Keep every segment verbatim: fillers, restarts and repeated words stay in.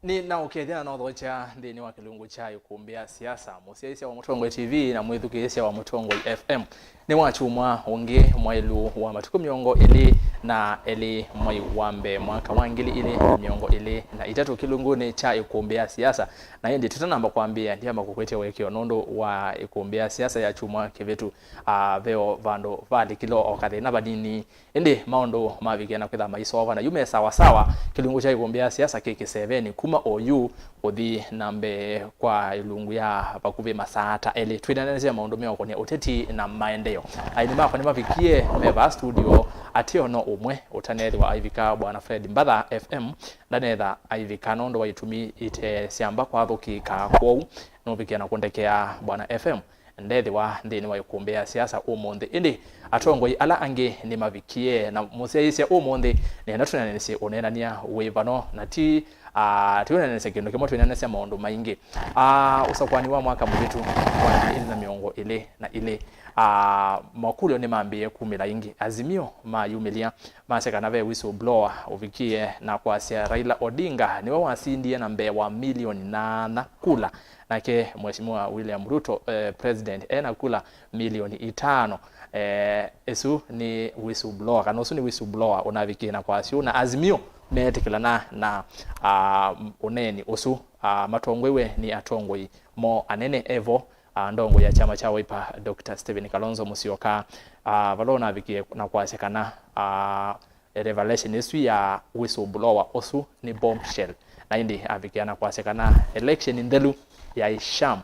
Nĩ na ũkethya na nothokya nthĩnĩ wa kĩlungu kya Ĩkũmbĩ ya Siasa, mũsyaĩĩsya wa Mũtongoi T V na mwĩthukĩĩsya wa Mũtongoi F M. Nĩ wa kyumwa ũngĩ mwaĩlu wa matukũ mĩongo ĩlĩ na elĩ mwai wa mbee mwaka wa ngili ilĩ na mĩongo ĩlĩ na itatũ kĩlungunĩ kya Ĩkũmbĩ ya Siasa. Na ĩndĩ tũtanamba kwambĩĩa, ndiamba kũkwĩtya ũekeo nũndũ wa Ĩkũmbĩ ya Siasa ya kyumwa kĩvĩtu. Ah, veo vandũ valikile o kathĩna vanini. Ĩndĩ maũndũ mavikie na kwĩtha maisova na yu me sawa sawa. Kĩlungu kya Ĩkũmbĩ ya Siasa kĩ kĩseveni kuma oyu kũthi na mbee kwa ĩlungu ya vakuvĩ masaa ta elĩ. Twĩnanĩsya maũndũ meũkonia ũteti na maendeeo. Aini makwa nĩmavikie me vaa studio, ateo no ũmwe ũtanethĩwa aivika, Bwana Fred Mbatha F M ndanetha aivika nũndũ wa itumi ite syamba kwathũkĩka. Kwoou nũvikie na kũndekea, Bwana F M. Ndethĩwa nthĩnĩ wa Ĩkũmbĩ ya Siasa ũmũnthĩ, ĩndĩ atongoi ala angĩ nĩmavikie, na mũsyaĩĩsya ũmũnthĩ nĩenda tũneenanĩsye ũneenany'a wĩ vano, na ti, ah, ti ũneenanĩsya kĩndũ kĩmwe, twĩneenanĩsya maũndũ maingĩ. Ah, ũsakũani wa mwaka mũvĩtu wa ngili ilĩ na mĩongo ĩlĩ na ilĩ, ah, makũlyo nĩmambĩĩe kumĩla ĩngĩ. Azimio mayumĩlya, masya kana ve whistleblower ũvikie na kwasya Raila Odinga nĩwe wasindie na mbee wa milioni nyaanya kula. Nake Mheshimiwa William Ruto, eh, President, ena kula milioni itano. Eh, ĩsu nĩ whistleblower, kana ũsu nĩ whistleblower ũnavikie na kwasya ũu, na Azimio meetĩkĩlana na, ah, ũneeni ũsu. Ah, matongoiwe nĩ atongoi mo anene evo, ah, ndongoi ya kyama kya Wiper, Doctor Stephen Kalonzo Musyoka, ah, vala ũnavikie na kwasya kana, ah, revelation ĩsu ya whistleblower ũsu nĩ bombshell, na ĩndĩ avikia na kwasya kana election nthelu yaĩ sham.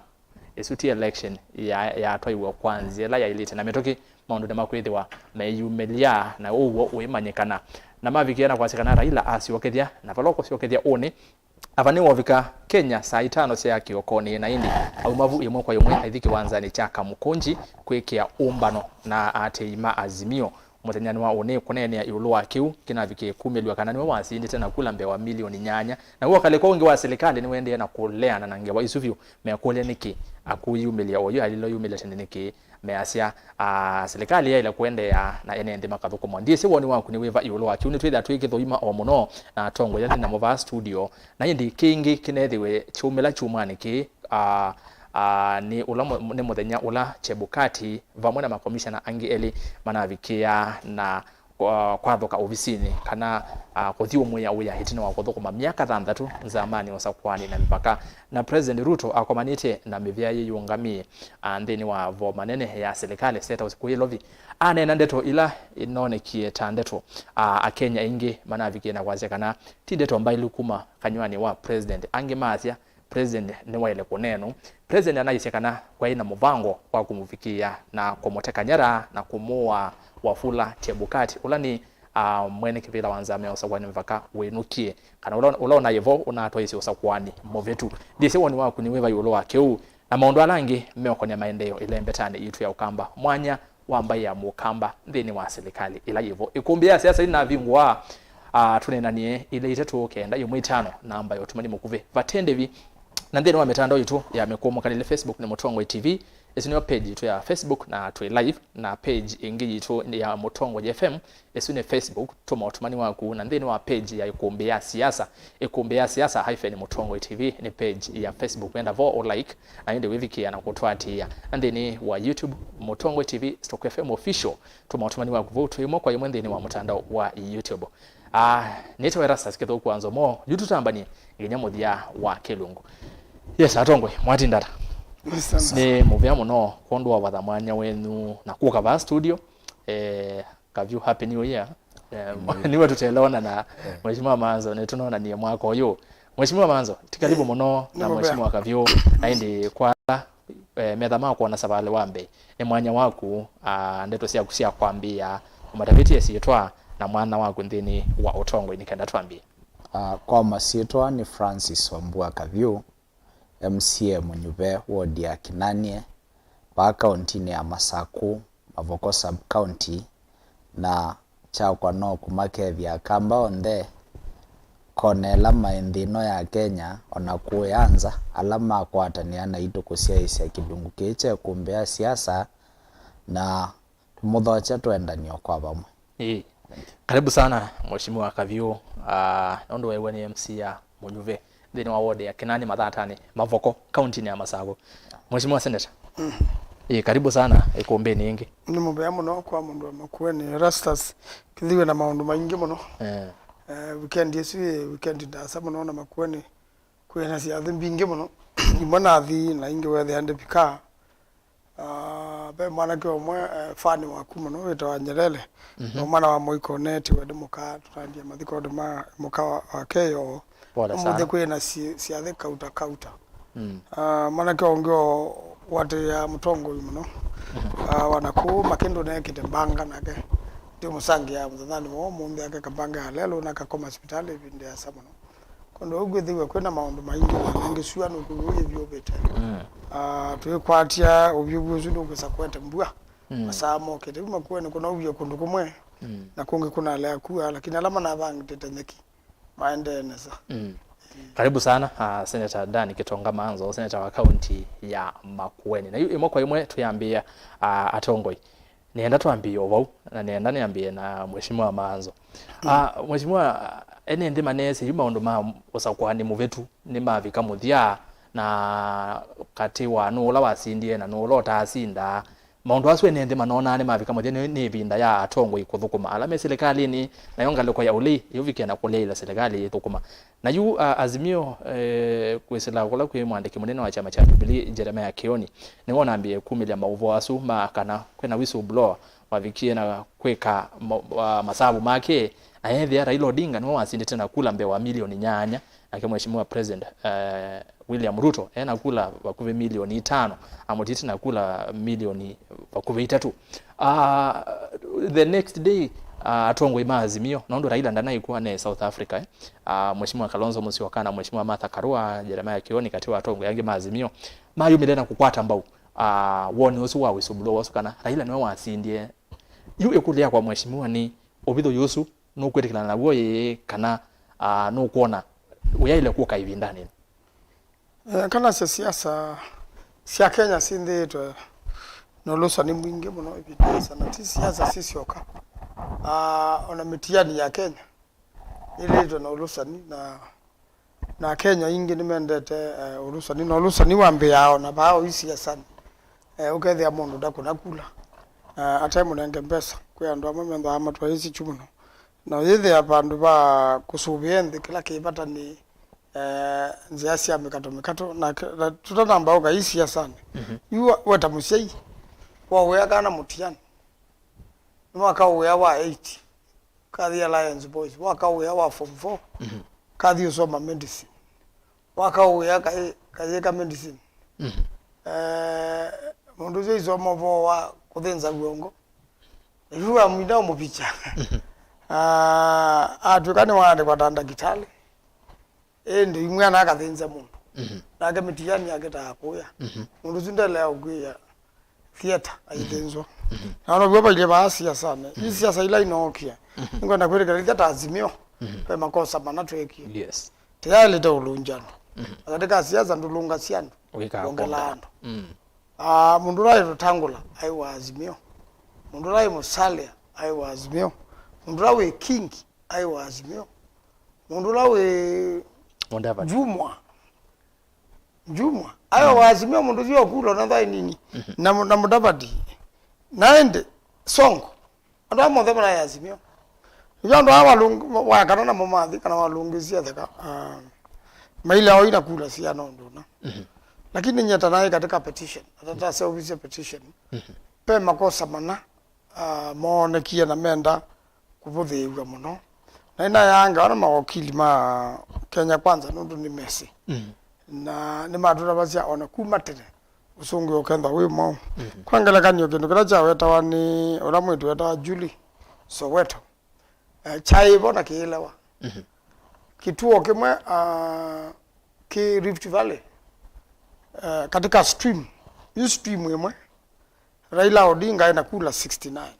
Ĩsu ti election ya, yatwaiwe kwa nzĩa ĩla yaĩlĩte, na mĩtũkĩ maũndũ nĩmakwĩthĩwa meyumĩlya, na ũw'o ũimanyĩkana. Na mavikia na kwasya kana Raila asyokethya, na vala ũkũsyokethya ũnĩ, ava nĩwovika Kenya saa itano sya kĩokonĩ, na ĩndĩ auma vu ĩmwe kwa ĩmwe aithi kĩwanzanĩ kya Kamukunji kwĩkĩa ũmbano na aatĩĩi ma Azimio. Mũthenyanĩ wa ũnĩ kũneenea ĩũlũ wa kĩu kĩnavikie kumĩlw'a kana nĩwe wasindĩte na kula mbee wa milioni nyaanya. Naw'o ũkalĩko ũngĩ wa silikalĩ nĩwaendee na kũleana na ngewa isu vyũ, mekũlya nĩkĩ akũyumĩlya oyu alilo yumĩlya tene nĩkĩ. Measya, ah, silikalĩ yaĩle kũendeea na ene nthĩ makathũkũmwa. Ndyĩsĩ woni waku nĩ wĩva ĩũlũ wa kĩu. Nĩtwĩthĩa twĩ kĩthũima o mũno na atongoi ala twĩ namo vaa studio. Na ĩndĩ kĩngĩ kĩnethĩwe kyumĩla kyumwanĩ kĩĩ, ah, ah, nĩ ũla mũ-, nĩ mũthenya ũla Chebukati vamwe na makomishana angĩ elĩ manavikĩa na kwa-, kwathũka ovisinĩ kana, ah, kũthyũmũĩa wĩa ĩtina wa kũthũkũma myaka thanthatũ nzamanĩ ũsakũanĩ na mĩvaka. Na President Ruto akomanĩte na mĩvĩa yĩyũngamĩe, ah, nthĩnĩ wa vo manene ya silikalĩ, State House kũu Nairobi, aneena ndeto ila inonekie ta ndeto, ah, Akenya aingĩ manavikie na kwasya kana ti ndeto mbaĩlu kuma kanyw'anĩ wa President. Angĩ maasya President nĩwaĩle kũneenwa. President anaisye kana kwaĩ na mũvango wa kũmũvikĩĩa na kũmũteka nyara na kũmũaa Wafula Chebukati, ũla nĩ, ah, mwene kĩvĩla wa nzama ya ũsakũani mĩvaka wĩnũkie, kana ũla, ũla ũnaĩ vo ũnatwaisye ũsakũani mũvĩtu. Ndyĩsĩ woni waku nĩ wĩva ĩũlũ wa kĩu na maũndũ ala angĩ meũkonya maendeeo ĩlembetanĩ yitũ ya Ũkamba, mwanya wa mbaĩ ya Mũkamba nthĩnĩ wa silikalĩ ĩla yĩvo. Ĩkũmbĩ ya siasa ĩnavingũa, ah, tũneenanie ilĩ itatũ kenda ĩmwe itano, namba ya ũtũmani mũkuvĩ vate ndĩvi. Na nthĩnĩ wa mĩtandao yitũ ya mĩkũmũkanĩle, Facebook nĩ Mũtongoi T V, ĩsu nĩyo page yitũ ya Facebook na twĩ live, na page ĩngĩ yitũ ya Mũtongoi F M, ĩsu nĩ Facebook. Tũma ũtũmani waku na nthĩnĩ wa page ya Ĩkũmbĩ ya Siasa, Ĩkũmbĩ ya Siasa hyphen Mũtongoi T V nĩ page ya Facebook. Wenda vo ũ like, na ĩndĩ wĩvikĩa na kũtũatĩĩa. Na nthĩnĩ wa YouTube, Mũtongoi T V stroke F M Official. Tũma ũtũmani waku vau, twĩ ĩmwe kwa ĩmwe nthĩnĩ wa mũtandao wa YouTube. Ah, nĩtawa Erastus Kĩthũku wa Nzomo, yu tũtambanie nginya mũthya wa kĩlungu. Yes, atongoi, mwatinda ata? Nĩ mũvea mũno kwondũ wa vatha mwanya wenyu na kũka vaa studio. Eh, Kavyũ, happy new year. Eh, nĩwe tũteleona na Mheshimiwa Manzo, nĩtũnonanie mwaka ũyũ. Mheshimiwa Manzo, ti karibu mũno na Mheshimiwa Kavyũ, na ĩndĩ kwa ala, eh, metha ma kwona savalĩ wa mbee, nĩ mwanya waku, ah, ndeto syaku sya kwambĩĩa, ũmatavĩtye syĩtwa na mwana waku nthĩnĩ wa ũtongoi nĩ kenda twambie. Ah, kwa masyĩtwa nĩ Francis Wambua Kavyũ, M C A mũnyuve wodi ya Kinanie, vaa kauntinĩ ya Masakũ, Mavoko sub county, na kyakwa no kũmakethya Akamba onthe, kona ĩla maĩ nthĩ ĩno ya Kenya, o na kũya nza, ala makwatanĩa naitũ kũsyaĩĩsya kĩlungu kĩĩ kya Ĩkũmbĩ ya Siasa, na tũmũthokya tũendany'o kwa vamwe. Ĩĩ. Karibu sana, Mheshimiwa Kavyũ. Ah, nũndũ weew'a nĩ M C A mũnyuve, nthĩnĩ wa ward ya Kinani Mathatani, Mavoko, kauntinĩ ya Masaku. Mheshimiwa Senator, ĩ, karibu sana ĩkũmbĩnĩ ĩngĩ. Nĩ mũvea mũno kwa mũndũ wa Makueni, Erastus Kithiwe, na maũndũ maingĩ mũno. Eh. Eh, weekend ĩsu ĩ weekend ndasa mũno na Makueni. Kwĩna syathĩ mbingĩ mũno. Imwe nathi na ingĩ wethĩa ndĩvika. Ah, ve mwanake ũmwe, eh, fan waku mũno wĩtawa Nyerere. Mhm. No mwana wa Moi Connect, we ndĩ mũka, tũtambia mathikonĩ ma mũka wa, wake yo. Pole sana. Ũmũnthĩ kwĩna si-, syathĩ kauta kauta. Mm. Ah, mwanake ũngĩ o watĩĩa mũtongoi mũno. Mhm. Ah, wana kũu makĩndũ nekĩte mbanga nake. Ndĩmũsangĩa mũthenyanĩ wa ũmũnthĩ ake kambanga ya lelũ na kakoma sipitalĩ ĩvinda yasa mũno. Kũndũ ũu kwĩthĩwa kwĩna maũndũ maingĩ na nangĩ sua nũkũw'o yĩvyũvĩte. Mm. Ah, twĩkwatya ũvyũvu ũsu ndũkwĩsa kũete mbua. Mm. Masaa mokĩte. Yu Makueni kũnauvie kũndũ kũmwe, mm, na kũngĩ kũnalea kua, lakini ala manavangĩte nyeki maendee nesa. Mm. Karibu sana, ah, Senator Dan Kitonga Manzo, Senator wa kaunti ya Makueni. Na yu ĩmwe kwa ĩmwe tũyambĩĩa, ah, atongoi. Nĩenda twambĩĩe o vau, na nĩenda nĩambĩĩe na Mheshimiwa Manzo. Mm. Ah, Mheshimiwa, ene nthĩ maneesĩ yu maũndũ ma ũsakũani mũvĩtu nĩmavika mũthya, na katĩ wa nũũ ũla wasindie na nũũ ũla ũtaasinda, maũndũ asu ene nthĩ manonaa nĩmavika mũthya nĩ, nĩ ĩvinda ya atongoi kũthũkũma ala me silikalĩnĩ, nayo ngalĩko ya ũlei yũvikie na kũleĩla silikalĩ yĩthũkũma. Na yu, a, Azimio, eh, kwĩsĩla kũla kwĩ mwandĩki mũnene wa kyama kya Jubilee, Jeremiah Kioni, nĩwe ũnambĩĩe kumĩlya maũvoo asu ma kana kwĩna whistleblower wavikie na kwĩka ma-, a, masavu make, na ethĩa Raila Odinga nĩwe wasindĩte na kula mbee wa milioni nyanya, nake Mheshimiwa President, eh, William Ruto ena kula vakuvĩ milioni itano, amũtĩte na kula milioni vakuvĩ itatũ. Ah, the next day, ah, atongoi ma Azimio, nũndũ Raila ndanaĩ kw'o, ne South Africa, eh? Ah, Mheshimiwa Kalonzo Musyoka na Mheshimiwa Martha Karua, Jeremiah Kioni katĩ wa atongoi angĩ ma Azimio, mayumĩle na kũkwata mbau, ah, woni ũsu wa whistleblower ũsu kana Raila nĩwe wasindie. Yu ĩkũlyo yakwa Mheshimiwa nĩ, ũvithũi ũsu nũkwĩtĩkĩlana naw'o ĩĩ kana, ah, nũkwona ũyaĩle kũka ĩvindanĩ ĩno? Eh, kana sya siasa sya Kenya syĩthĩĩtwe na ũlũsani mwingĩ mũno ĩvinda yĩasa, na ti siasa sisyoka. Ah, ona mĩtiani ya Kenya yĩthĩĩtwe na ũlũsani, na, na Akenya aingĩ nĩmendete, eh, ũlũsani, na ũlũsani wambĩĩaa ona vaa ũi siasanĩ. Eh, ũkethĩa mũndũ ndakũna kula, eh, ate mũnenge mbesa. Kwĩ andũ amwe methĩawa matwaĩĩsye kyu mũno, na ũyĩthĩa vandũ va kũsũvĩa nthĩ kĩla kĩ vata nĩ eh, nzĩa sya mĩkato mĩkato, na ke-, na tũtanamba ũka ii siasanĩ. Mhm. Yu we ta mũsyai, waũĩa kana mũtiani, nĩwakaũĩa wa eight, kathi Alliance Boys, wakaũĩa wa form four, mhm, kathi ũsoma medicine, wakaũĩa kaĩ-, kayĩka medicine. Mhm. Eh, mũndũ ũsu aisoma ũvoo wa kũthĩnza w'ongo, yu wamwina ũmũvikya. Mhm. Ah, atw'ĩka nĩwaandĩkwa ta ndakĩtalĩ. Ĩndĩ imwe ana akathĩnza mũndũ. Mhm. Nake mĩtiani yake ta ya kũya. Mhm. Mũndũ ũsu ndelea ũkwĩa theater aithĩnzwa. Mhm. Na no vyo vailye vaa siasanĩ. Mhm. Ii siasa ila inookie. Mhm. Nĩngwenda kwĩtĩkĩlĩthya ta Azimio. Mhm. Ve makosa mana tweekie. Yes. Tayalĩte ũlũngyano. Mhm. Na katika siasa ndũlũngasya andũ. Wĩkaa wongela andũ. Mm. Ah, mũndũ ũla wĩ Wetangula aĩ wa Azimio. Mũndũ ũla wĩ Musalia aĩ wa Azimio. Mũndũ ũla wĩ Kingi aĩ wa Azimio. Mũndũ ũla wĩ Mudavadi. Jumwa. Jumwa. Aĩ wa Azimio, mũndũ ũsu ũkula na thaĩ nini. Mhm. Na mu-, na Mudavadi. Na ĩndĩ Sonko. Andũ aa monthe manaĩ Azimio. Nĩkyo andũ aa walũng-, wa kana namo mathi, kana walũngĩsya theka, ah, mailea o ina kula siana ũndũ ũna. Mhm. Lakini nyie ta naĩ katika petition, atata service petition. Mhm. Pe makosa mana ah, moonekie na menda kũvũthĩĩw'a mũno. Na ĩnayaanga ona mawokili ma Kenya Kwanza nũndũ nĩmesĩ. Mm. Na nĩmatũtavasya ona kuma tene, ũsũngĩo ũkethwa wĩ mwaũ. Mhm. Kwa ngelekany'o, kĩndũ kĩla kyawetawa nĩ ũla mwĩĩtu wetawa Julie Soweto, eh, kyaĩ vo na kĩelewa. Mhm. Kĩtuo kĩmwe, ah, kĩ Rift Valley, eh, katika stream, yu stream ĩmwe, Raila Odinga aĩ na kula sixty-nine.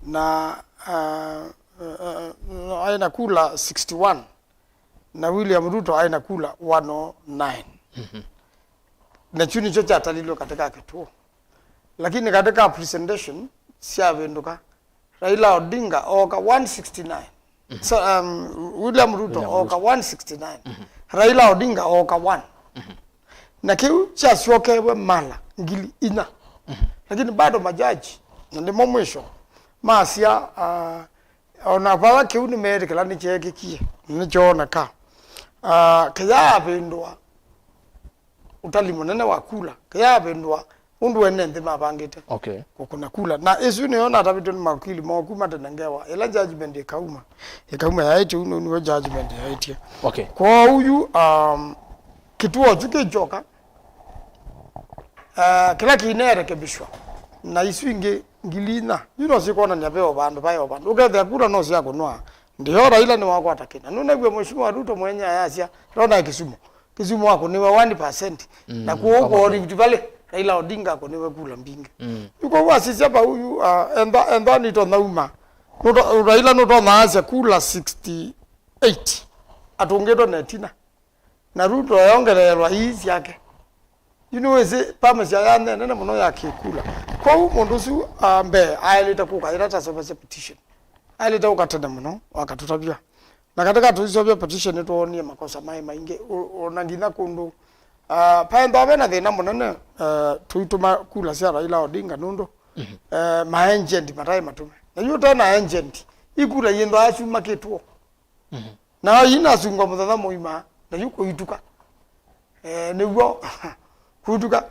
Na, uh, uh, uh, aĩ na kula sixty-one. Na William Ruto aĩ na kula one oh nine. Mhm. Na kyu nĩkyo kyatalilwe katika kĩtuo. Lakini katika presentation syavĩndũka, Raila Odinga ooka one sixty-nine. Mhm. So, um, William Ruto William ooka Ruto. One sixty-nine. Mhm. Raila Odinga ooka one. Na kĩu kyasyokewe mala ngili inya. Lakini bado majaji, na nĩmo mwisho, masya, ah, ona vala kĩu nĩmeetĩkĩla nĩkyeekĩkie, nĩkyooneka. Ah, kĩyaavĩndũa ũtali mũnene wa kula, kĩyaavĩndũa ũndũ ene nthĩ mavangĩte Okay. kũkũna kula. Na ĩsu nĩyo natavĩtwe nĩ mawakili moo kuma tene ngewa, ĩla judgment ĩkauma, ĩkauma yaĩtye ũu, nĩw'o judgment yaĩtye. Okay. Kwoou yu, um, kĩtuo kyu kĩkyoka, uh, kĩla kĩineerekebishwa, na isu ingĩ ngili inya, yu no sikwonany'a ve o vandũ, vaĩ o vandũ. Ũkethĩa kula no syakũnwa, ndio Raila nĩwakwata kĩna. Nũnew'e Mheshimiwa Ruto mwenye ayasya, ndona Kisumu. Kisumu akũniwe one percent. Mm, na kwoou kama kwa Rift Valley, Raila Odinga akũniwe kula mbingĩ. Mm. Yu kwoou asisya vau yu, uh, enda, enda nito nauma. Nuto, Raila nũtonya asya kula sixty-eight. Atũngĩtwe na ĩtina. Na Ruto ayongererwa ii syake. Yu nĩwĩsĩ pamesya ya nene mũno ya kĩkula. Kwoou mũndũ ũsu, uh, mbee aĩlĩte kũka ĩla tasovasya petition. Aĩlĩte kũka tene mũno, akatũtavya. Na katika tũisovya petition nĩtwoonie makosa maĩ maingĩ, o-, ona nginya kũndũ, ah, paendaa ve na thĩna mũnene, eh, tũitũma kula sya Raila Odinga nũndũ, eh, ma agent mataĩ matũme. Na yu ũte na agent, ikula yĩndwaa syumakĩtwo. Na yu inasungwa mũthenya mũima, na yu kũituka. Eh, nĩw'o, kũituka.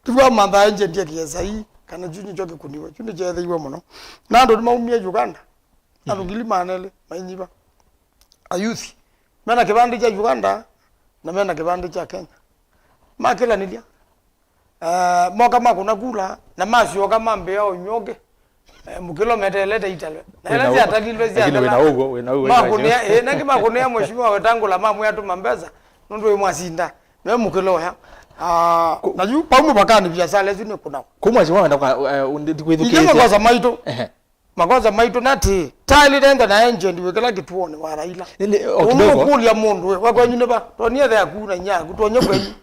Nĩw'o mantha agent ya K S I, kana kyu nĩkyo kĩkũniwe, kyu nĩkyeethĩiwe mũno. Na andũ nĩmaumie Uganda. Andũ ngili maana elĩ mainyiva. Ayuthi mena kĩvandĩ kya Uganda na mena kĩvandĩ kya Kenya makĩlanĩlya. Eh, moka makũna kula na masyoka mambĩa ũnyũkĩ. Eh, mũkĩlo meteelete italwe. Na ĩla syatalilwe syakala makũnĩa, ĩĩ, nangĩ makũnĩa Mheshimiwa Wetangula mamwĩa tũma mbesa nũndũ wĩ mwasinda. Me mũkĩlo ũya. Ah, na yu pau mũvakanĩ viasala ĩsu nĩ kũnawa. Kũ Mheshimiwa wenda kwa, eh, ndikwĩthukĩĩsya. Ingĩ makosa maitũ. Ehe. Makosa maitũ nĩ atĩ, taĩlĩte enda na agent wĩ kĩla kĩtuonĩ wa Raila. Nĩ, nĩ, o kidogo. Ũmũkũlya mũndũ we, wa kwenyu nĩ va? Twonie the aku na inya aku, twonye kwenyu.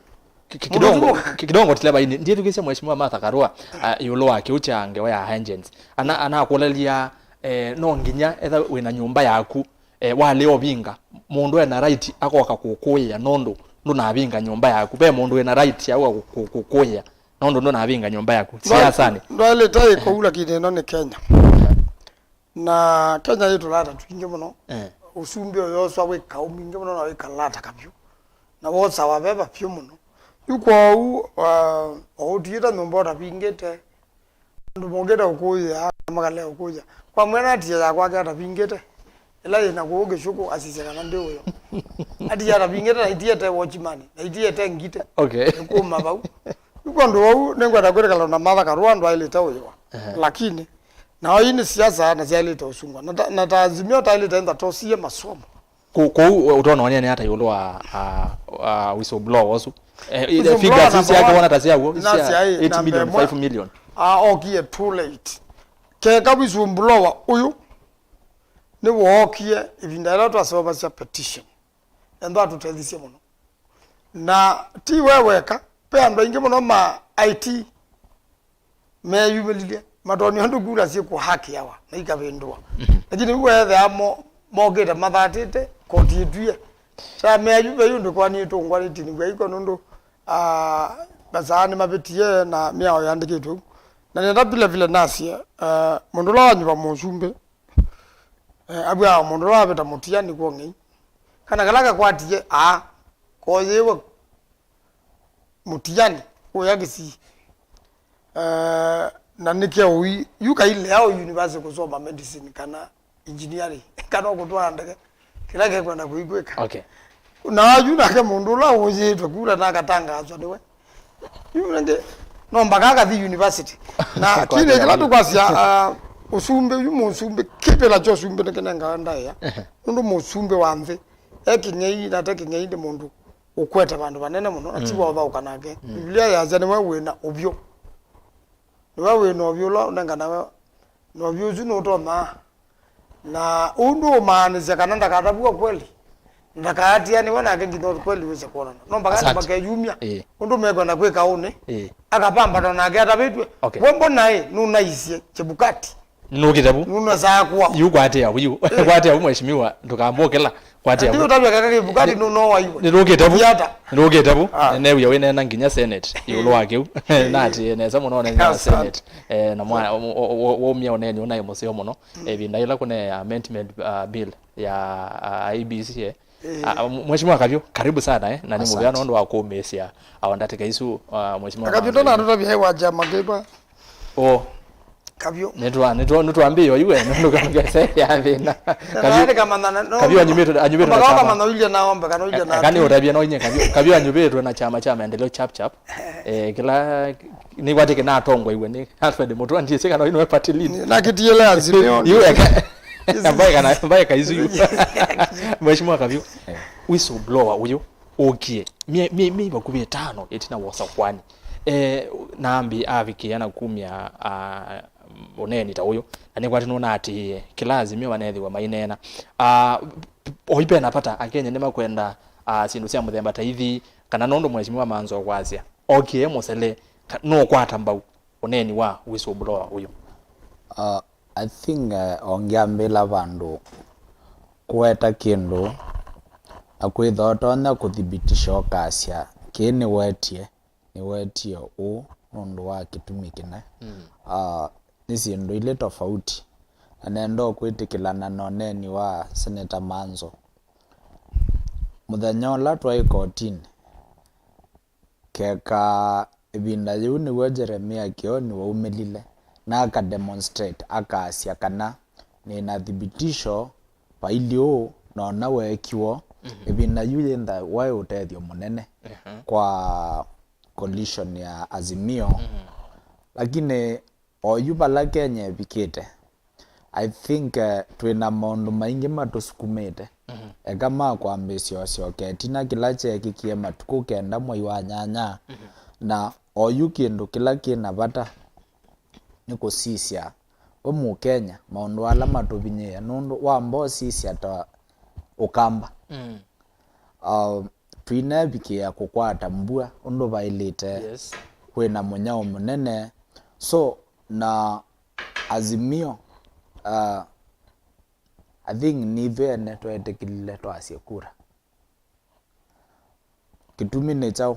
Ki-, ki-, kidogo, ki-, kidogo tila vaini. Ndiĩthukĩĩsya Mheshimiwa Martha Karua, ah, ĩũlũ wa kĩu kya ngewa ya agents. Ana, anakũlelya, eh, no nginya etha wĩna nyũmba yaku, eh, walea ũvinga, mũndũ ena right akoka kũkũĩa nũndũ ndũnavinga nyũmba yaku. Ve mũndũ wĩna right ya kũ-, kũ-, kũkũĩa. Nũndũ ndũnavinga nyũmba yaku siasanĩ. Ndwaĩlĩte ĩkũu, lakini ĩno nĩ Kenya. Na Kenya yĩ tũlata twingĩ mũno. Eh. Ũsumbĩ ũyoswa wĩ kaũ mwingĩ mũno na wĩ kalata kavyũ. Na wosawa veva vyũ mũno. Yu kwoou, uh, o ũtiĩte nyũmba ũtavingĩte, andũ mokĩte ũkũĩa, makalea ũkũĩa. Kwa mwena atia ya kwake atavingĩte. Ĩla yĩna kũũ kĩsyũkũ asisya kana ndĩ ũyo. Atia atavingĩte na itiete watchman, na itiete ngitĩ. Okay. Nĩkũma vau. Yu kwondũ wau, nĩngwenda kwĩtĩkĩla na Martha Karua ndwaĩlĩte ũyũa. Ehe. Lakini, nao ii nĩ siasa na syaĩlĩte ũsungwa. Na ta, na ta Azimio taĩlĩte enda tosie masomo. Kũ-, kũu ũtononia nĩ ata ĩũlũ wa, a, a, whistleblower ũsu? Eh, eh, whistleblower figures number syake one, wona ta syaw'o, na sya eight million, five million. Aa, okie too late. Keka whistleblower ũyũ nĩwookie ĩvinda yĩla twasovasya petition. Enda atũtethisye mũno. Na ti we weka, ve andũ aingĩ mũno ma I T meyumĩlilye, matonya ũndũ kura syĩkũhakiawa na ikavĩndũa. Mhm. Lakini rĩu weethĩa mo-, mokĩte mathatĩte, koti ĩtwie. Kya meayu ve ũndũ kwani ĩtũngwa nĩtinĩw'a iko nũndũ, ah, masaa nĩmavĩtie na mĩao yandĩkĩtwe ũu. Na nenda vile vile nasye, ah, mũndũ ũla wanyuva mũsumbĩ, eh, abwaa mũndũ ũla wavĩta mũtia nĩkw'o ng'ei. Kana kala kakwatie, aa, koyĩwe mũtiani ũya Kisii. Eh, na nĩkĩa ũi, yu kailea o university kũsoma medicine kana engineering, kana ũkũtwaa ndege, kĩla kekwenda kũikwĩka. Okay. Na yu nake mũndũ ũla ũyĩtwe kula na akatangaaswa nĩwe. Yu nĩngĩ, no mpaka akathi university. Na kĩndĩ kĩla tũkwasya, ah, ũsumbĩ, yu mũsumbĩ, kĩvĩla kya ũsumbĩ nĩkĩnengawa ndaĩa. Ehe. Nũndũ mũsumbĩ wa nthĩ, e kĩng'ei, na te kĩng'ei nĩ mũndũ ũkwete vandũ vanene mũno, na ti wa ũthaũka nake. Mm. Biblia yasya nĩwe wĩna ũvyũ. Nĩwe wĩna ũvyũ ũla ũnenganawe, na ũvyũ ũsu nũtomaa. Na ũu ndũũmaanĩsya kana ndakatavw'a kweli, ndakaatianĩwe nake nginya kweli wĩse kwonana. No mpaka andũ makeyumya, ĩĩ, ũndũ mekwenda kwĩka ũnĩ, ĩĩ, akapambanwa nake atavĩtw'e. Okay. We mbona ĩ, nũnaisye Chebukati? Nũkĩte vu. Nũnasaa kwao. Yu kwatĩa vu, yu. Ĩĩ. Kwatĩa vu, mheshimiwa, ndũkambũkĩla. Kwatĩa Ati vu? Ũtavya kaka kĩvukati nũ no waiwe. Nĩtũkĩte vu. Yata. Nĩtũkĩte vu. Ah. Nĩneew'a wĩneena nginya Senate ĩũlũ wa kĩu. Na atĩ nesa mũno nĩ Asante. Senate. Eh, na mwa- o- o- o- waumia ũneeni ũnaĩ mũseo mũno. Ĩvinda ĩla kũne amendment, uh, bill ya, uh, I B C, eh. Eh. Ah, Mheshimiwa Kavyu, karibu sana, eh. Na nĩ mũvea Asante. Nũndũ wa kũmĩĩsya awa ndatĩka isu, uh, Mheshimiwa Kavyu Manzo. Ndona tũtavya wa chama kĩpa. Oh. Kavyu. Nĩtwa- nĩtwa- nĩtwambĩĩe oyu we, nũndũ ndũkese ya thĩna. Kavyu. Nĩkamanyana, no. Kavyu anyumĩtwe, anyumĩtwe na mpaka chama. Ũkamanya ũilye na ombe kana ũilye na Eka nĩ atĩ. Ũtavye no inye Kavyu. Kavyu anyumĩtwe na chama kya Maendeleo chap chap. Eh, kĩla nĩkwatĩ kĩnatongoiwe nĩ Alfred Mutua, ndiĩsĩ kana oyu nĩwe party lead. Na kĩtiele Azimio. Yu eka. Mbae kana, mbae kaizu yu. Mheshimiwa Kavyu. Eh. Whistleblower ũyũ. Ũkie. Mye- mye- myei vakuvĩ ĩtano ĩtina wa ũsakwani. Eh, nambi avikĩa na kumya, ah, ũneeni ta ũyũ. Na nĩkwatĩ nũnaatĩĩe kĩla Azimio manethĩwa maineena. Ah, oyu pena vata, Akenya nĩmakwenda, ah, syĩndũ sya mũthemba ta ithi, kana nũndũ Mheshimiwa Manzo kwasya okie mũsele, ka- nũkwata mbau ũneeni wa whistleblower ũyũ? Ah, I think, eh, ongeambĩla vandũ kũweta kĩndũ na kwĩthwa ũtonya kũthibitisha ũkasya kĩĩ nĩwetie, nĩwetie ũũ nũndũ wa kĩtumi kĩna. Mm. Ah, nĩ syĩndũ ilĩ tofauti. Na nenda kwĩtĩkĩlana na ũneeni wa Senator Manzo. Mũthenya ũla twaĩ kotinĩ, keka ĩvinda yĩu nĩw'o Jeremia Kĩoni waumĩlile na aka demonstrate, akasya kana nĩna thibitisho vailye ũũ na ũna weekiw'o. Mhm. Ĩvinda yu yĩntha waĩ ũtethyo mũnene, mhm, kwa coalition ya Azimio. Mhm. Lakini oyu vala Kenya ĩvikĩte, I think, eh, twĩ na maũndũ maingĩ matũsukumĩte. Mhm. Eka ma kwambĩĩsya ũsyoka ĩtina kĩla kyeekĩkie matukũ kenda mwei wa nyanya. Mhm. Na oyu kĩndũ kĩla kĩ na vata nĩ kũsisya we Mũkenya maũndũ ala matũvinyĩĩa, nũndũ wamba ũsisya ta Ũkamba. Mm. Uh, tũinevikĩa kũkwata mbua ũndũ vaĩlĩte. Yes. Kwĩ na mũnyao mũnene. So, na Azimio, uh, I think nithyĩ ene tweetĩkĩlile twasye kura. Kĩtumi nĩ kyaũ?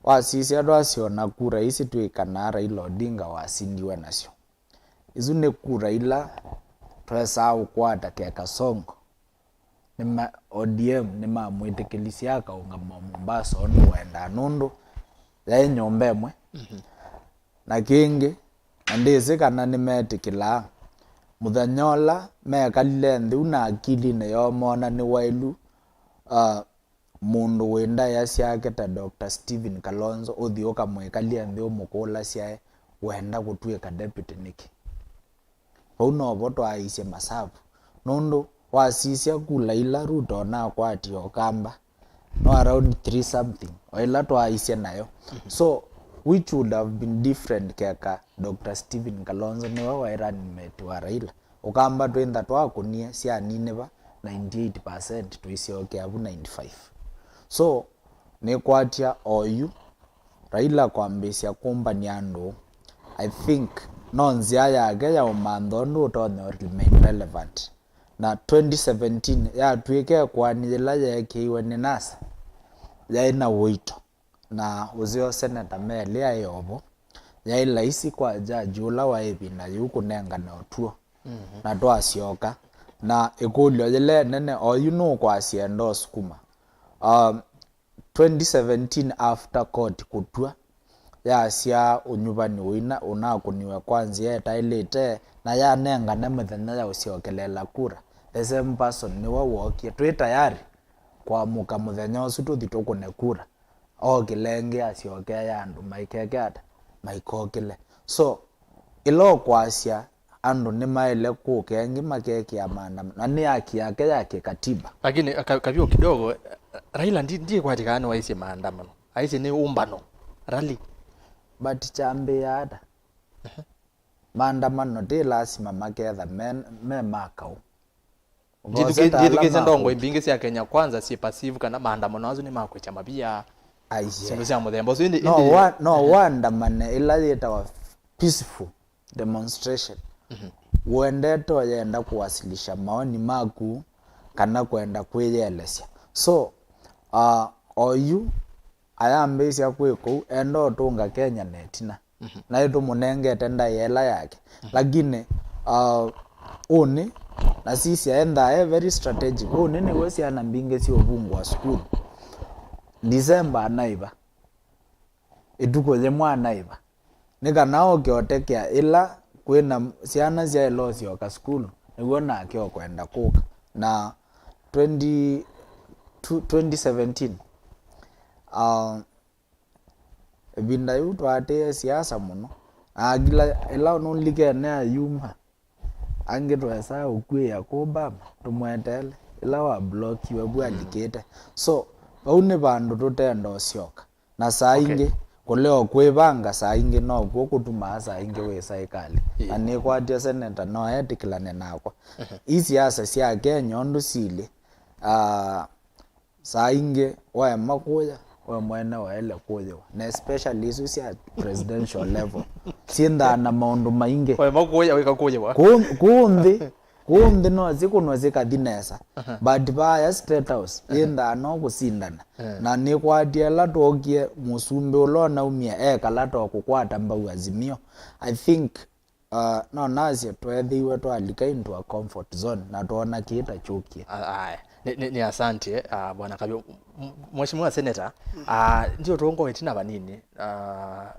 Wasisya twasye ona kura isi twĩkanaa Raila Odinga wasindiwe nasyo. Isu nĩ kura ila twesaa ũkwata keka Sonko. Nĩma-, O D M nĩmamwĩtĩkĩlisye akaũngama Mombasa ũndũ wendaa nũndũ yaĩ nyũmba ĩmwe. Mhm. Na kĩngĩ, na ndĩsĩ kana nĩmetĩkĩlaa, mũthenya ũla mekalile nthĩ na akilinĩ yoo moona nĩ waĩlu, ah, mũndũ wĩ ndaĩa syake ta Doctor Stephen Kalonzo ũthi ũkamwĩkalya nthĩ ũmũkũlasyae wenda kũtw'ĩka deputy nĩkĩ? Vau novo twaaisye masavu, nũndũ wasisya kula ila Ruto onakwatie Ũkamba no around three something o ĩla twaaisye nayo. Mhm. So, which would have been different keka Doctor Stephen Kalonzo nĩwe waĩ running mate wa Raila? Ũkamba twĩntha twakũnie syaninĩva ninety eight percent tũisyokea vu ninety five. So, nĩkwatya oyu Raila kwambĩĩsya kũmbany'a andũ, I think no nzĩa yake ya ũmantha ũndũ ũtonya remain relevant. Na twenty seventeen yatw'ĩke ĩkoani yĩla yeekĩiwe nĩ NASA yaĩ na ũito. Na ũseo seneta melĩ aĩ ovo, yaĩ laisi kwa jaji ũla waĩ ĩvinda yĩu kũnengane ũtw'o. Mhm. Na twasyoka na ĩkũlyo yĩla ĩnene, oyu nũkwasya enda ũsukuma? Um, twenty seventeen after court kũtw'a yasya ũnyuvani ũina ũnakũniwe kwa nzĩa ĩtaĩlĩte na yanengane mĩthenya ya ũsyokeleela kura, the same person nĩwe wookie. Twĩ tayari kũamũka mũthenya ũsu tũthi tũkũne kura. Ookĩla ĩngĩ asyokea ya andũ maikeke ata? Maikokĩle. So, ĩla ũkwasya andũ nĩmaĩle kũka ĩngĩ makekĩa maandamano, na nĩ haki yake ya kĩkatiba. Lakini, ka- Kavyu kidogo, eh, Raila ndi- ndikwatĩkaa nĩwaisye maandamano. Aisye nĩ ũmbano, rally. But kyambĩĩa ata? Ehe. Maandamano ti lasima maketha me, me ma kaũ. Ndithuki- Vose ta ala ndithukĩĩsye ndongo makũti. Mbingĩ sya Kenya Kwanza syĩ passive kana maandamano asu nĩ ma kwĩkya mavia. Aiye. Syĩndũ sya mũthemba ũsu. Ĩndĩ- No ĩndĩ- wa- no Ehe. Waandamane ĩla yĩtawa peaceful demonstration. Mhm. Ũendete ũyenda kũwasilisha maoni maku, kana kwenda kwĩyelesya. So, uh, oyu ayambĩĩsya kwĩ kũu, enda ũtũnga Kenya na ĩtina. Mhm. Na ĩtũmũnengete ndaĩa ĩla yake. Mhm. Lakini, uh, ũnĩ, na sisya endaa e very strategic. Ũnĩ nĩw'o syana mbingĩ siũvungwa sukulu. December anaĩva. Ĩtukũ yĩmwe anaĩva. Nĩ kana oke otekea ĩla kwĩna syana syaĩle ũsyoka sukulu, nĩw'o nake ũkwenda kũka. Na twenty, twenty seventeen, uh, ĩvinda yĩu twaatĩĩe siasa mũno. Na kĩla ĩla nũlikene ayuma, angĩ twesaa ũkw'ĩĩa kũũ Bama, tũmweteele. Ĩla wa blokiwe vu alikĩte. So, vau nĩ vandũ tũtenda ũsyoka. Na saa Okay. ingĩ, kũlea kwĩvanga saa ingĩ nokw'o kũtumaa saa ingĩ wĩsa ĩkalĩ. Ĩĩ. Na nĩkwatya seneta no etĩkĩlane nakwa. Mhm. Ii siasa sya Kenya ũndũ silĩ, ah, saa ingĩ waema kũya, we mwene waĩle kũyĩwa. Na especially isu sya presidential level. Syĩndaa na maũndũ maingĩ. Waema kũya, wĩka kũyĩwa. Kũũ, kũũ nthĩ, kũũ nthĩ no syĩkũnwe syĩkathi nesa. Aha. But vaya State House, aha, yĩndaa no kũsindana. Eh. Na nĩkwatie ĩla twookie mũsumbĩ ũla ũnaumie ekala to kũkwata mbau Azimio. I think, uh, no nasye tweethĩiwe twalika into a comfort zone na twoona kĩĩ ta kyũkie. A-, aye. Nĩ, nĩ, nĩ asante, ah, Bwana Kavyo. M-, Mheshimiwa Senator, mm, ah, ndio tuongo ĩtina vanini. Ah,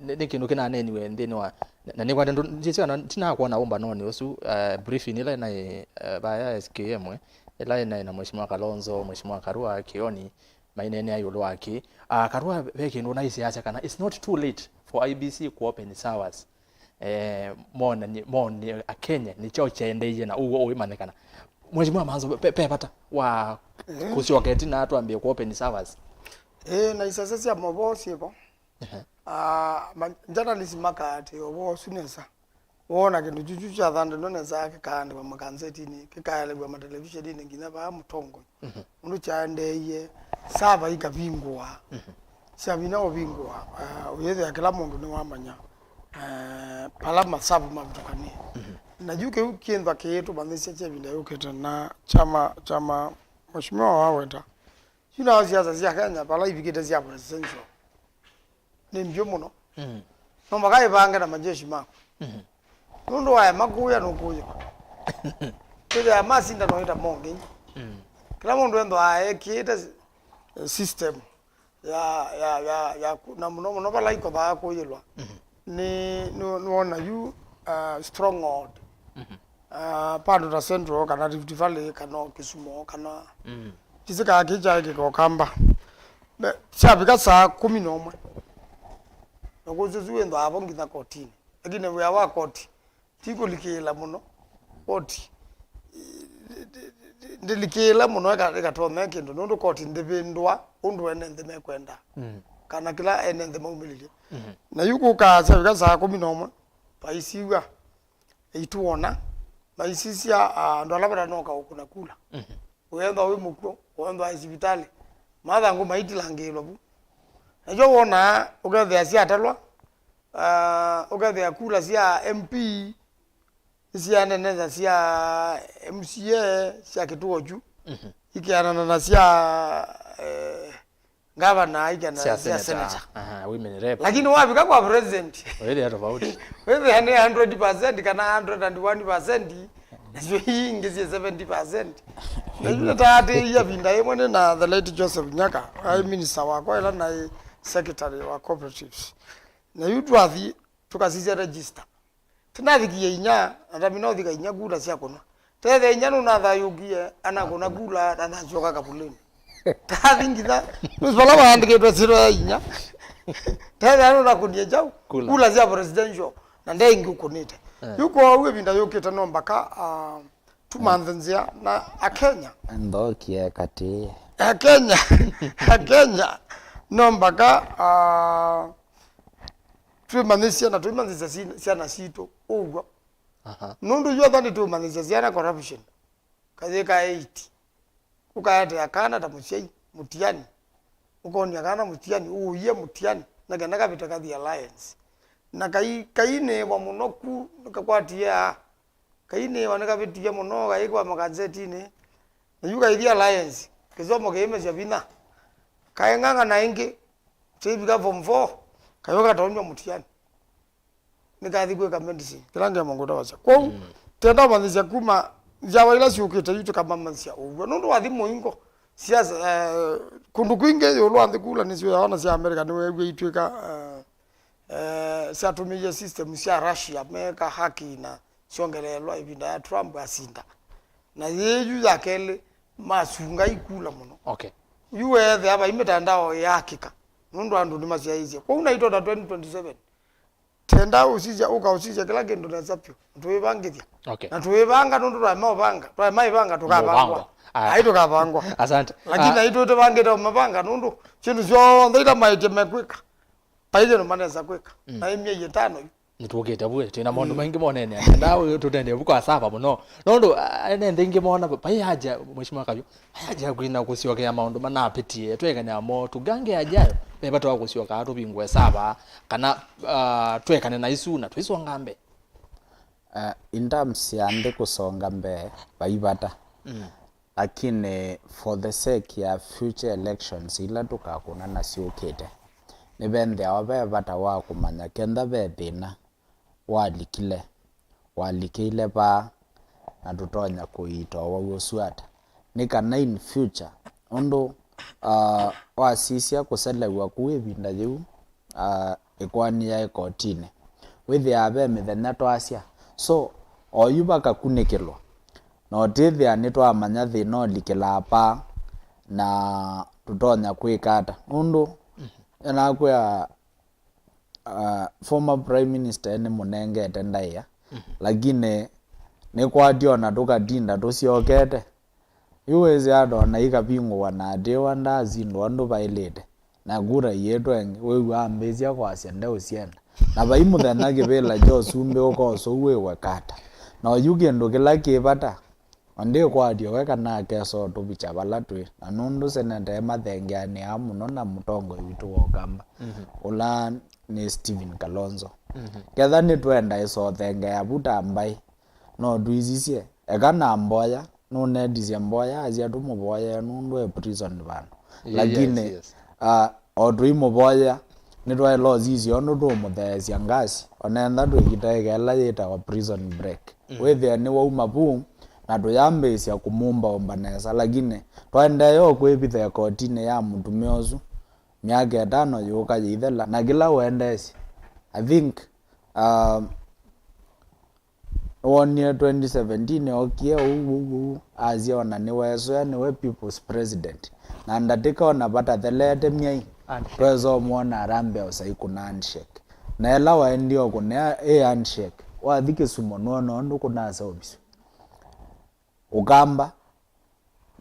nĩ, nĩ kĩndũ kĩnaneeniwe nthĩnĩ wa, na, na nĩkwate ndũ, ndĩsĩ kana tinakwona ũmbanonĩ ũsu, eh, briefing ĩla ĩnaĩ, eh, vaya S K M, eh, ĩla ĩnaĩ na Mheshimiwa Kalonzo, Mheshimiwa Karua, Kioni, maineenea ĩũlũ wa kĩ. Ah, Karua ve kĩndũ ũnaisyaasya kana it's not too late for I E B C ku open SAWAs. Eh, monanie, monanie Akenya nĩ kyaũ kyaendeeie na ũw'o ũimanyĩkana. Mheshimiwa Manzo, pe, pe vata wa, eh, kũsyoka ĩtina twambie ku open SAWAs? Eh, na isese sya movoo syĩvo. Ehe. Ah, ma, journalist makaatĩĩa ũvoo ũsu nesa. Woona kĩndũ kyu kyu kyathandanw'a nesa kĩkaandĩkwa makanzetinĩ, kĩkaelew'a matelevishoninĩ nginya vaa mũtongoi. Mhm. Ũndũ kyaendeeie, sava ikavingũa. Mhm. Syavina ũvingũa, eh, ũyĩthĩa kĩla mũndũ nĩwamanya, eh, pala masavu mavĩtũkanĩe. Mhm. Na yu kĩu kĩnthwa kĩitũmanyĩsya kya ĩvinda yũkĩte na kyama, kyama Mheshimiwa waweta. Yu nao siasa sya Kenya pala ivikĩte sya presidential. Nĩ mbyũ mũno. Mm. No mũhaka ĩvange na majeshi maku. Mhm. Nũndũ waema kũya nũkũyĩwa. Kwĩthĩa masinda no ĩta mongi. Mm. Kĩla mũndũ ethĩwa ekĩĩte system ya, ya, ya, ya, na mũno mũno vala ikothaa kũyĩlwa. Mhm. Nĩ, nĩ, nĩwona yu, uh, stronghold. Mhm. Ah, vandũ ta Central kana Rift Valley kana o Kisumu kana, mm, kĩsĩ kaa kĩ kyaĩkĩka Ũkamba. Be, syavika saa kũmi na ũmwe, na kũsĩ ũsu wĩnthwaa vo nginya kotinĩ. Lakini wĩa wa koti ti kũlikĩĩla mũno. Koti ndĩlikĩĩla mũno ĩka-, ĩkatonya kĩndũ, nũndũ koti ndĩvĩndũa ũndũ ene nthĩ mekwenda. Mm. Kana kĩla ene nthĩ maumĩlĩlye. Mhm. Na yu kũkaa syavika saa kũmi na ũmwe, vaisiw'a. Ĩitũona, maisisya, ah, andũ ala matanoka ũkũna kula. Mhm. Ũyethwa wĩ mũkw'ũ, ũyethwa wĩ sivitalĩ, mathangũ maitilangĩĩlwa vu. Nakyo wonaa, ũkethĩa syatalwa, ah, ũkethĩa kula sya M P nĩsyaendene na sya M C A sya kĩtũo kyu, mhm, ikeanana na sya, eh, Ngavana aikana sya, sya senator. Senator. Aha, women rep. Lakini wavika kwa president, wĩthĩa tofauti. Wĩthĩa nĩ hundred percent kana hundred and one percent, nasyo hii ingĩ syĩ seventy percent. Na yu nĩtaatĩĩie vinda yĩmwe nĩ na the late Joseph Nyaka, aĩ, mm, minister wakwa ĩla naĩ secretary wa cooperatives. Na yu twathi tũkasisya register. Tĩnavikie inya, na tamina ũthika inya kula sya kũnwa. Tethĩa inya nũnathayũkie, anakũna kula, na nasyoka kavulĩnĩ. Tathi nginya, nũsĩ vala vaandĩkĩtwe syĩtwa ya inya. Tethĩa nũnakũnie kyaũ? Kula. Kula sya presidential, na nde ingĩ ũkũnĩte. Eh. Yu kwoou ĩvinda yũkĩte no mbaka, ah, tũmanthe nzĩa na Akenya. Nthokie katĩ. Akenya, Akenya, no mbaka, ah, twĩmanyĩsye na twĩmanyĩsya si-, syana sitũ ũw'o. Aha. Nũndũ yuothe nĩtũmanyĩsya syana corruption. Kayĩ ka eight. Ũkaetea kana ta mũsyai, mũtiani. Ũkonia kana mũtiani, ũũie mũtiani, na kenda kavĩte kathi alliance. Na kai, kainĩĩwa mũno ku, nĩkakwatie aa. Kainĩĩwa nĩkavĩtie mũno, kaikwa makanzetinĩ. Na yu kaithi Alliance, kĩsomo kĩimesya vinya. Kaeng'ang'a na ĩngĩ, kĩivika form four, kayo katonywa mũtiani. Nĩkathi kwĩka medicine, kĩla ngemo ngũtavasya. Kwoou, mm, tenda ũmanyĩsya kuma nzyawa ila syũkĩte yu tũkamamanyĩsya ũw'o. Nũndũ wathi mũingo, siasa, eh, kũndũ kwingĩ ĩũlũ wa nthĩ kula nĩsyo yaona sya America nĩweew'a itwĩka, eh, eh, syatũmĩie system sya Russia, meeka haki na syongeleelwa ĩvinda ya Trump asinda. Na yĩĩ yu ya kelĩ, masunga ikula mũno. Okay. Yu weethĩa vai mĩtandao yaakĩka, nũndũ andũ nĩmasyaĩĩsye. Kwoou naitota twenty twenty-seven, tenda ũsisya, ũka ũsisya kĩla kĩndũ nesa vyũ. Tũĩvangĩthya. Okay. Na tũĩvanga nũndũ twaema ũvanga. Twaema ĩvanga tũkavangwa. Mũvango. Aya. Ai tũkavangwa. Asante. Lakini ah, naitũ tũvangĩte ũmavanga nũndũ syĩndũ syonthe ila maĩtye mekwĩka, vai syĩndũ manesa kwĩka. Mm. Na ĩ myei ĩtano yu. Nĩtũkĩte vu, twĩna maũndũ, mm, maingĩ monene. Nenda tũtendee vu kwa sava mũno. Nũndũ ah, ene nthĩ ingĩ mona, vai aja, Mheshimiwa Kavyu, aya aja kwina kũsyokea maũndũ manapĩtie, twekane amo, tugange ajayo, me vata wa kũsyoka tũvingũe sava, kana ah, twekane na isu na tũisonga mbee. Uh, in terms ya nthĩ kũsonga mbee, vai vata. Mm. Lakini for the sake ya future elections ila tũkakũna na syũkĩte, nĩventhĩawa ve vata wa kũmanya kenda ve thĩna walikile, walikĩile vaa, na tũtonya kũiita ũwau ũsu ata. Nĩ kana in future, ũndũ, ah, wasisya kũselew'a kũu ĩvinda yĩu, ah, ĩkoani yaĩ kotinĩ, wĩthĩaa ve mĩthenya twasya, so, oyu vakakunĩkĩlwa, na ũtĩthĩa nĩtwamanya thĩna ũlikĩlaa paa, na tũtonya kwĩka ata. Nũndũ, enakwĩa, ah, former prime minister nĩmũnengete ndaĩa, mhm, lakini nĩkwatyo na tũkatinda tũsyokete. Yu wĩsĩ ata ona ikavingũwa na atĩwa ndaasindwa ũndũ vaĩlĩte, na kura iĩtwa ĩngĩ, wĩw'a ambĩĩsya kwasya ndeũsyenda. Na vai mũthenya kĩvĩla kya ũsumbĩ ũkosũw'ĩwe kata. Na oyu kĩndũ kĩla kĩ vata, o ndĩkwatyo we kana akesa ũtũvikya vala twĩ, na nũndũ seneta emathengeanĩaa mũno na mũtongoi witũ wa Ũkamba, mhm, ũla nĩ Stephen Kalonzo. Mhm. Ketha nĩtwenda ĩsothengeea vu ta mbaĩ, no tũisisye, eka na mboya, nũnetisye mboya, asya tũmũvoyee nũndũ e prison vandũ. Yes, lakini, yes, ah, o tũimũvoyea, nĩtwaĩla ũsisya ũndũ tũũmũtheesya ngasi, onentha twĩkitaĩka ĩla yĩtawa prison break. Mm. Wĩthĩa nĩwauma vu, na tũyambĩĩsya kũmũmbaũmba nesa, lakini twaendee o kwĩvitha ĩkotinĩ ya mũtumĩa ũsu myaka ĩtano yũka yĩithela, na kĩla ũendeesye, I think, um, nĩwonie twenty seventeen ookie ũu, ũu, ũu, asya ona nĩwesoya nĩwe people's president. Na ndatĩka ona vatatheleete myei, handshake, twesa ũmwona arambĩa ũsai kũna handshake. Na ĩla waendie ũkũnĩa ĩ handshake, wathi Kĩsumo nũona ũndũ kũnaseũvisw'e. Ũkamba,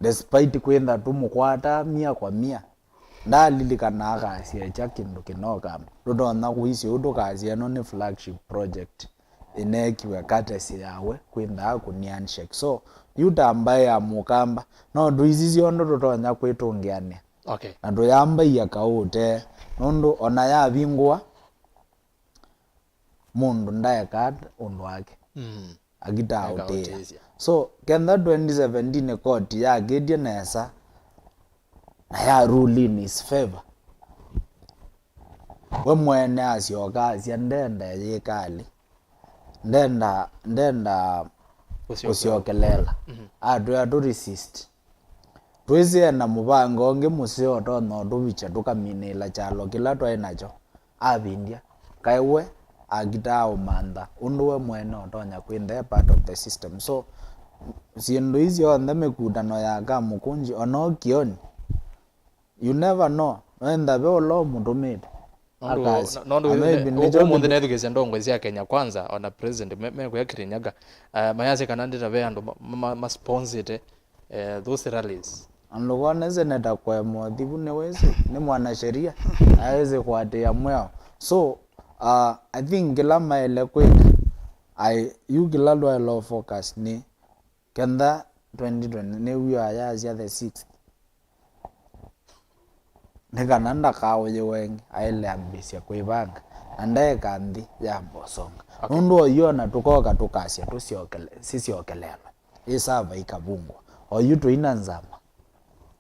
despite kwĩtha tũmũkwataa mia kwa mia, ndalilikana akasya kya kĩndũ kĩna Ũkamba. Ndũtonya kũisye ũu ndũkasya ĩno nĩ flagship project ĩneekiwe courtesy ya we kwĩtha akũnĩa handshake. So, yu ta mbaĩ ya Mũkamba, no tũisisye ũndũ tũtonya kwĩtũngĩanĩa. Okay. Na tũyambaia kaũ ũtee, nũndũ ona yavingũa, mũndũ ndaekaa ũndũ wake. Mm. Akitaũtĩĩa. Akaũtĩĩsya. So, kenda twenty seventeen koti yakĩtye nesa, na ya rule in his favor. We mwene asyoka asya, "Ndenda yĩkalĩ. Ndenda, ndenda kũsyokelela." Kũsyokelela. Mhm. Atwĩa tũ resist. Twĩsĩ e na mũvango ũngĩ mũseo ũtonya ũtũvikya tũkaminĩĩla kyalo kĩla twaĩ nakyo. Avindya. Kaĩ we akitaa ũmantha ũndũ we mwene ũtonya kwĩtha e part of the system. So, syĩndũ ii syonthe, mĩkutano ya Kamũkũnji, ona ũkioni, you never know. Noenda ve ũla ũmũtũmĩte. Nũndũ, akasya, nũndũ, na maybe nĩ, nĩkyo ũmũnthĩ kĩndũ nethukĩĩsya ndongoi sya Kenya Kwanza, ona president me, mekwĩa Kirinyaga, eh, mayasya kana ndĩta ve andũ ma, ma, ma, masponsĩte, eh, those rallies. Na ndũkone seneta kũemwa ũthivu nĩwĩsĩ, nĩ mwanasheria, na ĩsĩ kũatĩĩa mwĩao. So, uh, I think kĩla maĩle kwĩka, I, yu kĩla lwaĩle focus nĩ kenda twenty twenty, nĩw'o ayasya the sixth. Nĩ kana ndakaũyĩwe ĩngĩ, aĩle ambĩĩsya kwĩvanga, na ndaeka nthĩ yamba ũsonga. Okay. Nũndũ oyu ona tũkoka tũkasya tũsyokele-, sisyokelelwe, ĩ sava ikavungwa. Oyu tũina nzama.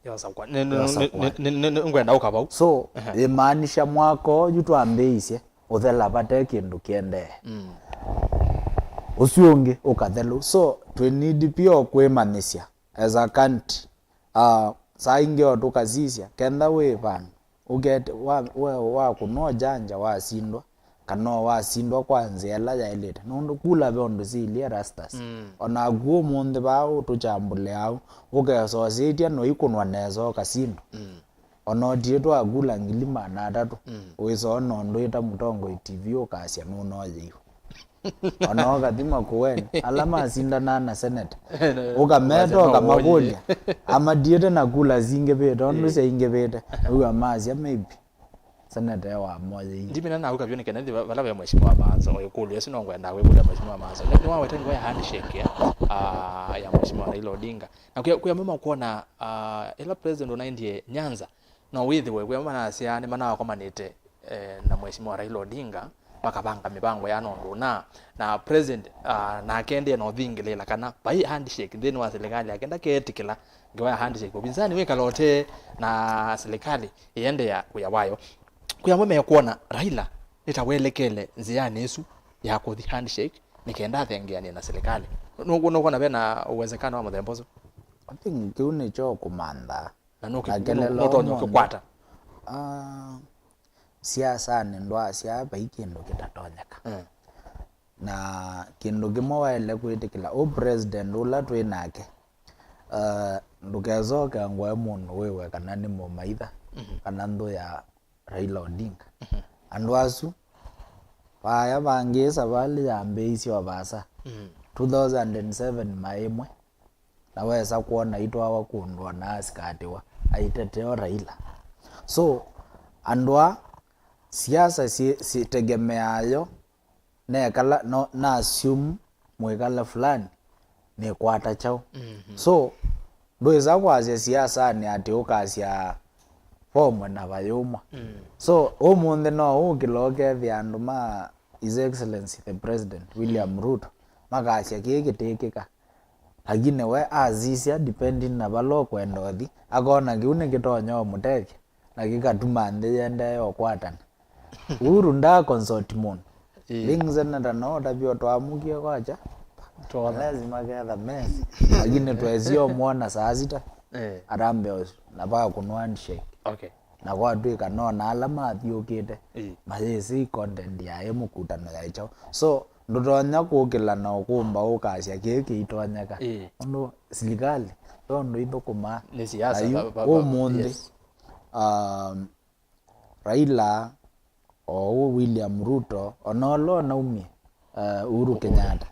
Yosa kwa. Nĩ, nĩ, Yosa nĩ, kwa. Nĩ, nĩ, nĩ, nĩ, ngwenda ũka vau. So, Ehe. Yĩmaanisha mwaka ũyu twambĩĩisye ũthela vate kĩndũ kĩendee. Mm. Ũsu ũngĩ ũkathelũ. So, tũinidi pia kwĩmanyĩsya as a country. Ah, saa ingĩ o tũkasisya, kenda wĩ vandũ, ũkete, wa, we, wakũnwa ũjanja, wasindwa, kana o wasindwa kwa nzĩa ĩla yaĩlĩte. Nũndũ kula ve ũndũ siilye Rastas. Mm. O naku ũmũnthĩ vaa ũtũkyambũlĩaa ũu, ũkesosĩtya noikũnwa nesa ũkasindwa. Mm. O na ũtiĩtwa akula ngili maana atatũ, Mm. wĩsoo na ũndũ ĩta Mũtongoi T V ũkasya nũnoyeiwe. O na ũkathi Makueni, ala masindanaa na seneta. Ũkameta, ũkamakũlya, amatiĩte na kula singĩvĩte, ũndũ syaingĩvĩte. Wĩw'a masya maybe seneta e wa moyei. Ndimina na ũkavyo nĩ Kenneth, vala ve Mheshimiwa Maanzo, o ĩkũlyo ĩsu no ngwenda kwĩkũlya Mheshimiwa Maanzo. Nĩ, nĩwaweta nĩvo ya handshake ya, ah, ya Mheshimiwa Raila Odinga. Na kwĩ, kwĩ amwe makwona, ah, ĩla president ũnaendie Nyanza, no wĩthĩwe kwĩ amwe manasya nĩmanakomanĩte, eh, na Mheshimiwa Raila Odinga, makavanga mĩvango ya nũndũ ũna, na president, ah, nake ndĩe na ũthingĩlĩĩla kana vai handshake nthĩnĩ wa silikalĩ yake, ndakeetĩkĩla ngewa ya handshake. Ũvinzani wĩkala ũte na silikalĩ ĩendeea wĩa wayo. Kwĩ amwe mekwona Raila nĩ ta welekele nzĩanĩ ĩsu ya kũthi handshake nĩ kenda athengeanie na silikalĩ. Nũ-, nũkwona ve na uwezekano wa mũthemba ũsu? I think kĩu nĩkyo kũmantha. Na nũkĩ-, Na kelelo nũtonya mũndũ. Ũkĩkwata. Ah, siasanĩ ndwasya vai kĩndũ kĩtatonyeka. Mm. Na kĩndũ kĩmwe waĩle kwĩtĩkĩla ũ president ũla twĩ nake, ah, ndũkesoke ngoe mũndũ wĩwe kana nĩ mũmaitha, Mhm. kana nthũ ya Raila Odinga. Mhm. Andũ asu, vaya vangĩ savalĩ yambĩĩisye o vaasa. Mhm. Two thousand and seven maĩ ĩmwe, na wesa kwona aitwawa kũndũ ona asikatĩwa, aiteteo Raila. So, andũ a siasa si-, sitegemeaa yo, nekala, no, na assume mwĩkala fulani nĩkwata kyaũ. Mhm. So, ndwĩsa kwasya siasanĩ atĩ ũkasya vomwe na vayũmwa. Mm. So, ũmũnthĩ no ũkĩla ũkethĩa andũ ma His Excellency the President William Mm. Ruto makasya kĩĩ kĩtĩkĩka. Lakini we asisya, depending na vala ũkwenda ũthi, akona kĩu nĩkĩtonya ũmũtethya, na kĩkatuma nthĩ yĩendee ũkwatana. Uhuru nda consult mũndũ. Ĩĩ. Ring senator no ũtavya ũtwamũkie kwacha. Twona. Lazima ketha mess. Lakini twesie ũmwona saa sita. Eh. Arambe ũsu, na vaa kũnwa handshake. Okay. Na kwatw'ĩka no na ala mathyũkĩte, Ĩĩ. mayĩsĩ content ya ĩ mũkutano yaĩ kyaũ. So, ndũtonya kũkĩla na ũkũmba ũkasya kĩĩ kĩitonyeka. Ĩĩ. Ũndũ silikalĩ, ve ũndũ ithũkũmaa. Nĩ siasa, Na yu, va, va, va, ũmũnthĩ, yes. um, Raila, oũ William Ruto, ona ũla ũnaumie, uh, Uhuru Kenyatta,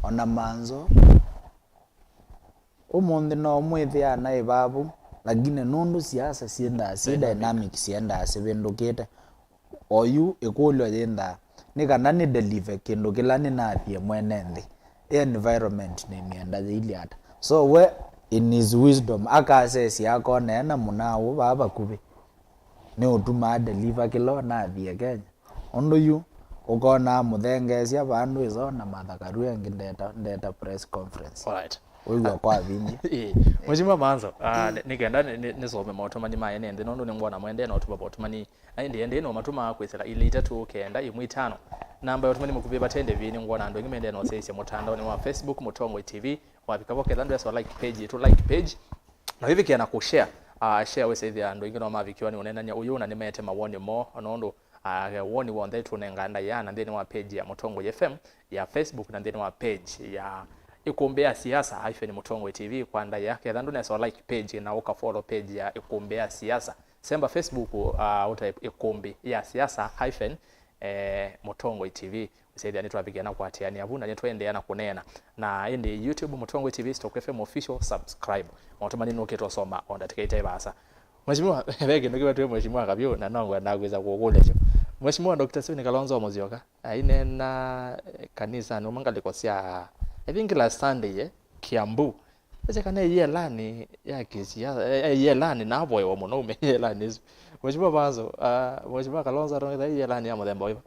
ona Manzo, ũmũnthĩ no mwĩthĩa naĩ vaa vau, lakini nũndũ siasa siendaa, syĩ Dynamic. Dynamic, siendaa sivĩndũkĩte. Oyu ĩkũlyo yĩndaa, nĩ kana nĩ deliver kĩndũ kĩla nĩnathie mwene nthĩ. Ĩ environment nĩmĩenda yĩilye ata? So we, in his wisdom, akasesya akona ena mũnaa ũũ vaa vakuvĩ, nĩũtumaa deliver kĩla ũnathie Kenya. Ũndũ yu ũkonaa mũthengeesya vandũ ĩsoo na Martha Karua ĩngĩ ndeta, ndeta press conference. Alright. Wĩw'a kwavimbye. Ĩĩ. Mheshimiwa Manzo, ah, nĩ, nĩ kenda nĩ, nĩ, nĩsome maũtũmani ma ene nthĩ, nũndũ nĩngwona mwendee na ũtũma maũtũmani. Na ĩndĩ, ĩndĩ no matũmaa kwĩsĩla ilĩ itatũ kenda ĩmwe itano. Namba ya ũtũmani mũkuvĩ vate ndĩvi, nĩngwona andũ aingĩ mendee na ũsyaĩĩsya mũtandaonĩ wa Facebook, Mũtongoi T V. Wavika vo ketha ndwesa like page yĩtũ, like page. Na wĩvikĩa na kũshare, ah, share wĩsĩthĩa andũ aingĩ no mavikiwa nĩ ũneenany'a ũyũ na nĩmeete mawoni moo, nũndũ Ah, woni w'onthe tũnengaa ndaĩa na nthĩnĩ wa page ya Mũtongoi F M ya Facebook na nthĩnĩ wa page ya Ĩkũmbĩ ya Siasa hyphen Mũtongoi T V kwa ndaĩa. Ketha ndũnesa like page na ũka follow page ya Ĩkũmbĩ ya Siasa, semba Facebook, ah, ũtae Ĩkũmbĩ ya Siasa hyphen, eh, Mũtongoi T V. Ũsethĩa nĩtwavikĩa na kũatĩanĩa vu na nĩtũendeea na kũneena. Na ĩndĩ YouTube Mũtongoi T V, Stock F M Official, subscribe. Maũtũmani nũkĩte ũsoma o ndatĩka itaĩ vaasa. Mheshimiwa, ve kĩndũ kĩmwe twĩ Mheshimiwa Kavyũ, na no ngwenda kwĩsa kũkũlya kyo. Mheshimiwa Doctor Stephen Kalonzo Musyoka, aineena, eh, kanisanĩ ũmwe ngalĩko sya, I think last Sunday, eh, Kiambu. Ese kana ĩyĩelanĩ ya kĩsiasa, eh, ĩyĩelanĩ navoewa mũno ume ĩyĩelanĩ ĩsu. Mheshimiwa Maanzo, ah, Mheshimiwa Kalonzo atongethya ĩyĩelanĩ ya mũthemba ũiva?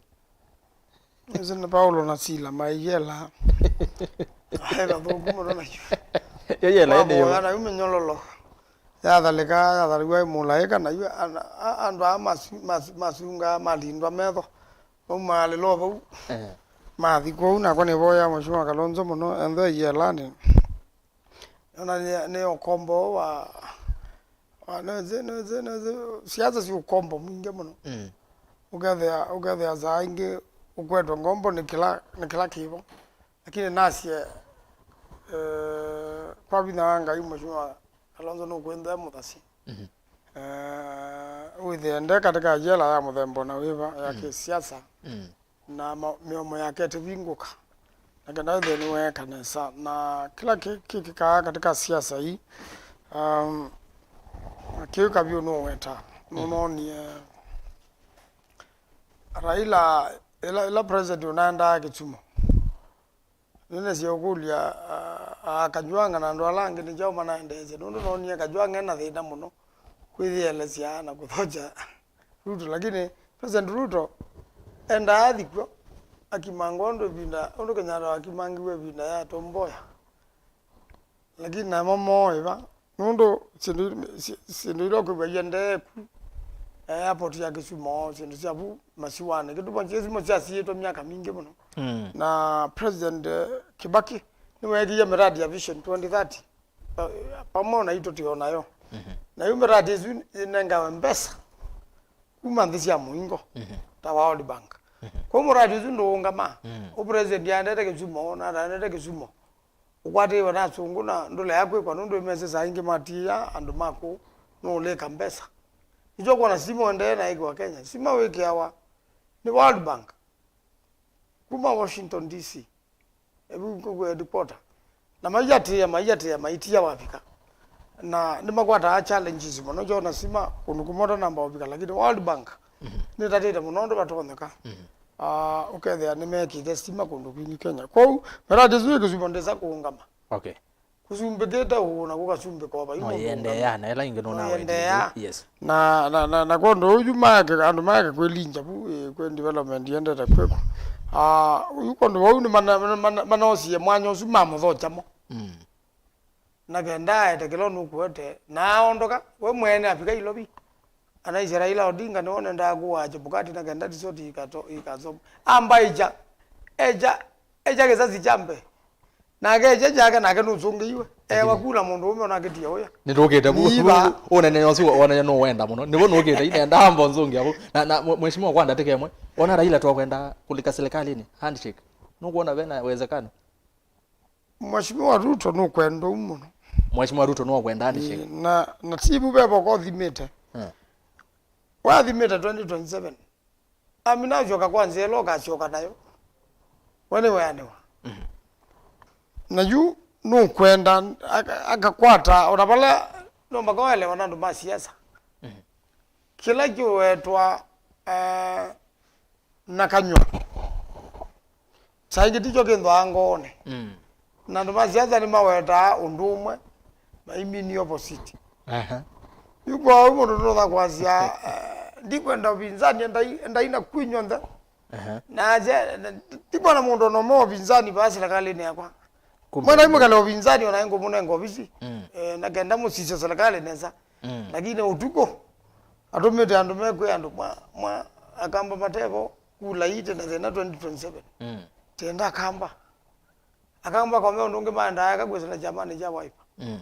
Nĩsĩ nĩ Paulo na Sila maiyela. Aĩ vathũku mũno nakyo. Yo yela ĩndĩ yo. Wavoya nayu mĩnyololo. Yathalĩka, yathalĩw'a ĩ mũlaĩka, nayu ana-, a-, andũ aa masu-, masu-, masungaa malindwa metho. Maumaa lĩlo vau. Eh. Mathi kũu, nakwa nĩvoya Mheshimiwa Kalonzo mũno, enthe yelani. Nona nĩ, nĩ ũkombo wa, wa, nĩwĩsĩ, nĩwĩsĩ, nĩwĩsĩ, siasa syĩ ũkombo mwingĩ mũno. Mm. Ũkethĩa, ũkethĩa saa ingĩ ũkwetwe ngombo nĩ kĩla, nĩ kĩla kĩvo. Lakini nasye, eh, kwa vinya wa Ngai, Mheshimiwa Kalonzo nũkwĩnthĩa mũthasye. Mhm. Eh, wĩthĩe nde katika yela ya mũthemba na wĩva ya, mm, kĩsiasa. Mm. Na ma-, mĩomo yake ĩtĩvingũka. Na kenda wĩthĩe nĩweeka nesa. Na kĩla kĩ-, kĩkĩkaa katika siasa ii, um, kĩu kavyũ nũweta. Mm. Nũnonie Raila, ĩla, ĩla president ũnaendaa Kisumu. Nĩnĩsĩ ũkũlya, a, a Kajwang'a na andũ ala angĩ nĩ kyaũ manaendeesye, nũndũ noonie Kajwang'a ena thĩna mũno kwĩyĩelesya na kũthokya Ruto, lakini President Ruto endaa athi kw'o akimangwa ũndũ ĩvinda, ũndũ Kenyatta wakimangiwe ĩvinda ya Tom Mboya. Lakini namo mooĩ va, nũndũ syĩndũ, sy-, syĩndũ ila ũkwĩw'a iendee ku, eh, airport ya Kisumu, syĩndũ sya vu masiwanĩ. Kĩtuma syĩsimo syasiĩtwe myaka mingĩ mũno. Mm. Na President, eh, Kibaki nĩweekĩie miradi ya Vision twenty thirty, pa-, pamwe naitũ twĩ o nayo. Mhm. Na yu miradi ĩsu ĩnengawe mbesa kuma nthĩ sya mũingo, mhm, ta World Bank. Mhm. Kwa muradi ũsu ndũũngama. Mm. Ũ president aendete Kisumu, na ndaendete Kisumu. Ũkwatĩĩwe na asũngũ na ndũlea kwĩkwa nũndũ ĩmesĩ saa ingĩ matiĩa andũ maku nũũlĩka mbesa. Nĩkyo kwona stima ũendee na ĩkĩwa Kenya. Stima wĩkĩawa nĩ World Bank kuma Washington D C, evu kũkũ headquarter. Na maiatĩĩa, maiatĩĩa, maitia wavika. Na nĩmakwataa challenges mũno, kyona stima kũndũ kũmwe ũtanamba ũvika, lakini World Bank, mhm, nĩtatĩte mũno ũndũ vatonyeka. Mhm. Ah, ũkethĩa nĩmekĩte stima kũndũ kwingĩ Kenya. Kwoou, miradi ĩsu ĩ Kisumu ndĩsa kũũngama. Okay. Kũsumbĩkĩte ũũ na kũkasumbĩka o vai. No mũndũ yĩendeea, ũngama. Na ĩla ĩngĩ nũnawetie. Yes. Na, na, na, na kwondũ ũyu maeke, andũ maeke kwĩlingya vu, eh, kwĩ development yendete kwĩkwa. Ah, ũyu kwondũ vau nĩ mana-, mana-, mana-, manosie mwanya ũsu mamũthokya mo. Mm. Na kenda aete kĩla nũkũete, na aondoka, we mwene avika Ilovi. Anaisye Raila Odinga nĩwe ũnendaa kũaa Chebukati na kenda resort ikato-, ikasoma. Amba echa, echa, echa kĩsasi kya mbee. Nake echa kyake nake nũsũngĩiwe. Ewa lakini kuna mũndũ ũme onakĩtie ũya. Nĩtũkĩte vu, nĩiva. Vu, ũnene ũsu wonany'a nũwenda mũno. Nĩvo nũkĩte, inenda amba ũnzũngĩa vu. Na, na, mwe-, mheshimiwa, kwa ndatĩka ĩmwe, ona Raila twakwenda kũlika serikalini, handshake. Nũkwona vena wezekano? Mheshimiwa Ruto nũkwenda ũu mũno. Mheshimiwa Ruto nũkwenda handshake. Ĩĩ, na, na ti vu veva ũkothimĩte. Hmm. Wathimĩte twenty twenty-seven. Amina asyoka kwa nzĩa ĩla ũkasyoka nayo. We nĩweanĩwa. Mhm. Na yu nũkwenda aka-, akakwata ona vala no mpaka waelewa na andũ ma siasa. Mhm. Kĩla kĩũwetwa, eh, na kanyw'a. Saa ingĩ tikyo kĩnthwaa ngoonĩ. Mm. Na andũ ma siasa nĩmawetaa ũndũ ũmwe, maimini opposite. Aha. Yu kwa ũu mũndũ nũtha kwasya, eh, ndikwenda ũvinzani, endai, endai na kwinyw'onthe. Aha. Na asya, na, ndikwona mũndũ ona ũmwe wa ũvinzani vaa serikalĩnĩ yakwa. Kumbe mwenda imũkale ũvinzani ona ngũmũnenga ovisi. Mm. Eh, na kenda mũsisya serikali nesa. Mm. Lakini ũtukũ, atũmĩte andũ mekwĩa andũ mwa, mwa Akamba matevo, kula ii tena thĩna twenty twenty-seven. Mm. Tenda Akamba. Akamba kome ũndũ ũngĩ maendaa eka kwĩsana kyamani kya Wiper. Mm.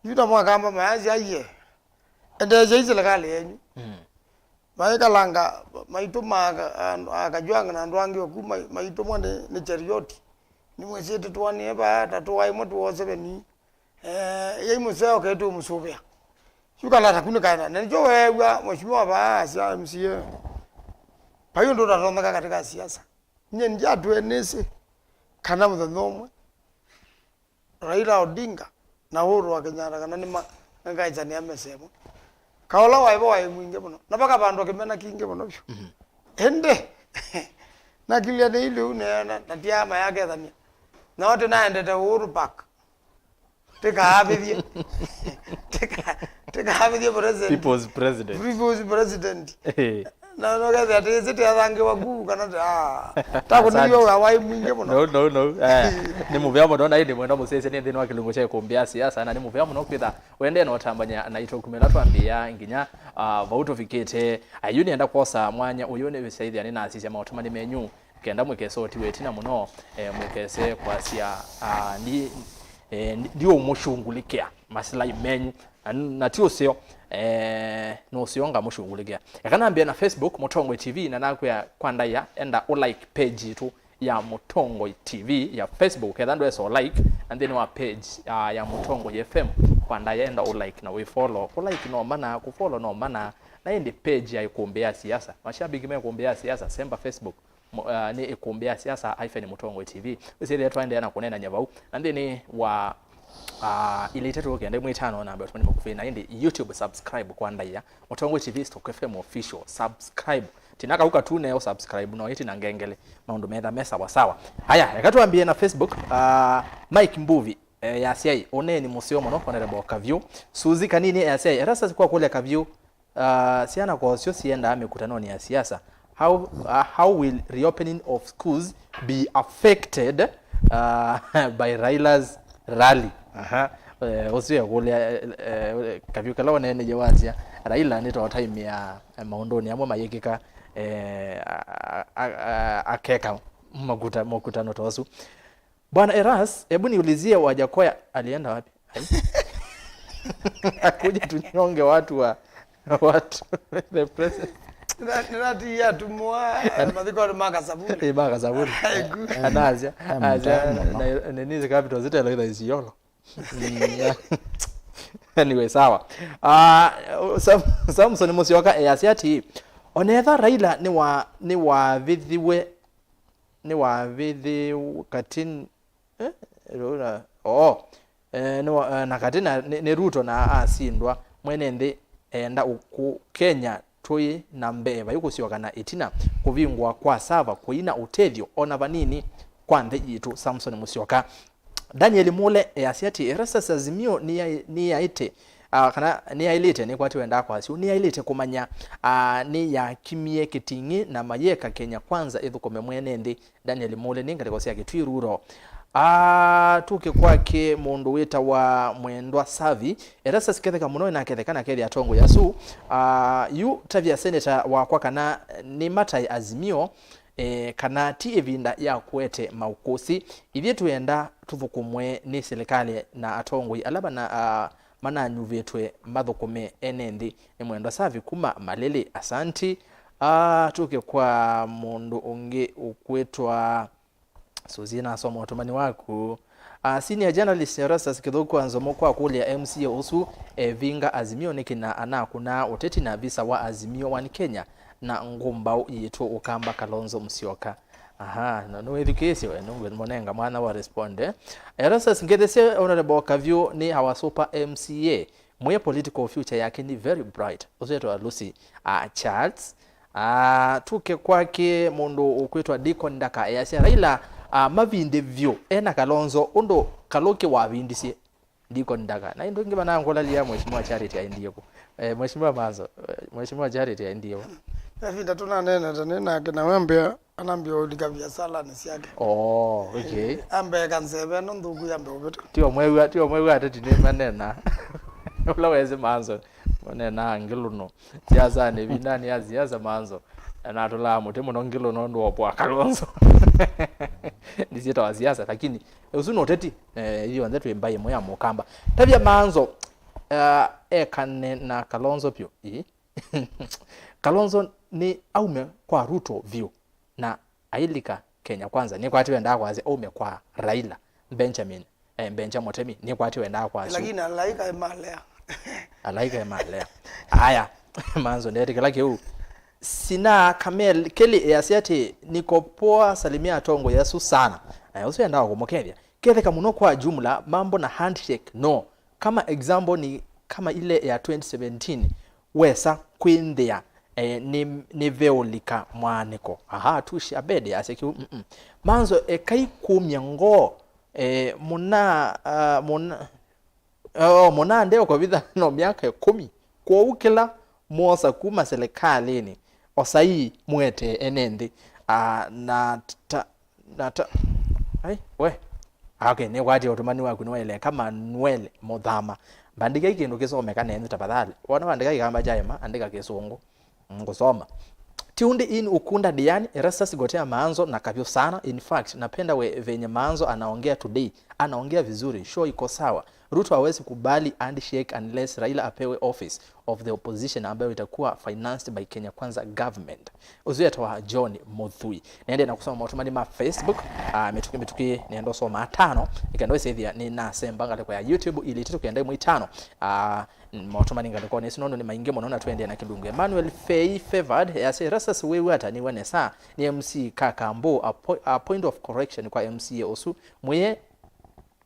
Yu namo Akamba mayasya aiye, endeesyai serikali yenyu. Mm. Maikalanga, maitũma aka-, andũ, a Kajwang' na andũ angĩ oku mai-, maitũmwa nĩ, nĩ Cherioti. Nĩmwĩsĩ tũtũanĩe vaa, ta tũaĩmwe tũoseve ni. Eh, yai mũseo ketũ mũsũvĩa. Yu kalata kũ nĩkaenda. Na nĩkyo weew'a mheshimiwa vaa asya M C A. Vai ũndũ ũtatonyeka katika siasa. Nyie ndyatwĩe nĩsĩ kana mũthenya ũmwe Raila Odinga na Uhuru wa Kenyatta kana nĩma-, nĩmakaĩkyanĩa mesa ĩmwe. Kaola waĩ vo waĩ mwingĩ mũno. Na vakavandwa kĩmena kingĩ mũno vyũ. Mhm. Ĩndĩ, nakilya nĩ ilĩu neena, na tiama yakethania. Nao tĩnaendete Uhuru Park. Tĩkaavĩthye. Tĩka-, tĩkaavĩthye president. People's president. People's president. Eh. Na no kethe atĩ ĩsĩ tĩathangĩwa ku kana ta ta kũnĩw'a wĩa waĩ mwingĩ mũno. No, no, no. Eh, nĩ mũvea mũno na ĩndĩ mwenda mũsese nĩ nthĩnĩ wa kĩlungu kya ĩkũmbĩ ya siasa na nĩ mũvea mũno kwĩtha ũendee na ũtambany'a na itũkumĩla twambĩĩa nginya ah, vau tũvikĩte. Ayu nĩenda kwosa mwanya ũyũ nĩ wĩsaithya nĩ nasisya maũtũmani menyu kenda mwĩkese ũtiwe ĩtina mũno eh, mwĩkese kwasya ah, ndi eh, ndi- ndiũmũshungulĩkĩa masilai menyu na, na ti ũseo eh, nũseo ngamũshungulĩkĩa. Eka nambĩe na Facebook Mũtongoi T V na nakwĩa kwa ndaĩa enda ũlike page itũ ya Mũtongoi T V ya Facebook etha ndwesa ũlike na nthĩnĩ wa page ah, ya Mũtongoi F M kwa ndaĩa enda ũlike na wĩfollow. Kũlike no mana, kũfollow no mana. Na ĩndĩ page ya ĩkũmbĩ ya siasa mashabiki ma ĩkũmbĩ ya siasa semba Facebook Mo- ah, nĩ ĩkũmbĩ ya siasa hyphen Mũtongoi T V. Wĩsĩthĩe twaendeea na kũneenany'a vau na nthĩnĩ wa ah, ilĩ itatũ kenda ĩmwe itano namba ũtũmani mũkuvĩ na ĩndĩ YouTube subscribe kwa ndaĩa Mũtongoi T V Stock F M official subscribe. Tina kau katune ũ subscribe no ĩtina ngengele maũndũ metha me sawa sawa. Aya eka twambie na Facebook ah, Mike Mbuvi eh, yasyai ũneeni mũseo mũno Honorable Kavyũ. Suzi Kanini yasyai Erastus kwa kũlya Kavyũ Ah, syana kwosyo siendaa mĩkutanonĩ ya siasa. How, uh, how will reopening of schools be affected uh, by Raila's rally? Aha. Eh, ũsu ekũlya eh, eh, Kavyũ kala ũneeneie wasya Raila nĩtotaimĩa eh, maũndũnĩ amwe mayĩkĩka eh, a- a- a- akeka makuta- makutano ta ũsu. Bwana Eras, hebu niulizie Wajakoya alienda wapi? Ai. Akuje tunyonge watu wa watu the president. Nĩnatiie atumwa mathikonĩ ma Kasavuli. Eh, ma Kasavuli. Aiku. Anasya, anasya na nini capital zitelo itha isiolo. Anyway, sawa. Ah, Sam- Samson Musyoka easya ati onetha Raila nĩ wa nĩ wavithiwe nĩwavĩthĩĩw katĩ eh, rũna- oo, eh, nĩwa- eh, na katĩ na nĩ, nĩ Ruto na asindwa mwene nthĩ eenda ũkũ Kenya tũĩ na mbee vai kũsyoka na ĩtina kũvingũa kwa sava kũina ũtethyo ona vanini kwa nthĩ yitũ. Samson Musyoka. Daniel Mule easya atĩ Erastus Azimio nĩyaĩ- nĩyaĩte ah, kana nĩyaĩlĩte nĩkwati wendaa kwasya nĩyaĩlĩte kũmanya ah, nĩyakimie kĩting'ĩ na mayeka Kenya Kwanza ĩthũkũme mwene nthĩ. Daniel Mule nĩ ngalĩko sya Kĩtw'ĩ Rural. Ah, tũke kwake mũndũ wĩtawa Mwendwa Savi. Erastus Ketheka mũno na Ketheka na Ketheka atongoi asu. Ah, yu tavya seneta wakwa kana nĩ matae Azimio eh, kana ti ĩvinda ya kũete maũkũsĩ. Ithyĩ twĩenda tũthũkũmwe nĩ silikalĩ na atongoi ala mana, ah, mananyuvĩtwe mathũkũme ene nthĩ. Nĩ Mwendwa Savi kuma Malili. Asanti. Ah, tũke kwa mũndũ ũngĩ ũkwĩtwa Suzie nasoma ũtũmani waku. Ah, senior journalist Erastus Kĩthũku Anzomo kwa kũlya M C A ũsu evinga Azimio nĩkĩ na anakũnaa ũteti na visa wa Azimio One Kenya na ngũmbaũ yitũ Ũkamba Kalonzo Musyoka. Aha, no nĩwĩthukĩĩsye we, nũngũmũnenga mwana wa respond. Erastus Ngethesye Honorable Kavyũ nĩ our super M C A. Mwĩe political future yake nĩ very bright. Ũsu etawa Lucy ah, Charles. Ah, tũke kwake mũndũ ũkwĩtwa Deacon Ndaka easya Raila ah, mavinde vyũ ena Kalonzo ũndũ Kalũkĩ wavindisye. Deacon Ndaka. Na ĩndũ ĩngĩ vanangũlalia Mheshimiwa Charity aendie kũ? Eh, Mheshimiwa Manzo, eh, Mheshimiwa Charity aendie kũ? Ve vinda tũnaneenete nĩ nake na wambĩa anambia ũlika viasalanĩ syake. Oh, okay. Ambe eka nzeve ĩno nthũku yambe ũvĩta. Tio mwew'a, tio mwew'a ateti nĩ manena. Ũla wesĩ Manzo, manena ngĩlũno. Siasanĩ, ĩvindanĩ ya siasa Manzo. Anatũlaa mũtĩ mũno ngĩlũno nũndũ wa ũpwa Kalonzo. Ndisiĩtawa siasa, lakini ũsu nĩ ũteti. Eh, ithyonthe twĩ mbaĩ ĩmwe ya Mũkamba. Tavya Manzo, eh, ekane na Kalonzo vyũ. Ii. Kalonzo nĩ aume kwa Ruto vyũ na ailika Kenya Kwanza. Nĩkwatiwe ndakwasya aume kwa Raila. Benjamin, eh, Benja Mũtemi. Nĩkwatiwe ndakwasya. Lakini alaika emalea. Alaika emalea. Aya, Manzo ndetĩkĩla kĩu. Sina Kamel Kelly easya atĩ niko poa, salimia atongoi asu sana. Eh, ũsu endaa kũmũkethya. Ketheka mũno kwa jumla, mambo na handshake, no. Kama example ni kama ile ya twenty seventeen, wesa kwĩnthĩa eh, nĩ, nĩveũlika mwaanĩko. Aha, Tush Abed asya kĩu, mm-mm. Manzo ekai kũmya ngoo, eh, mũna, ah, mũna, oh, mũna ndeũkovitha no myaka ĩkũmi. Kwoou kĩla mwosa kuma silikalĩnĩ, Osai mũetee ene nthĩ. Ah, na ta, na ta, ai, we. Ah, okay, nĩkwatie ũtũmani waku nĩwaĩle. Ka Manuel Mũthama. Mbandĩkai kĩndũ kĩsomeka nenyu tafadhali. Wona wandĩka Kĩkamba kyaema, andĩka Kĩsũngũ. Ngũsoma. Tuned in Ukunda Diani, Erastus Gotea Maanzo na kavyu sana. In fact, napenda we venye Maanzo anaongea today. Anaongea vizuri. Show iko sawa. Ruto hawezi kubali handshake unless Raila apewe office of the opposition ambayo itakuwa financed by Kenya Kwanza government. Ũsu etawa John Muthui. Nende na kusoma maũtũmani ma Facebook. Ah, mĩtũkĩ mĩtũkĩ nenda ũsoma atano. Ĩkenda wĩsĩthĩa nĩnasemba ngalĩko ya YouTube ili tũkenda imwe itano. Ah, maũtũmani ngalĩkonĩ ĩsu nũndũ nĩ maingĩ mũno na tũendee na kĩlungu. Emmanuel Fei Favored, easya, Erastus wĩw'a ata nĩwe nesa, nĩ M C ka Kambu, a po-, a point of correction kwa M C A ũsu, mwĩe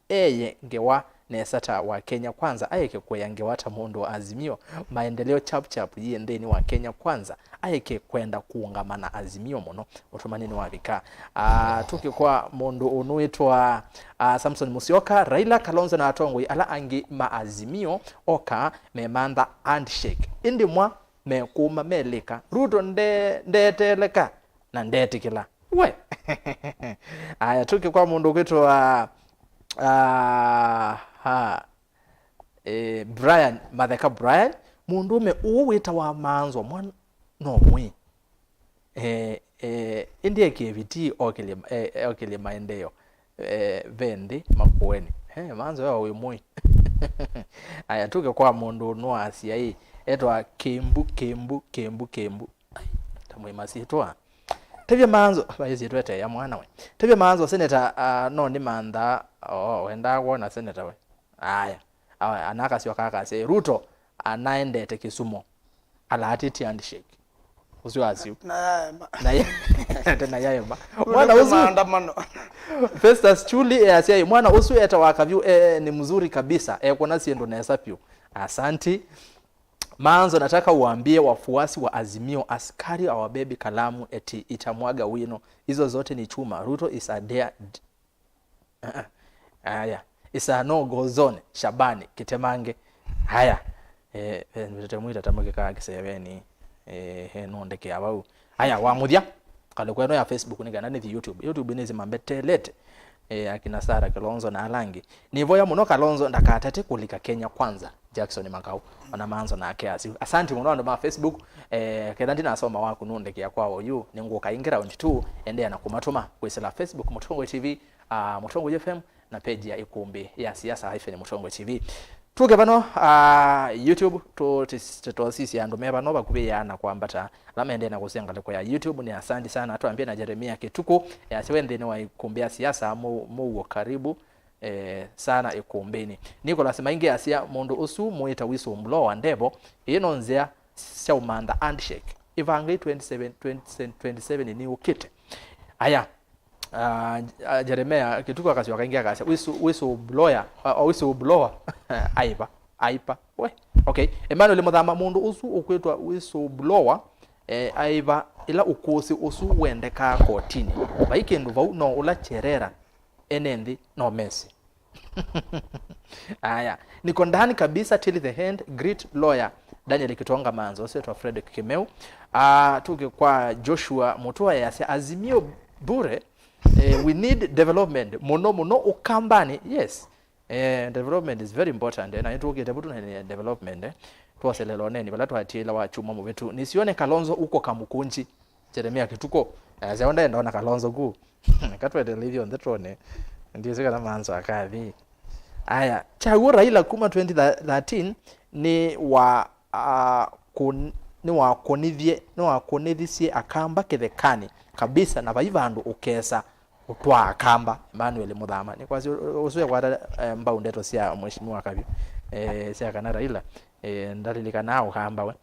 eye ngewa nesa ta wa Kenya Kwanza, aeke kũea ngewa ta mũndũ wa Azimio. Maendeleo chap chap yĩ nthĩnĩ wa Kenya Kwanza, aeke kwenda kũũngama na Azimio mũno. Ũtũmani nĩwavika. Ah, tũke kwa mũndũ ũnũĩtwa, ah, Samson Musyoka, Raila, Kalonzo na atongoi ala angĩ ma Azimio oka memantha handshake. Ĩndĩ mwa mekũma melĩka. Ruto nde-, ndeteeleka na ndetĩkĩla. We! Aya, tũke kwa mũndũ ũkwĩtwa, ah, ha, eh, Brian Matheka Brian, mũndũũme ũũ wĩtawa Maanzo mwana no mwĩ. Eh, eh, ĩndĩ ekie vitii okĩlye, eh, okĩlye maendeeo, eh, ve nthĩ makũeni. Eh, Maanzo yo wĩ mũĩ. Aya, tũke kwa mũndũ ũnũasya ĩ, etwa Kĩmbu, Kĩmbu, Kĩmbu, Kĩmbu. Ai, ta mwĩ masyĩtwa. Tavya Maanzo, vaĩ syĩtwa eteea mwana we. Tavya Maanzo, seneta, ah, no nĩ mantha, oh, wendaa kwona seneta we. Aya. Aya, anakasyoka akasya, Ruto anaendete Kisumu. Alaatĩtye handshake. Ũsu asyu. Na yaema. Na ya-, ate na yaema. Mwana ũsu. Maandamano. Festus Chuli easya, mwana ũsu etawa Kavyu, eh, ni mzuri kabisa. Ekũna syĩndũ nesa vyũ. Asanti. Maanzo, nataka uambie wafuasi wa Azimio, askari hawabebi kalamu eti itamwaga wino. Hizo zote ni chuma. Ruto is a dead. Uh-uh. Aya. Is a no go zone. Shabani Kitemange. Haya. Eh, eh, nĩtete mwita tamũkĩkaa kĩseveni. Eh, he nũndekea vau. Haya, wa mũthya. Kalĩko ĩno ya Facebook nĩ kana nĩthi YouTube. YouTube nĩsĩ mambetelete. Eh, akina Sarah Kalonzo na ala angĩ. Nĩvoya mũno Kalonzo ndakatate kũlika Kenya Kwanza. Jackson Makau, ona Maanzo nake asyu. Asanti mũno andũ ma Facebook. Eh, ketha ndinasoma waku nũndekea kwa oyu, nĩngũka ĩngĩ round two, endeea na kũmatũma kwĩsĩla Facebook Mũtongoi T V, ah, Mũtongoi F M, na page ya Ĩkũmbĩ ya Siasa hyphen Mũtongoi T V. Tũke vano, ah, YouTube, tũ-, tũsisye andũ me vano vakuvĩ ya na kwambata, ala mendee na kũsya ngalĩko ya YouTube, nĩ asanti sana. Twambie na Jeremia Kĩtukũ, easya we nthĩnĩ wa Ĩkũmbĩ ya Siasa, mũ-, mũuo karibu. Eh, sana Ĩkũmbĩnĩ. Nicholas Maingi asya, mũndũ ũsu mũĩta whistleblower ndevo, ĩĩ no nzĩa sya ũmantha handshake. Ĩvangei twenty seven, twenty, twenty seven nĩyũkĩte. Aya, ah, ah, Jeremia Kĩtukũ akasyoka ĩngĩ akasya, whistle-, whistleblower, ah, whistleblower, aiva, aipa, we. Okay, Emmanuel Mũthama, mũndũ ũsu ũkwĩtwa whistleblower, eh, aiva ĩla ũkũsĩ ũsu wendekaa kotinĩ. Vai kĩndũ vau no ũla Cherera. Ene nthĩ no mesĩ. Aya, niko ndani kabisa till the end. Great lawyer Daniel Kitonga Manzo, ũsu wĩtwa Fredrick Kimeu. Ah, tũke kwa Joshua Mutua easya, Azimio bure, eh, we need development mũno mũno Ũkambani. Yes. Eh, development is very important. Eh, na nĩtũkĩte vu tũnene development. Eh. Twoselela ũneni vala twatiĩla wa kyumwa mũvĩtu. Nisione Kalonzo uko Kamukunji. Jeremia Kĩtukũ. Easya, ndaenda ona Kalonzo ku. Katwetele ithyonthe twone. Ndiĩsĩ kana Manzo akathi. Aya, kyaw'o Raila kuma twenty thirteen nĩ wa, ah, kũn-, nĩ wakũnithie, nĩ wakũnithisye Akamba kĩthekanĩ kabisa, na vai vandũ ũkesa ũtwaa Akamba. Emmanuel Mũthama. Nĩ kwasya ũ-, ũsu ekwata, eh, mbau ndeto sya Mheshimiwa Kavyu, eh, sya kana Raila, eh, ndalilikanaa Ũkamba we.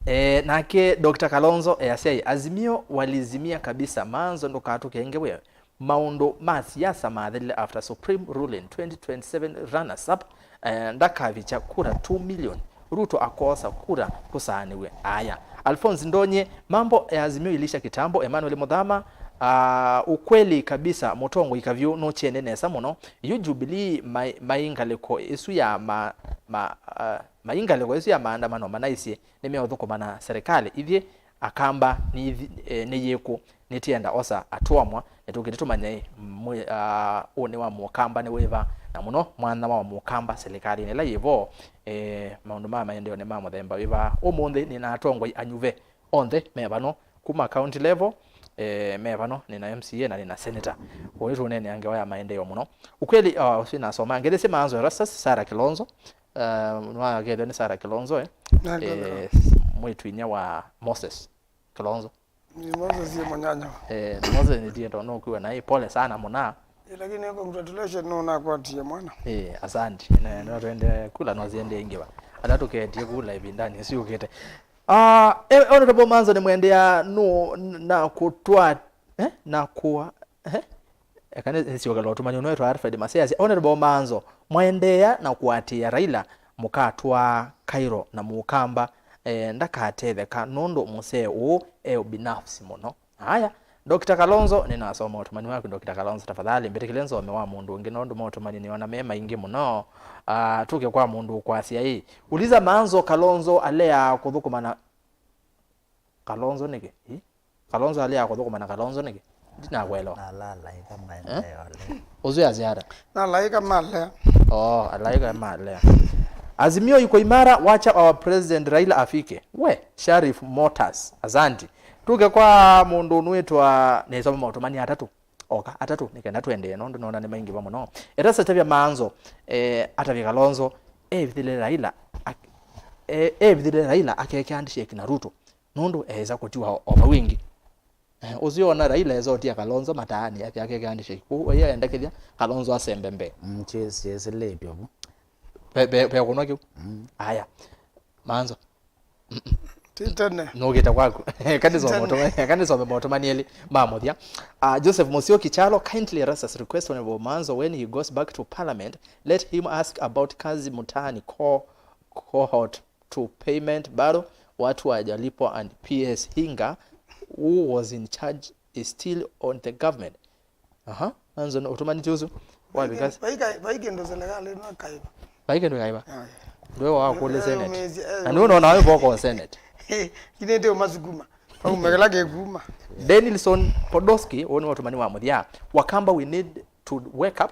Eh, nake Doctor Kalonzo easya, Azimio walizimia kabisa, Manzo ndũkatũkenge we. Maũndũ ma siasa mathelile after Supreme ruling twenty twenty-seven runners up, eh, ndakavikya kura two million. Ruto akosa kura kũsaanĩw'e. Aya. Alphonse Ndonye, mambo ya Azimio ilisha kitambo. Emmanuel Mũthama, ah, ukweli kabisa, mũtongoi Kavyu nũkyene nesa mũno. Yu Jubilee mai-, mai ngalĩko ĩsu ya ma-, ma-, ah, mai ngalĩko ĩsu ya maandamano manaisye nĩmeũthũkũma na serikali. Ithyĩ Akamba nĩ ithi-, eh, nĩ yĩkũ? Nĩtĩenda osa atũamwa, nĩtũkĩte tũmanye, mwĩ-, ah, ũnĩ wa Mũkamba nĩ wĩva, na mũno mwanya wa Mũkamba silikalĩnĩ ĩla yĩvo. Eh, maũndũ ma maendeeo nĩ ma mũthemba wĩva? Ũmũnthĩ nĩna atongoi anyuve onthe me vano, kuma county level, eh, me vano, nĩna M C A na nĩna senator. Ũyũ tũneenea ngewa ya maendeeo mũno. Ukweli, ah, ũsu nasoma. Ngethi sya Maanzo Erastus, Sarah Kilonzo, ah, nĩwakethwa nĩ Sarah Kilonzo, eh? Na Kilonzo. Eh, mwĩtu inya wa Moses Kilonzo. Ni Moses ye mwanyanyawa. Eh, Moses nĩtie tondũ nũkwĩwa naĩ, pole sana mũna. Eh, lakini congratulations, no nakwatie mwana. Eh, asante. Na no twende kula no ziende ingiva. Ala tũketie kula ivindani siukite. Ah, eh, Honorable Maanzo nĩ mwendea no na kutwa, eh, na kuwa, eh? Eka nĩ, nĩsyokela ũtũmani ũnũetwa Alfred Maseas. Honorable Maanzo, mwaendeea na kũatĩĩa Raila, mũkatwaa Cairo na Mũkamba, eh, ndakatetheka nũndũ mũsee ũũ e ũbinafsi mũno. Haya, Doctor Kalonzo, nĩnasoma ũtũmani waku, Doctor Kalonzo, tafadhali, mbĩtĩkĩle nsome wa mũndũ ũngĩ, nũndũ maũtũmani nĩona me maingĩ mũno. Ah, tũke kwa mũndũ ũkwasya ĩ, uliza Maanzo, Kalonzo alea kũthũkũma na Kalonzo nĩkĩ? Ĩ? Kalonzo alea kũthũkũma na Kalonzo nĩkĩ? Ndinakwelewa. Na alalaĩka maendeeo. Ũsu ya ziara. Na alaĩka malea. Oh, alaĩka malea. Azimio iko imara, wacha our president Raila afike. We, Sharif Motors, asante. Tuke kwa mũndũ ũnũĩtwa nĩsoma maũtũmani atatũ. Oka atatũ, nĩ kenda tũendee, nũndũ nona nĩ maingĩ va mũno. Etasa tavya Maanzo, eh, atavye Kalonzo, evithile Raila, ak-, eh, evithile Raila akeke handshake na Ruto. Nũndũ eĩsa kũtiwa o, o vau ĩngĩ. Eh, ũsu ona Raila esa ũtia Kalonzo mataani, ake akeke handshake. Kũu ĩyo endekethya Kalonzo asembe mbee. Mm, kyĩsĩlĩtwe vu. Pe, pe, pe kũnwa kĩu. Mm. Aya. Maanzo. Ti tene. Nũkĩte kwaku. Kanisome maũtũmani elĩ ma mũthya. Uh, Joseph Musyoki Kyalo, kindly Erastus request Honorable Maanzo when he goes back to parliament, let him ask about Kazi Mtaani co-, cohort to payment bado watu hawajalipwa and P S Hinga who was in charge is still on the government. Aha, Maanzo, ũtũmanĩte ũsu. Wapi kasi? Vai kĩndũ serikali ĩno kaiva. Vai kĩndũ kaiva. Ndwe wa kũle Senate. Na ndio unaona wewe voko Senate. Kinete umasukuma. Pau megela kekuma. Denilson Podolski, ũũ nĩ ũtũmani wa mũthya. Wakamba, we need to wake up.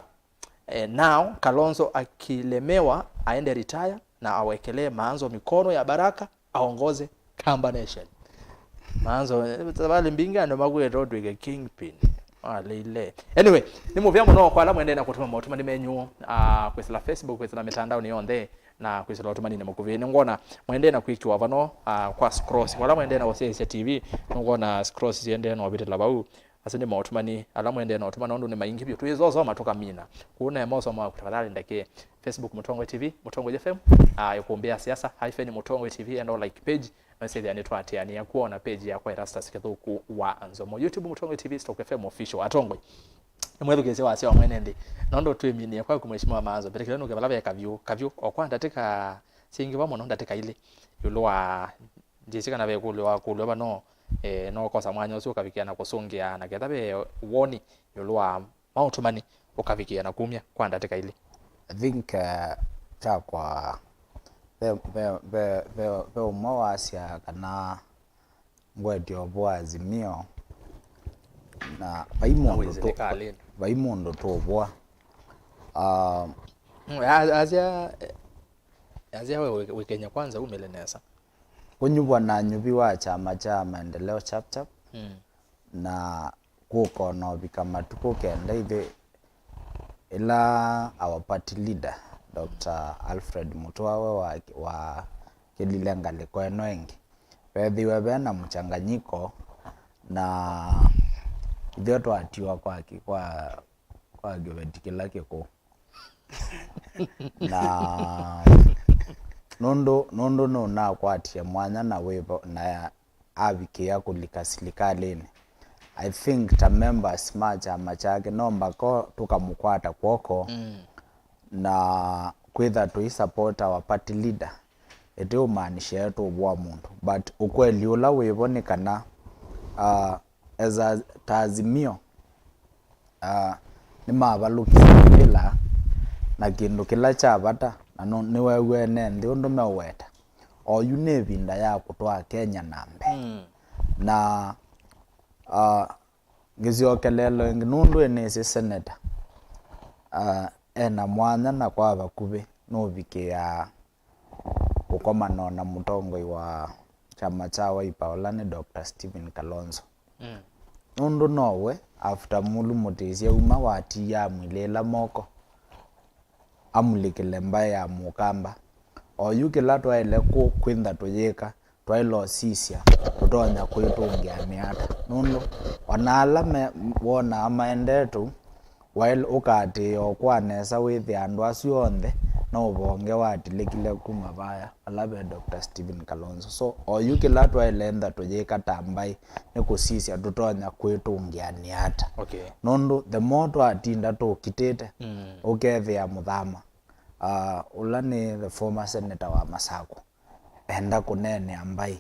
Eh, now, Kalonzo akilemewa, aende retire na awekelee Maanzo mikono ya baraka, aongoze Kamba Nation. Maanzo, eh, sabalĩ mbingĩ andũ makwĩte ũtw'ĩke kingpin. Waleile. Anyway, nĩ mũvea mũno kwa ala mwendee na kũtũma maũtũmani menyu, ah, kwĩsĩla Facebook, kwĩsĩla mĩtandaonĩ yonthe, na kwĩsĩla ũtũmaninĩ mũkuvĩ. Nĩngwona mwendee na kwĩkĩwa vano, ah, kwa scrolls. Kwa ala mwendee na kũsyaĩĩsya T V, nĩngwona scrolls siendee na ũvĩtĩla vau. Asu nĩ maũtũmani ala mwendee na ũtũmana, nũndũ nĩ maingĩ vyũ. Twĩsosoma tũkamina. Kũu naema ũsoma waku, tafadhali ndeke. Facebook Mũtongoi T V, Mũtongoi F M, ah, ĩkũmbĩ ya siasa, hyphen Mũtongoi T V, enda like page, na ũsĩthĩa nĩtwaatĩanĩa kwona page yakwa Erastus Kĩthũku wa Nzomo. YouTube Mũtongoi T V, Stock F M Official. Atongoi, nĩmwethukĩĩsye wasya wa mwene nthĩ. Nũndũ twĩminie kwaku Mheshimiwa Maanzo, mbĩtĩkĩle nũke vala ve kavyũ, kavyũ, o kwa ndatĩka syingĩva mũno, ndatĩka ilĩ, ĩũlũ wa Ndyĩsĩ kana ve kũlyo wakũlw'a vano, eh, no ũkosa mwanya ũsu ũkavikĩa na kũsũngĩa, na ketha ve woni ĩũlũ wa maũtũmani ũkavikĩa na kumya kwa ndatĩka ilĩ. I think, eh, kyakwa ve, ve, ve, ve, ve ũmwe wasya kana ngwetye ũvũ wa Azimio, na vai mũndũ tũ-, vai mũndũ tũvũa. Ah, mm, a-, asya, eh, Asya we wĩ, wĩ Kenya Kwanza umĩle nesa. Kũnyuvwa na anyuvi wa kyama kya Maendeleo Chap Chap, mm, na kũka ona ũvika matukũ kenda ithyĩ, ĩla our party leader, Doctor Alfred Mutua we wa, wakĩlile ngalĩko ĩno ĩngĩ, vethĩiwe ve na mchanganyiko, na ithyĩ twatiwa kwa ki-, kwa kwa kĩveti kĩla kĩkũũ. Na nũndũ, nũndũ nũnakwatie mwanya na wĩvo, na avikĩa kũlika silikalĩnĩ. I think ta members ma kyama kyake no mbaka tũkamũkwata kw'oko, mm, na kwĩtha tũisupport our party leader. Ĩtĩũmaanisha ĩtũvũa mũndũ, but ũkweli ũla wĩvo nĩ kana, ah, as a, ta Azimio, ah, nĩmavalũkisye mĩvĩla na kĩndũ kĩla kya vata, na nũ-, nĩweew'e ene nthĩ ũndũ meũweta. Oyu nĩ ĩvinda ya kũtwaa Kenya na mbee. Mm. Na uh, ngĩsyokelelwa ĩngĩ nũndũ ĩnĩsĩ seneta uh, ena mwanya na kwa vakuvĩ nũvikĩaa kũkomana na mũtongoi wa kyama kya Wiper, ũla nĩ Doctor Stephen Kalonzo. Mm. Nũndũ nowe, after Mulu Mũtĩsya uma watiie amwilĩĩla moko, amulĩkĩle mbaĩ ya Mũkamba. Oyu kĩla twaĩle kũ-, kwĩntha tũyĩka, twaĩle ũsisya tũtonya kwĩtũngĩa nĩ ata. Nũndũ ona ala me-, wonaa maendee tũu, waĩle ũkaatĩĩa ũkwaa nesa wĩthĩa andũ asu onthe no ũvonge watilĩkile kuma vaya, vala ve Doctor Stephen Kalonzo. So, oyu kĩla twaĩle ntha tũyĩka ta mbaĩ nĩ kũsisya tũtonya kwĩtũngĩa nĩ ata. Okay. Nũndũ the more twatinda tũkitĩte, mm, ũkethĩa Mũthama, uh, ũla nĩ the former senator wa Masaku, enda kũneenea mbaĩ.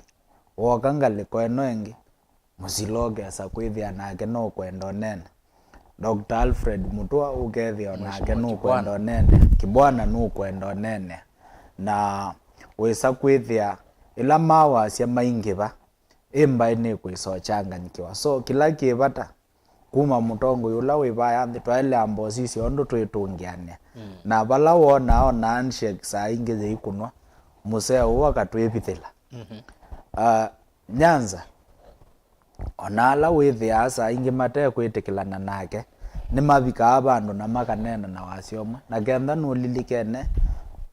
Wooka ngalĩko ĩno ĩngĩ, Mũsilo ũkesa kwĩthĩa nake nũkwenda ũnene. Doctor Alfred Mutua ũkethĩa o nake nũkwenda ũnene. Kibwana nũkwenda ũnene. Na wĩsa kwĩthĩa ĩla mawasya maingĩva, ĩ mbaĩ nĩkwĩsa ũchanganyikiwa. So, kĩla kĩ vata, kuma mũtongoi ũla wĩ vaya nthĩ, twaĩle amba ũsisya ũndũ twĩtũngĩanĩa. Mm. Na vala wonaa ona handshake saa ingĩ yĩikũnwa, mũseo ũũ akatwĩvithĩla. Mhm. Ah, Nyanza, ona ala wĩthĩaa saa ingĩ matekwĩtĩkĩlana nake, nĩmavikaa vandũ na makaneena na wasya ũmwe. Na kenda nũlilikene,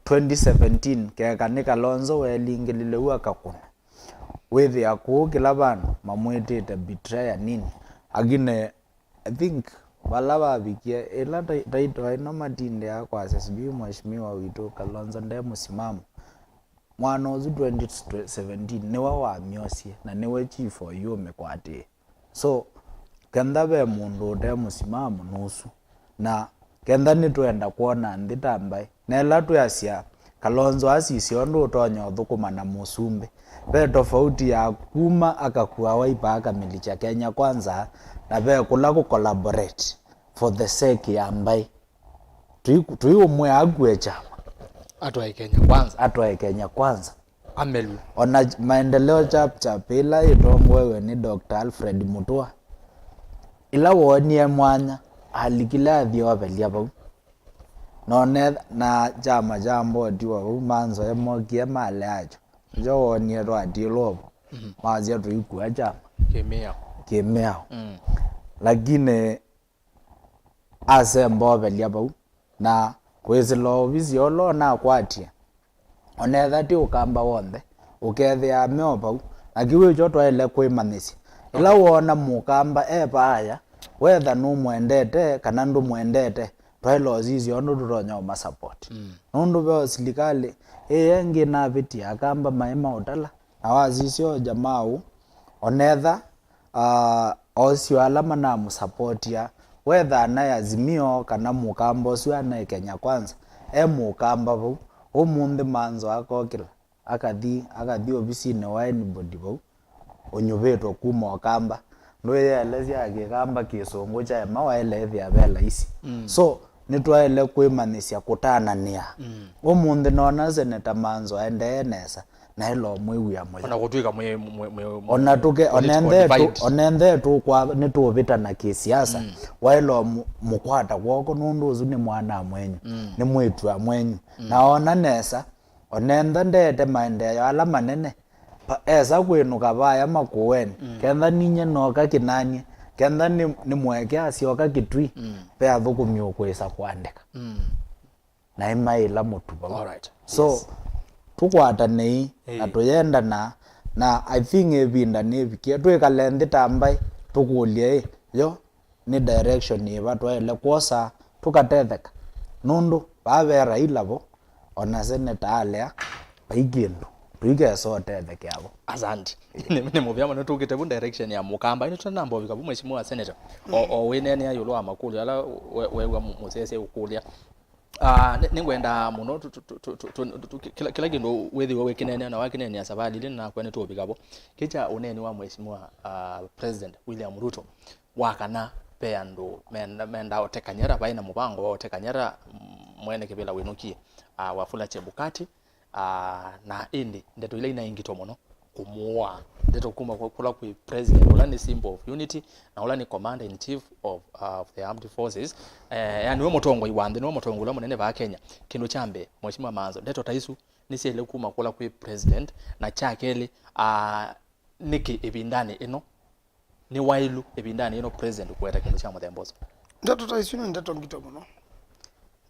twenty seventeen, keka nĩ Kalonzo weelingĩlile u akakũna. Wĩthĩa kũũ kĩla vandũ mamwĩtĩte betrayer nini. Lakini, I think, vala vavikie, ĩla tai-, taito ĩno matindĩaa kwasya, sijui mheshimiwa witũ Kalonzo nde mũsimamo. Mwana ũsu twenty seventeen nĩwe wamyosie, na nĩwe chief oyu ũmĩkwatĩe. So, kenda ve mũndũ ũte mũsimamo nũsu, na kenda nĩtwenda kwona nthĩ ta mbaĩ, na ĩla twĩasya Kalonzo asisye ũndũ ũtonya ũthũkũma na mũsumbĩ, ve tofauti ya kuma akakua Wiper akamilikya Kenya Kwanza, na ve kũla kũ collaborate for the sake ya mbaĩ. Tũi-, tũiũmwĩa akue kyama. Atwae Kenya Kwanza. Atwae Kenya Kwanza. Amelu. Ona Maendeleo Chap Chap ĩla ĩtongoewe nĩ Doctor Alfred Mutua, ĩla woonie mwanya, alikile athi ovelya vau. None na kyama kya Mboti wa vau manzoe mokie maleakyo. Nĩkyo woonie twatilwe vo. Mhm. Masya tũikua kyama. Kĩmĩao. Kĩmĩao. Mm. Lakini asemba ovelya vau, na kwĩsĩla ovisi ũla ũnakwatie, onetha ti ũkamba w'onthe, ũkethĩaa me o vau. Na kĩu nĩkyo twaĩle kwĩmanyĩsya. Ĩla woona mũkamba e vaaya, wetha nũmwendete kana ndũmwendete, twaĩle ũsisya ũndũ tũtonya ũmasapoti. Mm. Nũndũ ve o silikalĩ ĩĩ ĩngĩ navĩtie akamba maĩ maũtala, na wasisya o jamaa ũũ, onetha ah, osyo ala manamũsapotia, wetha anaĩ Azimio kana mũkamba ũsu anaĩ Kenya Kwanza, e mũkamba vau, ũmũnthĩ manzo akokĩla, akathi, akathi ovisinĩ wa anybody vau, ũnyuvĩtwe kuma ũkamba. Ndwĩyeelesya kĩkamba kĩsũngũ kyaema waĩle ĩthĩa ve laisi. Mm. So, nĩtwaĩle kwĩmanyĩsya kũtananĩa. Mm. Ũmũnthĩ nona Seneta Manzo aendee nesa, naĩle ũmwĩw'a mũyo. Ona kũtw'ĩka mwĩ, mwĩ, mwĩ, ona tũke, political onenthe tu, divide. Onenthe tu kwa, nĩtũũvĩtana kĩsiasa. Mm. Waĩle ũmũ-, mũkwata kw'oko nũndũ ũsu nĩ mwana mwenyu, mm, nĩ mwĩĩtu wa mwenyu. Mm. Na ona nesa, onentha ndeete maendeeo ala manene, pa-, esa kwĩnũka vaya makũũenĩ, mm, kenda ninye nooka kĩnanie, kenda nĩ, nĩ mũeke asyoka Kĩtui, mm, ve athũkũmi ũkwĩsa kũandĩka. Mm. Na ĩmaĩla mũtu vau. Alright. So, yes, tũkwatanei na, ĩĩ, tũyendana, na I think ĩvinda nĩvikie. Twĩkale nthĩ ta mbaĩ, tũkũlye, ĩ, yo, nĩ direction yĩva twaĩle kwosa tũkatetheka? Nũndũ vaa ve Raila vo, ona seneta alea, vai kĩndũ, tũikesa ũtethekea vo. Asante. Nĩ, nĩ mũvea mũno tũkĩte vu direction ya mũkamba. Ĩndĩ tũtanamba ũvika vu, Mheshimiwa Senator, o, o wĩneenea ĩũlũ wa makũlyo ala we-, weew'a mũ-, mũsese ũkũlya. Ah, nĩ, nĩngwenda mũno tũ-, tũ-, tũ-, tũ-, tũ-, tũ-, kĩla, kĩla kĩndũ wĩthĩwe wĩkĩneenea na wakĩneenea savalĩ ĩlĩ nakw'a nĩtũũvika vo. Kĩkya ũneeni wa Mheshimiwa, ah, President William Ruto, wa kana ve andũ menda, mendaa ũteka nyara, vai na mũvango wa ũteka nyara, mm, mwene kĩvĩla wĩnũkie, ah, Wafula Chebukati, ah, na ĩndĩ ndeto ila inaĩ ngito mũno, kũmũũa. Ndeto kuma kwa, kũla kwĩ president, ũla nĩ symbol of unity, na ũla nĩ commander in chief of, uh, of the armed forces. Eh, yani, nĩwe mũtongoi wa nthĩ, nĩwe mũtongoi ũla mũnene vaa Kenya. Kĩndũ kya mbee, Mheshimiwa Maanzo, ndeto ta isu nĩsyaĩle kuma kũla kwĩ president, na kya kelĩ, ah, nĩkĩ ĩvindanĩ ĩno, nĩ waĩlu ĩvindanĩ ĩno president kũweta kĩndũ kya mũthemba ũsu? Ndeto ta isu nĩ ndeto ngito mũno,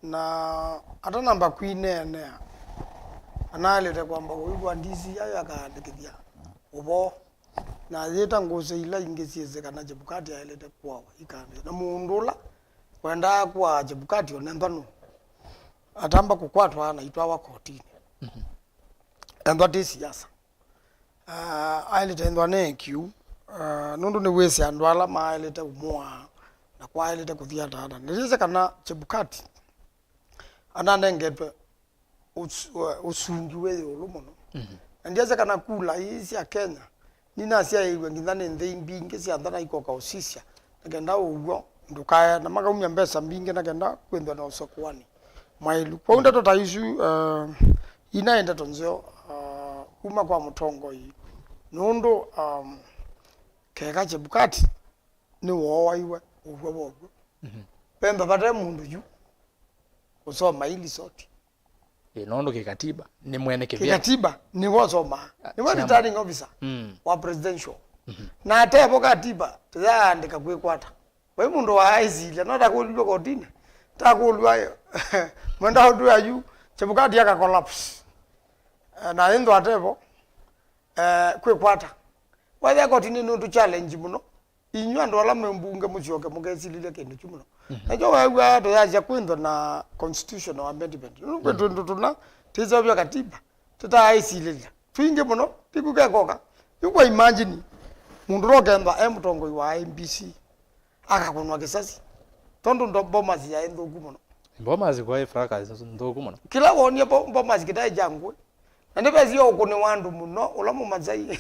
na atanamba kwineenea, anaĩlĩte kwamba kũĩkwa D C I akaandĩkĩthya ũvoo, na ayĩta ngũsĩ ila ingĩ syĩsĩ kana Chebukati aĩlĩte kũawa ikambĩĩa. Na mũndũ ũla wendaa kũaa Chebukati onenthwa nũ, atamba kũkwatwa na itwawa kotinĩ. Mhm. Enthwa ti siasa. Ah, aĩlĩte enthwa nĩ kiu, ah, nũndũ nĩwĩsĩ andũ ala maaĩlĩte ũmũaa na kwaĩlĩte kũthi ata ata. Nĩyĩsĩ kana Chebukati ananengetwe ũs-, ũsungi wĩ ĩũlũ mũno. Mhm. Na ndyasya kana kula ii sya Kenya ninasyaĩiw'e nginya nĩ nthĩ mbingĩ sya nza na ikoka ũsisya, na kenda ũw'o ndũkae, na makaumya mbesa mbingĩ na kenda kwĩthwa na ũsakũani mwaĩlu. Kwoou ndeto ta isu, uh, inaĩ ndeto nzeo, uh, kuma kwa mũtongoi, nũndũ, um, keka Chebukati nĩwooaiwe ũw'o wow'o. Mhm. Vemba vate mũndũ yu ũsoma ii lisoti. Ĩ, nũndũ kĩkatiba nĩ mwene kĩvĩa. Kĩkatiba nĩwe ũsomaa. Ah, nĩwe chairman. Returning officer, mm, wa presidential. Mhm. Na atevo katiba, tũyaandĩka kwĩkwata. Vai mũndũ waaĩsilya, no takũlilwe kotinĩ. Takũlwa, mwenda ũndũ ayu, Chebukati aka collapse. Eh, na ĩndũ atevo, eh, kwĩkwata. Wathĩa kotinĩ nũndũ challenge mũno. Inyw'ĩ andũ ala me mbunge mũsyoke mũkesilĩlya kĩndũ kyu mũno. Mhm. Nakyo weew'aa tũyasya kwĩthwa na constitutional amendment. Nũndũ kwĩ, mhm, tũndũ tũna tĩseũvya katiba, tũtaaĩsilĩlya. Twingĩ mũno, ti kũ kekoka. Yu kwa imagine, mũndũ ũla ũkethwa e mũtongoi wa I E B C, akakũnwa kĩsasi. Tondũ ndo-, Bomas yaĩ nthũku mũno. Bomas kwaĩ fracas nthũku mũno. Kĩla woonie Bo-, Bomas kĩtaĩ kya ngũĩ. Na nĩvesie ũkũnĩwa andũ mũno, ũla mũmasai.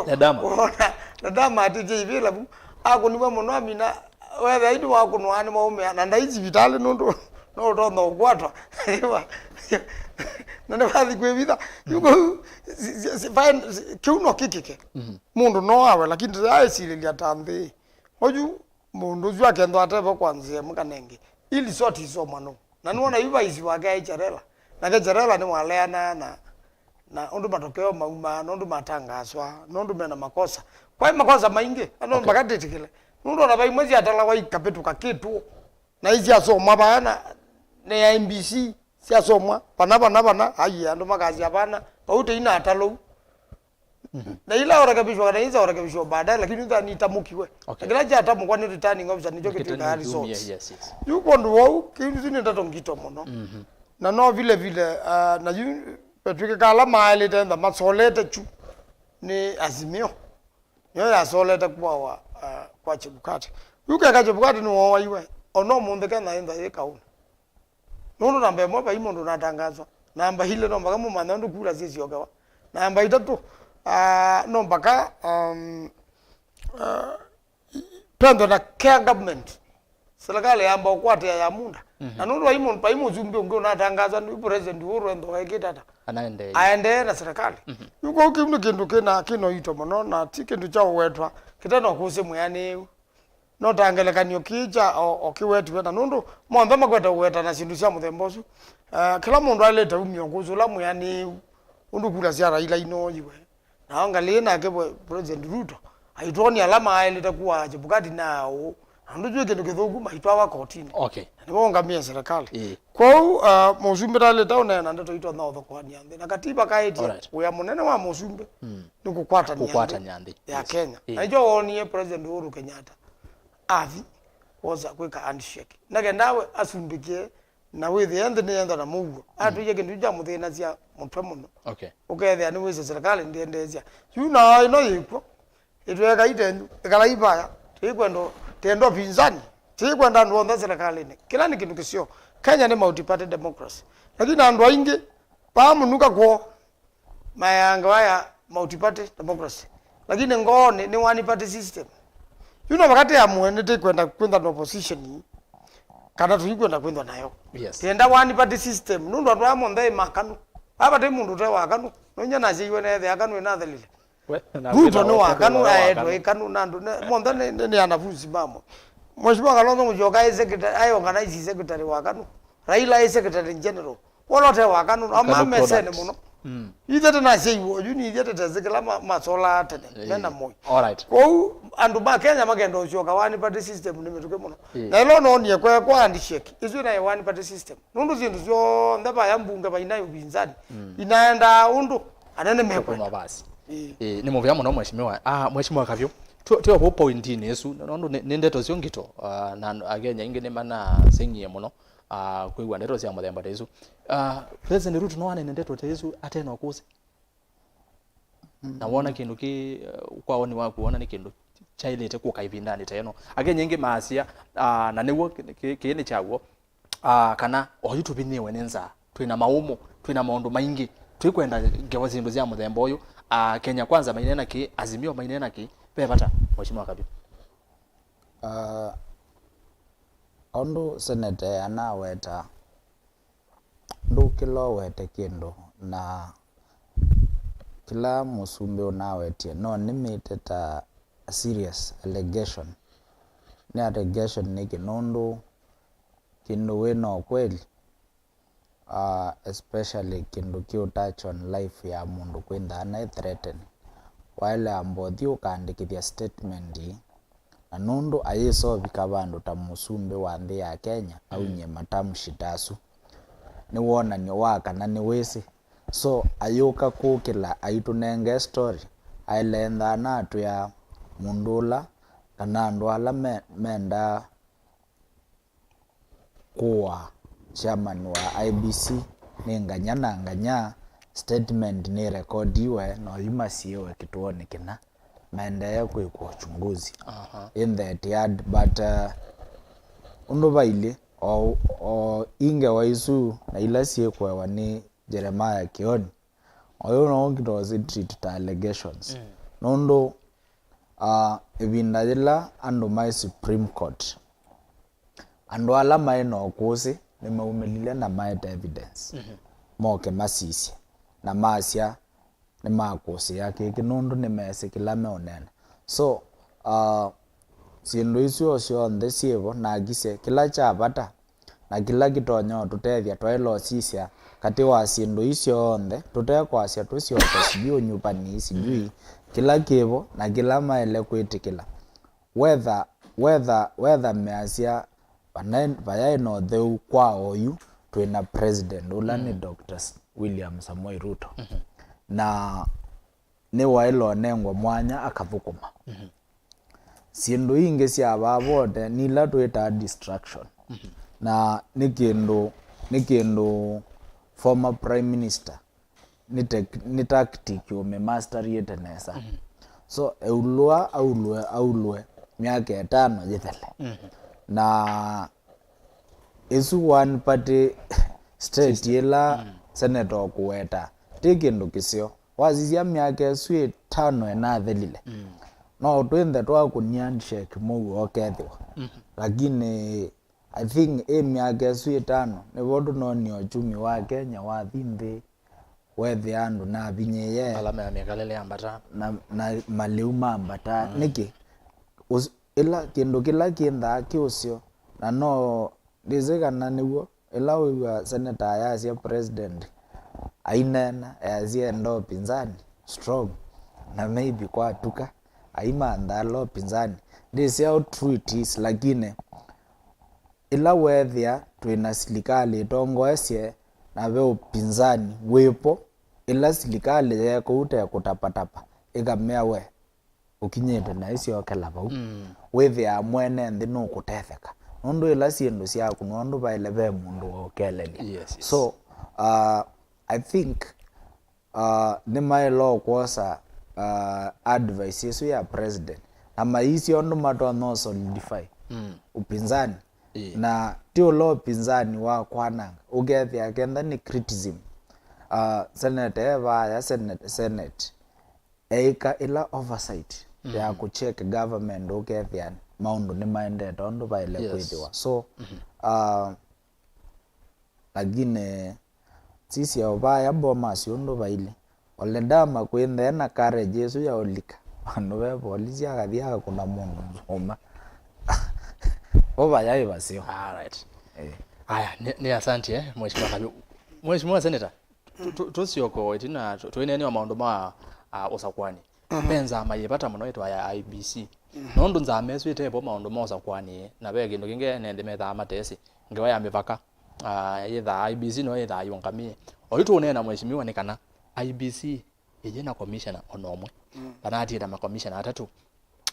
Ladama. Wona, Ladama atĩtye ivĩla vu. Akũniwe mũno, amina, wethĩa ĩndĩ wakũnwa nĩ maũmĩa, na ndaĩ sivitalĩ nũndũ no ũtonya ũkwatwa. Na nĩwathi kwĩvitha. Yu kũu, si-, si-, si-, fine, si-, kĩu no kĩkĩke. Mhm. Mũndũ no awe, lakini tũyaĩsilĩlya ta nthĩ. Oyu mũndũ ũsu akethwa atevo kwa nzĩa ĩmwe kana ĩngĩ, ii lisoti isomwa nũũ? Na nĩwona yu vaisi wake aĩ Cherera. Nake Cherera nĩwaleanaa na, na ũndũ matokeo maumaa, na ũndũ matangaswa, na ũndũ mena makosa. Kwaĩ makosa maingĩ, ano, okay, mpaka tĩtĩkĩle. Nũndũ ona vai imwe syatalawa ikavĩtũka kĩtũ. Na isyasomwa vaa na, nĩ I E B C, syasomwa, vana, vana, vana, ai, andũ makasya vana, vau tĩina atalou. Mhm. Na ila ũrekebishwa kana iza ũrekebishwa baadaye, lakini itha nitamũkiwe. Okay. Na kĩla kyatamũkwa nĩ returning officer, nĩkyo kĩtwĩkaa result. Yes, yes. Yu kwondũ wau, kĩu nĩ ndeto ngito mũno. Mhm. Na no vile vile, ah, na yu vetwĩkĩka ala maaĩlĩte ntha masolete kyu nĩ Azimio. Nĩyo yasolete kũawa, ah, kwa Chebukati. Yu keka Chebukati nĩwooaiwe, ona ũmũnthĩ Kenya ĩntha yĩ kaũnĩ. Nũndũ namba ĩmwe vai mũndũ ũnatangaswa. Namba ilĩ no mpaka mũmanya ũndũ kura syĩsyokewa. Namba itatũ, ah, no mpaka, um, ah, pendo na care government. Serikali yamba ũkwatĩa ya munda. Mhm. Na nũndũ vai mũndũ, vai mũsumbĩ ũngĩ ũnatangaswa nĩ president Uhuru endo ekĩte ata? Anaendee. Aendee na serikali. Mhm. Yu kũu kĩu nĩ kĩndũ kĩna, kĩna ũito mũno na ti kĩndũ kya ũwetwa. Kĩte no kũsĩ mwĩanĩu. No ta ngelekany'o kĩĩ kya o, o kĩwetiwe, na nũndũ monthe makwete ũweta na syĩndũ sya mũthemba ũsu, eh, kĩla mũndũ aĩlĩte umya ũkũsĩ ũla mwĩanĩĩu, ũndũ kula sya Raila inooyiwe. Na ngalĩ ĩ nake we, President Ruto, aitwonia ala maaĩlĩte kũaa Chebukati na aũ, na ũndũ twĩ kĩndũ kĩthũku maitwawa kotinĩ. Okay. Na nĩvo ũngamĩe serikali. Ĩĩ. Kwoou, ah, mũsumbĩ ndaĩlĩte ũneena ndeto itonya ũthokoany'a nthĩ. Na katiba kaĩtye, alright, wĩa mũnene wa mũsumbĩ, mm, nĩ kũkwatany'a nthĩ, kũkwatany'a nthĩ, ya, yes, Kenya. Ĩĩ. Na nĩkyo woonie President Uhuru Kenyatta athi kwosa kwĩka handshake. Na kenda we asumbĩkie na wĩthĩe nthĩ nĩyenda na mũuo. Mm. Atwĩie kĩndũ kyu kyamũthĩnasya mũtwe mũno. Okay. Ũkethĩa nĩwĩsĩ serikali ndĩendeesya. Yu na ĩno yĩkw'o, ĩtweka itenyu, ĩkalai vaya. Tĩkwenda, tĩenda ũpinzani. Tĩkwenda andũ onthe serikalĩnĩ. Kĩla nĩ kĩndũ kĩseo. Kenya nĩ multi-party democracy. Lakini andũ aingĩ, vaa mũnuka kwoo, mayangawa ya multi-party democracy. Lakini ngoonĩ nĩ one-party system. Yu no vaka tĩamũe nĩtĩkwenda kwĩnthwa na opposition, kana tũikwenda kwĩnthwa nayo. Yes. Tĩenda one-party system. Nũndũ andũ aa monthe ĩ makanu. Ava tĩ mũndũ ũte wakanu. Nũnya nasyaiwe neethĩa akanu ĩnathelile. We, na Ruto wĩna nĩ wa wakanu, aetwe ĩ kanu na andũ ne- monthe nĩ, nĩ, nĩ anafunzi mamo. Mheshimiwa Kalonzo Musyoka aĩ secretary, aĩ organize secretary wa kanu. Raila aĩ secretary general. Wolote wa kanu, ama Kanu mesene product. Mũno. Mm. Ithe tena sei wo, yu ni ithe tete zikila ma, masola tene, Eh, mena moi. All right. Kwoou andũ ma Kenya makenda ũsyoka one party system nĩ mĩtũkĩ mũno. Eh. Na ĩlo nonie kwe kwa handshake, isu na one party system. Nũndũ syĩndũ syonthe vaya mbunge vaina upinzani. Mm. Inaenda ũndũ anene mekwenda. Kuma basi. Eh. Eh, nĩ mũvea mũno mheshimiwa. Ah, mheshimiwa Kavyo. Tio tio vo pointinĩ ĩsu, nũndũ nĩ nĩ ndeto syo ngito, ah, na Akenya aingĩ nĩ manaseng'ie mũno, ah, kwĩw'a ndeto sya mũthemba ta isu. Ah, President Ruto no anene ndeto ta isu atena ũkũsĩ? Na wona kĩndũ kĩ, eh, kwa woni waku, wona nĩ kĩndũ kyaĩlĩte kũka ĩvindanĩ ta ĩno? Akenya aingĩ maasya, ah, na nĩw'o kĩ- kĩ- kĩĩ nĩ kyaw'o, ah, kana oyu tũvinyĩĩwe nĩ nzaa, twĩ na maũmũ, twĩ na maũndũ maingĩ, twĩkwenda ngewa syĩndũ sya mũthemba ũyũ, ah, Kenya Kwanza maineena kĩ, Azimio maineena kĩ, ve vata, Mheshimiwa Kavyo? Ah, ũndũ senete anaweta, ndũkĩla ũwete kĩndũ, na kĩla mũsumbĩ ũnawetie no nĩmĩte ta a serious allegation. Nĩ allegation nĩkĩ? Nũndũ kĩndũ wĩ na ũkweli, ah, especially kĩndũ kĩ touch on life ya mũndũ kwĩnthaa naĩ threaten. Waĩle amba ũthi ũkaandĩkĩthya statement, na nũndũ ayĩsa ũvika vandũ ta mũsumbĩ wa nthĩ ya Kenya aumye matamshi ta asu, nĩ wonany'o wa kana nĩwĩsĩ. So ayũka kũkĩla aitũnenge story, aĩle enthaa natwĩa mũndũ ũla kana andũ ala me, mendaa kũa chairman wa I E B C nĩ nganya na nganya, statement nĩ recordiwe na oyu masiĩwe kĩtuonĩ kĩna maendee kwĩkwa uchunguzi. Aha. In that yard, but uh, ũndũ vailyĩ o, o ingewa isu na ila syĩkũewa nĩ Jeremiah Kioni, oyu no ngito ũsĩ treat ta allegations. Mm. Nũndũ, ah, ĩvinda yĩla andũ maĩ Supreme Court, andũ ala maĩ na ũkũsĩ nĩmaumĩlile na maete evidence. Mhm. Moke masisye na masya nĩmakũsĩa kĩkĩ nũndũ nĩmesĩ kĩla meũneena. So, ah, syĩndũ isu o syonthe syĩvo, nakisye kĩla kya vata na kĩla kĩtonya ũtũtethya, twaĩle ũsisya katĩ wa syĩndũ ii syonthe, tũtekwasya tũsyoke sijui ũnyuvani, sijui kĩla kĩvo na kĩla maĩle kwĩtĩkĩla. Wetha, wetha, wetha measya vanaĩ- vayaĩ na ũtheu kwa oyu twĩ na president ũla nĩ Doctor S- William Samoei Ruto. Na nĩwaĩle ũnengwa mwanya akathũkũma. Syĩndũ ingĩ sya vaa vote nĩ ila twĩtaa distraction. Na nĩ kĩndũ, nĩ kĩndũ former prime minister nĩ tec- nĩ tactic ũmĩmastarĩte nesa. So eulũa aulũe aulũe myaka ĩtano yĩthele. Na ĩsu one party state ĩla senator ũkũweta ti kĩndũ kĩseo. Wasisya myaka ĩsu ĩtano ĩnathelile, no twĩnthe twakũnia handshake mũuo ũkethĩwa. Lakini I think ĩ myaka ĩsu ĩtano nĩvo tũnonie uchumi wa Kenya wathi nthĩ, wethĩa andũ navinyĩĩe ala mea mĩkalĩle yambata na, na malĩu mambata. Nĩkĩ? Ũs- ĩla kĩndũ kĩla kĩnthaa kĩ ũseo, na no ndĩsĩ kana nĩw'o, ĩla wĩw'a seneta ayasya president aineena, easya enda ũpinzani strong, na maybe kwatuka aimantha ala ũpinzani. Ndĩsĩ how true it is, lakini ĩla weethĩa twĩ na silikalĩ ĩtongoesye na ve ũpinzani wĩvo, ĩla silikalĩ ye kũu te kũtapatapa ĩkamea we ũkinyĩte na ĩsyokela vau, wĩthĩaa mwene nthĩ nũkũtetheka nũndũ ĩla syĩndũ syaku nũndũ vaĩle ve mũndũ wa ũkelelya. Yes, yes. So uh, I think uh, nĩmaĩle o kwosa uh, advice ĩsu ya president na maisye ũndũ matonya solidify upinzani. Ĩĩ. Na ti ũla upinzani wa kwananga, ũkethĩa kenda nĩ criticism. Uh, senate e vaya senate, senate eĩka ĩla oversight ya kũcheck government ũkethĩa maũndũ nĩmaendete ũndũ vaĩle kwĩthĩwa. So uh, lakini sisya o vaya Bomas ũndũ vailĩ, Oledama kwĩ nthee na courage ĩsu ya ũlika vandũ ve polisi akathi akakũna mũndũ nzũma. Vo vayaĩ vaseo. Alright. Eh. Aya, nĩ, nĩ asante, eh, Mheshimiwa Kabi. Mheshimiwa Senator, tu- tu- tũsyoke ĩtina, tu- tũineenea maũndũ ma, ah, ũsakwani. Mhm. Ve nzama yĩ vata mũno ĩtwa ya I E B C. Mhm. Nũndũ nzama ĩsu ĩtevo maũndũ ma ũsakwani, na ve kĩndũ kĩngĩ ene nthĩ methaa matesĩ, ngewa ya mĩvaka, ah, yĩthaa I E B C no yĩthaa yũngamie. Oyu tũũneena, Mheshimiwa, nĩ kana I E B C ĩyĩ na commissioner o na ũmwe, mm, kana atie na makomishona atatũ,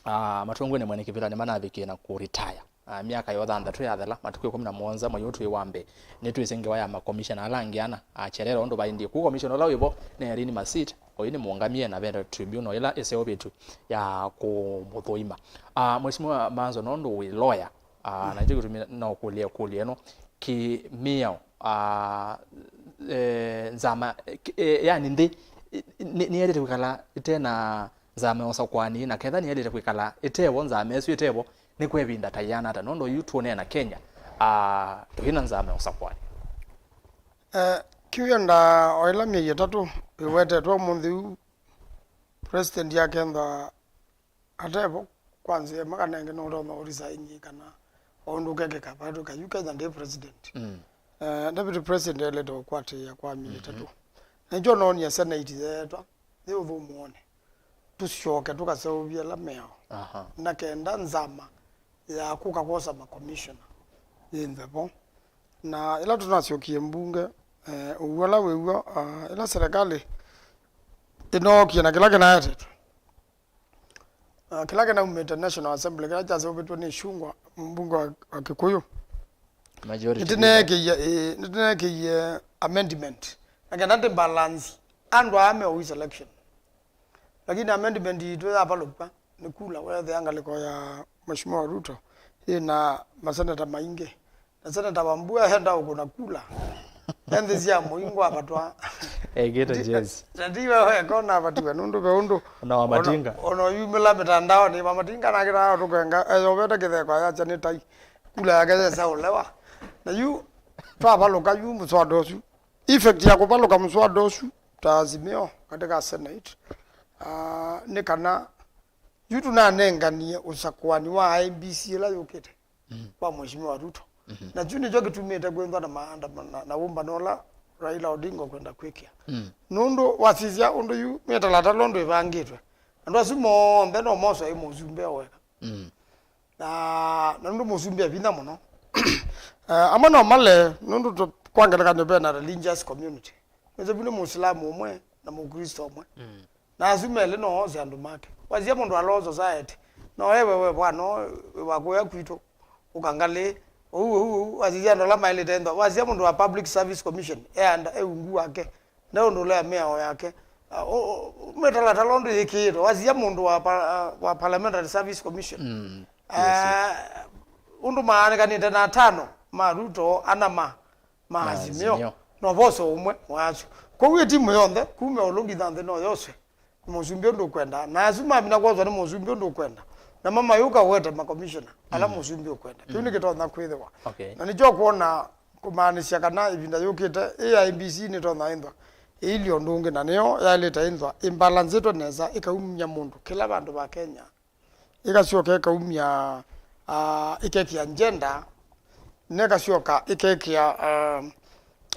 ah, matongwe nĩ mwene kĩvĩla nĩmanavikie na kũretire. Ah, myaka yo thanthatũ yathela, matukũ ĩkũmi na mũonza mwei ũũ twĩ wa mbee, nĩtwĩsĩ ngewa ya makomishona ala angĩ ana, ah, Cherera ũndũ vaendie. Kũu commissioner ũla wĩvo nĩ Irene Masit, oyu nĩmũngamie na ve tribunal ĩla ĩseũvĩtw'e ya kũmũthũima. Ah, Mheshimiwa Manzo, nũndũ wĩ lawyer, ah, na nĩkyo kĩtumi no kũlye ĩkũlyo ĩno, kĩmĩao, ah, eh, nzama, eh, yani nthĩ, nĩ- nĩyaĩlĩte kwĩkala ĩte na nzama ya ũsakwani, na ketha nĩyaĩlĩte kwĩkala ĩtevo, nzama ĩsu ĩtevo, nĩ kwa ĩvinda ta yĩana ata? Nũndũ yu tũũneena Kenya, ah, tũi na nzama ya ũsakwani. Eh, kĩw'enda o ĩla myei ĩtatũ ĩwetetwe ũmũnthĩ ũũ, President akethwa atevo, kwa nzĩa ĩmwe kana ĩngĩ no ũtonya ũresign kana o ũndũ ũkekĩka, vatũka yu Kenya ndĩ president. Mm. Eh, Deputy President elete ũkwatĩĩa kwa myei ĩtatũ. Mhm. Nĩkyo noonie Senate yeetwa yĩ ũthũmũonĩ, tũsyoke tũkaseũvye ala meao. Aha. Na kenda nzama ya kũka kwosa makomishona yĩnthwe vo. Na ĩla tũnasyokie mbunge, eh, ũw'o ũla wĩw'o, ah, ĩla serikali ĩnookie na kĩla kĩnaetetwe, ah, kĩla kĩnaumĩte National Assembly, kĩla kyaseũvĩtw'e nĩ Ichung'wah, mbunge wa, wa Kĩkũyũ, majority leader, nĩtĩneekĩie, ĩĩ, nĩtĩneekĩie amendment na kenda ndĩ balance andũ aa meũi selection. Lakini amendment yitũ yavalũkw'a nĩ kula, weethĩa ngalĩko ya Mheshimiwa Ruto yĩ na maseneta maingĩ. Na Seneta Wambua enda ũkũna kula. Enthĩ sya mũingo avatwa. Ekĩte jezi. Na ti we weka ũnavatiwe, nũndũ ve ũndũ. Ona Wamatinga. Ona, ona yumĩla mĩtandaonĩ, Wamatinga nakĩtaa tũkenga, eyovete kĩtheko ayasya nĩ tai. Kula yake yesa ũlewa. Na yu, twavalũka yu mũswada ũsu. Effect ya kũvalũka mũswada ũsu ta Azimio katika Senate, ah, nĩ kana yu tũnanenganie ũsakuani wa I E B C ĩla yũkĩte, mm, kwa Mheshimiwa Ruto. Mhm. Na kyu nĩkyo kĩtumĩte kwĩthwa na maandamano na, na ũmbano ũla Raila Odinga ũkwenda kwĩkĩa. Mm. Nũndũ wasisya ũndũ yu mĩtalatala ũndũ ĩvangĩtwe, andũ asu monthe no moswe ĩ mũsumbĩ o weka. Mm. Na, na nũndũ mũsumbĩ e vinya mũno. Eh, amwe no male, nũndũ tũ- kwa ngelekany'o ve na religious community. Nĩsĩ vu nĩ Mũislamu ũmwe na Mũkristo ũmwe. Mm. Na asu melĩ no ose andũ make. Wasisya mũndũ wa Law Society, no ewe we bwana, wĩ wa kũya kwitũ, ũkangalĩ, ũu, ũu, ũu, wasisya andũ ala maĩlĩte nthwa. Wasisya mũndũ wa Public Service Commission, e anda, e ungu wake, nde ũndũ ũlea mĩao yake. Ah, ũ- ũ- mĩtalatala ũndũ yĩkĩĩtwe. Wasisya mũndũ wa, pa- wa Parliamentary Service Commission. Mm. Ah, ũndũ maanĩkanĩte na atano ma Ruto, ana ma ma Azimio. Azimio. No voso ũmwe wa asu. Kwoou ĩ timu yonthe, kuma ĩũlũ nginya nthĩ no yoswe nĩ mũsumbĩ ũndũ ũkwenda. Na asu mamina kwoswa nĩ mũsumbĩ ũndũ ũkwenda. Na mamayũka ũwete makomishona ala, mm, mũsumbĩ ũkwenda. Kĩu, mm, nĩkĩtonya kwĩthĩwa. Okay. Na nĩkyo kwona kũmaanisya kana ĩvinda yũkĩte, ĩ I E B C nĩtonya ĩnthwa ĩilye ũndũ ũngĩ, na nĩyo yaĩlĩte ĩnthwa ĩmbalansĩtwe nesa, ĩkaumya mũndũ kĩla vandũ va Kenya, ĩkasyoka ĩkaumya, ah, ĩkekĩa gender, na ĩkasyoka ĩkekĩa, ah,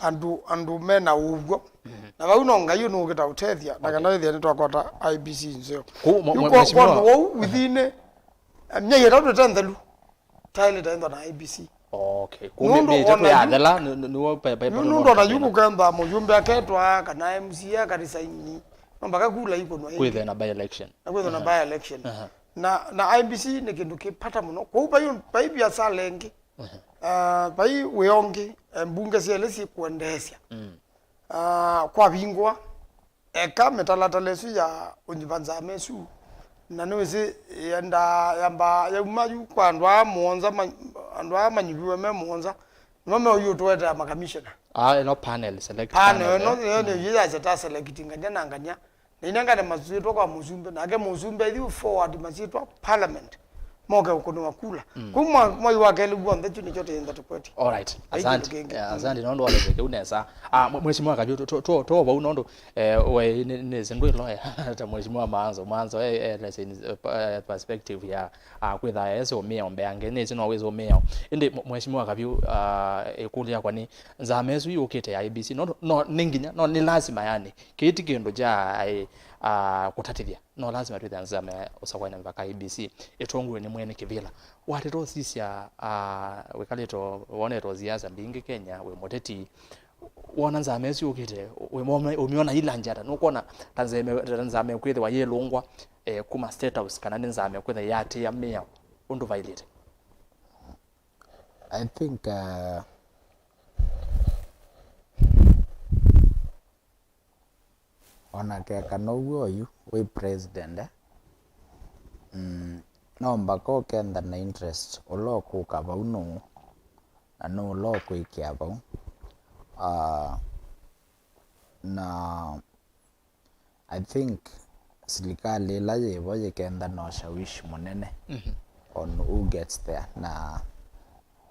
andũ, andũ me na ũw'o. Mhm. Na vau no Ngai ũnũkĩta ũtethya, na, okay, kana wĩthĩa nĩtwakwata I E B C nzeo. Kũ- mwe- yu mwe- kwa- mheshimiwa, kwondũ wou within, eh, myei ĩtatũ ĩte nthelu, taĩlĩte ĩnthwa na I E B C. Okay. Kũu mĩ- nũndũ mĩĩ ĩtatũ ona yu yathela, nĩ- nĩ- nĩw'o pa- pa- yu pa- nũndũ ona yu kũkethwa mũyumbe aketwa kana M C A akarisaini, no mpaka kula ikũnwa ĩngĩ. Kwĩthĩe na by election. Na kwĩthwa na, aha, by election. Aha. Na, na I E B C nĩ kĩndũ kĩ vata mũno. Kwoou vai, vai biasala ĩngĩ. Aha. Ah, vai wĩa ũngĩ, eh, mbunge syelĩ syĩkũendeesya. Mm. Ah, kwavingũa. Eka mĩtalatala ĩsu ya ũnyuva nzama ĩsu, na nĩwĩsĩ yenda yamba yauma yu kwa andũ aa mũonza, ma- andũ aa manyuviwe me mũonza, nĩmo meũyũtũetea makamishona. Ah, ĩno panel, select panel, panel, ĩno eh? Nĩyo, mm, nĩyo yasya ta select ngania na ngania, na inengane masyĩtwa kwa mũsumbĩ, nake mũsumbĩ athi forward masyĩtwa parliament. moke ũkũnĩwa kula. Mm. Kũu mwa-, mwai wa kelĩ w'onthe, kyu nĩkyo tũyenda tũkwetye. Alright. Vai kĩndũ asante kĩngĩ. Eh, asante nũndũ waleseke unesa. Ah, mwe-, Mheshimiwa Kavyu, tũ-, tũ-, tũ-, tũova ũu nũndũ, eh, we nĩ, nĩ, nĩsĩ ndwĩ lawyer ta Mheshimiwa Maanzo. Maanzo, eh, eh, lesson, eh, pa-, eh, perspective ya, ah, kwĩtha ese ũmĩao mbeange, nĩsĩ no wĩsĩ ũmĩao. Ĩndĩ mwe-, Mheshimiwa Kavyu, ah, ĩkũlyo yakwa nĩ, nzama ĩsu yũkĩte ya I E B C, no, no, nĩ nginya, no, nĩ lasima yani, kĩĩ ti kĩndũ kya, eh, ah, kũtatĩthya. No lasima twĩthĩa nzama ya ũsakũani mĩvaka I E B C ĩtongoew'e nĩ mwene kĩvĩla. Wateta ũsisya, ah, wĩkalĩte wonete siasa mbingĩ Kenya, wĩ mũteti, wona nzama ĩsu yũkĩte, wĩ mome-, ũmyona ila njata, nũkwona ta nzama, ta nzama ĩkwĩthĩwa yĩlũngwa, eh, kuma State House, kana nĩ nzama ĩkwĩthĩwa yatĩĩa mĩao ũndũ vailĩte? I think, uh, Ona keka now'o oyu wĩ president, eh? Mm, no mbaka ũkenda na interest ũla ũkũka vau nũũ, na nũũ ũla ũkwĩkĩa vau. Ah, na I think silikalĩ ĩla yĩvo yĩkenda na ũshawishi mũnene Mhm. on who gets there. Na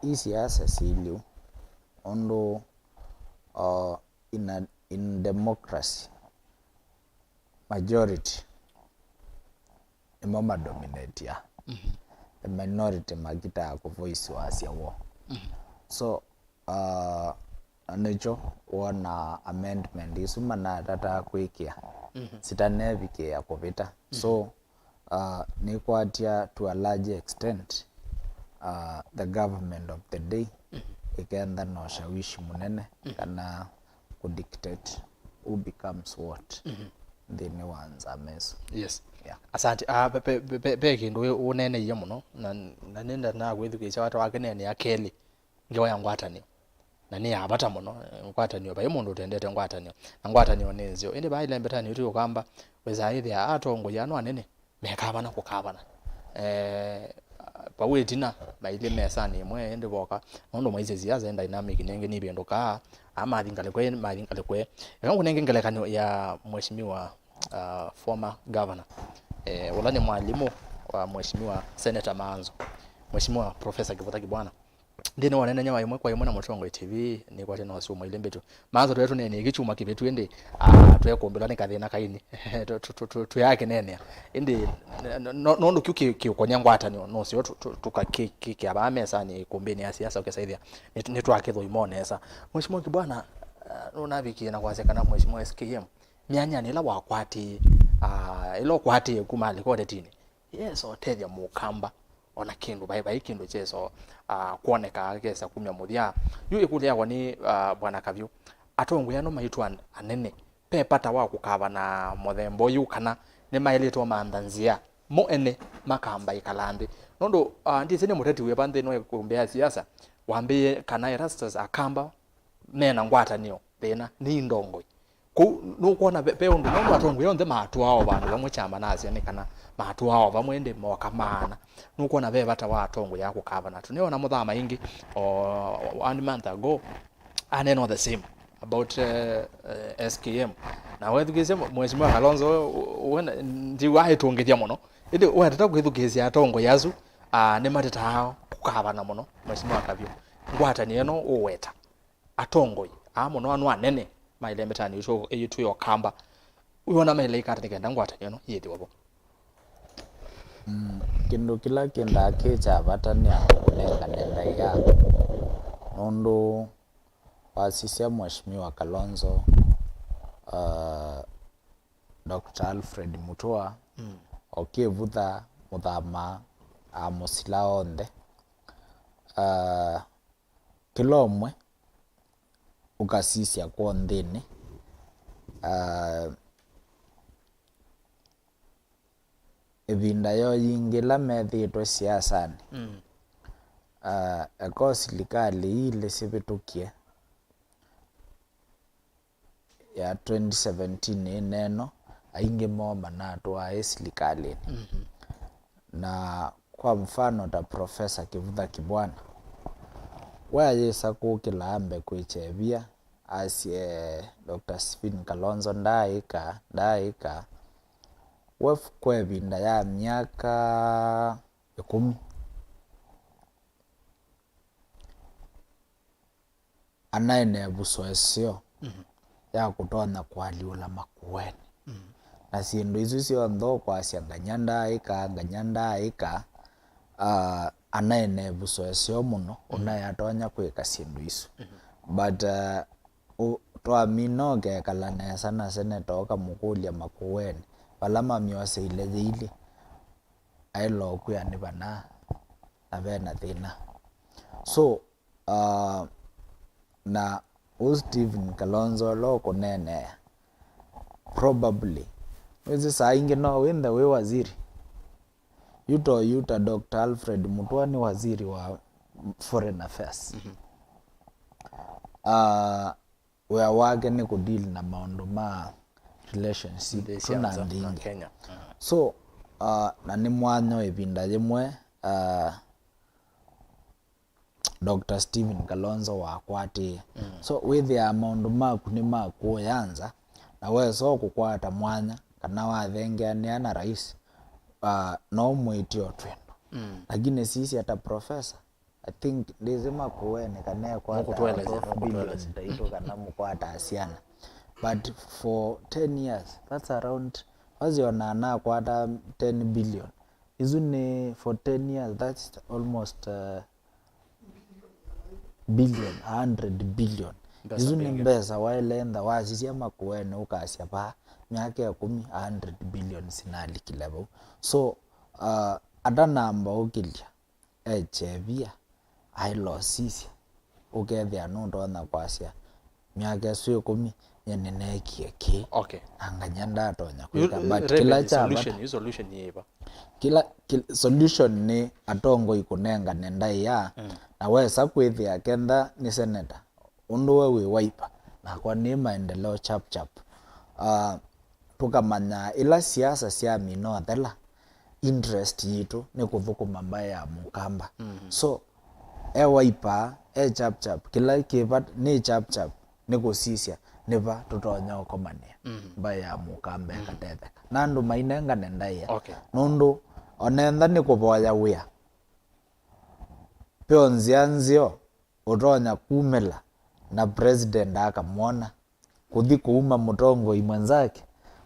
ii siasa syĩ lĩu, ũndũ, uh, in a, in democracy, majority nĩmo madominatia. Mhm. The minority makitaa kũvoice wasya woo. Mhm. So, uh, na nĩkyo wona amendment isu manatataa kwĩkĩa, Mhm. sitanevikĩĩa kũvĩta. So, uh, nĩkwatya to a large extent, uh, the government of the day ĩkenda na ũshawishi mũnene kana kũdictate who becomes what Mhm. nthĩnĩ wa nzama ĩsu. Yes. Yeah. Asante. Ah, pe, pe, pe, pe, pe kĩndũ wĩ-, ũneeneie mũno, na, na nĩnda nakwĩthukĩĩsya wata wake neenea kelĩ. Ngewa ya ngwatanĩo. Na nĩ ya vata mũno, eh, ngwatanĩo, vai mũndũ ũtendete ngwatanĩo. Na ngwatanĩo nĩ nzeo. Ĩndĩ vaa ĩlembetanĩ ĩtũ yũkamba, wĩsaa ĩthĩa atongoi ano anene mekavana kũkavana. Eh, vau ĩtina, mailyĩ mesanĩ ĩmwe, ĩndĩ voka, nũndũ mwaisye siasa ĩ dynamic, nengĩ nĩvĩndũkaa, aa mathi ngalĩko ĩ, mathi ngalĩko ĩ. Eka ngũnenge ngelekany'o ya Mheshimiwa, uh, former governor, eh, ũla nĩ mwalimũ wa Mheshimiwa Senator Maanzo, Mheshimiwa Professor Kivutha Kibwana. Nthĩnĩ wa ũneenany'a wa ĩmwe kwa ĩmwe na Mũtongoi T V, nĩkwatya na ũsumwa ilĩ mbĩtu. Maanzo tũe tũneenea kĩ kyumwa kĩvĩtu ĩndĩ, ah, twekũmbĩlwa nĩ kathĩna kaini. Tũ-, tũ-, tũ-, tũ-, tũyakĩneenea. Ĩndĩ, n-, n-, no-, nũndũ kyu kĩ-, kĩũkonya ngwatanĩo, nũseo tũ-, tũ-, tũka-, kĩ-, kĩkĩa vaa mesanĩ ĩkũmbĩnĩ ya siasa ũkesa ĩthĩa nĩ-, nĩtwakĩthwa imo nesa. Mheshimiwa Kibwana, ah, nũnavikie na kwasya kana Mheshimiwa S K M, myanya ĩla wakwatĩe, ah, ĩla ũkwatĩe kuma alika ũtetinĩ, Yes, ũtethya mũkamba, ona kĩndũ vai, vai kĩndũ kyeso, ah, kwoneka kesa kumya mũthya. Yu ĩkũlyo yakwa nĩ, ah, Bwana Kavyu, atongoi ano maitũ an-, anene, ve vata wa kũkavana mũthemba ũyũ kana nĩmaĩlĩte ũmantha nzĩa mo ene makamba ĩkala nthĩ? Nũndũ, ah, ndĩsĩ nĩ mũteti wĩva nthĩnĩ wa ĩkũmbĩ ya siasa wambĩĩe kana Erastus akamba mena ngwatanĩo thĩna nĩ indongoi. Kũu nũkwona ve, ve ũndũ nũndũ atongoi onthe matũaa o vandũ vamwe, kyama nasya nĩ kana matũaa o vamwe, ĩndĩ moka maana. Nũkwona ve vata wa atongoi aa kũkavana? Tũneona mũthama ĩngĩ, o, one month ago, aneno the same about, eh, eh, S K M. Na wethukĩĩsya Mheshimiwa Kalonzo, we, we, ndiwa aitũngĩthya mũno. Ĩndĩ wetata kwĩthukĩĩsya atongoi asu, ah, nĩmatetaa kũkavana mũno, Mheshimiwa Kavyu. Ngwatanĩo ĩno ũweta atongoi aa mũno ano anene ma ĩlembetanĩ yitũ, yitũ ya ũkamba, wĩona maĩle ĩkata nĩ kenda ngwatanĩo ĩno yĩthĩwe vo? Mm, kĩndũ kĩla kĩndaa kĩ kya vata nĩ andũ kũnengane ndaĩa, nũndũ wasisya Mheshimiwa Kalonzo, uh, Doctor Alfred Mutua, Mm. o Kĩvutha, Mũthama, amũsila onthe. Uh, kĩla ũmwe ũkasisya kwondĩnĩ, ah, ĩvinda yoo yingĩ ĩla methĩĩtwe siasanĩ, Mm. ah, eka o silikalĩ ii ilĩ syĩvĩtũkie, ya twenty seventeen ĩneena ĩno, aingĩ moo manatũae silikalĩnĩ. Mhm. Na kwa mfano ta Professor Kivutha Kibwana, we ayĩsa kũkĩla ambe kwĩkyevya, asye Doctor Stephen Kalonzo ndaaĩka, ndaaĩka. We f-, kwa ĩvinda ya myaka ĩkũmi. Anaĩ na ĩvuso ĩseo ya kũtonya kũalyũla Makueni. Na syĩndũ isu syonthe ũkwasya nganya ndaaĩka, nganya ndaaĩka, ah, anaĩ na ĩvuso ĩseo mũno, ũnaĩ atonya kwĩka syĩndũ isu. But, ah, ũ-, twamina ũkekala nesa na seneta ũkamũkũlya Makueni, vala mamyoseile yĩilĩ, aĩla ũkwĩa nĩ vana, na ve na thĩna. So, ah, na ũ Stephen Kalonzo ũla ũkũneenea, probably, wĩsĩ saa ingĩ no wĩnthe wĩ waziri. Yu to yu ta Doctor Alfred Mutua nĩ waziri wa foreign affairs. Ah, wĩa wake nĩ kũdeal na maũndũ ma relationship Nthĩ tu cia na nza nthĩ na ingĩ. Kenya. So, ah, na nĩ mwanya ĩvinda yĩmwe, ah, Doctor Stephen Kalonzo wakwatĩe. So, wĩthĩaa maũndũ maku nĩ ma kũya nza, na wesa kũkwata mwanya, kana wathengeanĩa na rais, ah, no mwĩtĩo twĩndũ. Lakini sisya ta professor, I think, ndĩsĩ Makueni kana ekwata Mũkũtũelesya, twelve billion mũkũtũelesya. Taitũ kana mũkwata syana. But for ten years, that's around, wasyona anakwata ten billion. Isu nĩ for ten years, that's almost, uh, billion, a hundred billion. Mbesa mbingĩ. Isu nĩ mbesa waĩle ntha wasisya Makueni ũkasya vaa myaka ĩkũmi, a hundred billion sinalikile vau. So, uh, atanamba ũkĩlya, ekyevia, aĩla ũsisya, ũkethĩa nũtonya kwasya, myaka ĩsu ĩkũmi, nye nĩneekie kĩĩ, okay, na nganya ndatonya kwĩka, yu, but kĩla kya vata, solution, yu solution yĩva? Kĩla, kĩla, solution nĩ atongoi kũnengane ndaĩa, na wesa kwĩthĩa kenda nĩ seneta, ũndũ we wĩ Wiper, nakwa nĩ maendeleo chap chap. Ah, tũkamanya ĩla siasa syamina ũthela, interest yitũ nĩ kũthũkũma mbaĩ ya Mũkamba. So, e Wiper, e chap chap, kĩla kĩva nĩ chap chap, nĩ kũsisya nĩ va tũtonya ũkomanĩa mbaĩ ya Mũkamba ĩkatetheka. Na andũ mainengane ndaĩa. Okay. Nũndũ onentha nĩ kũvoya wĩa, ve o nzĩa nzeo ũtonya kumĩla na president akamwona, kũthi kũuma mũtongoi mwenzake,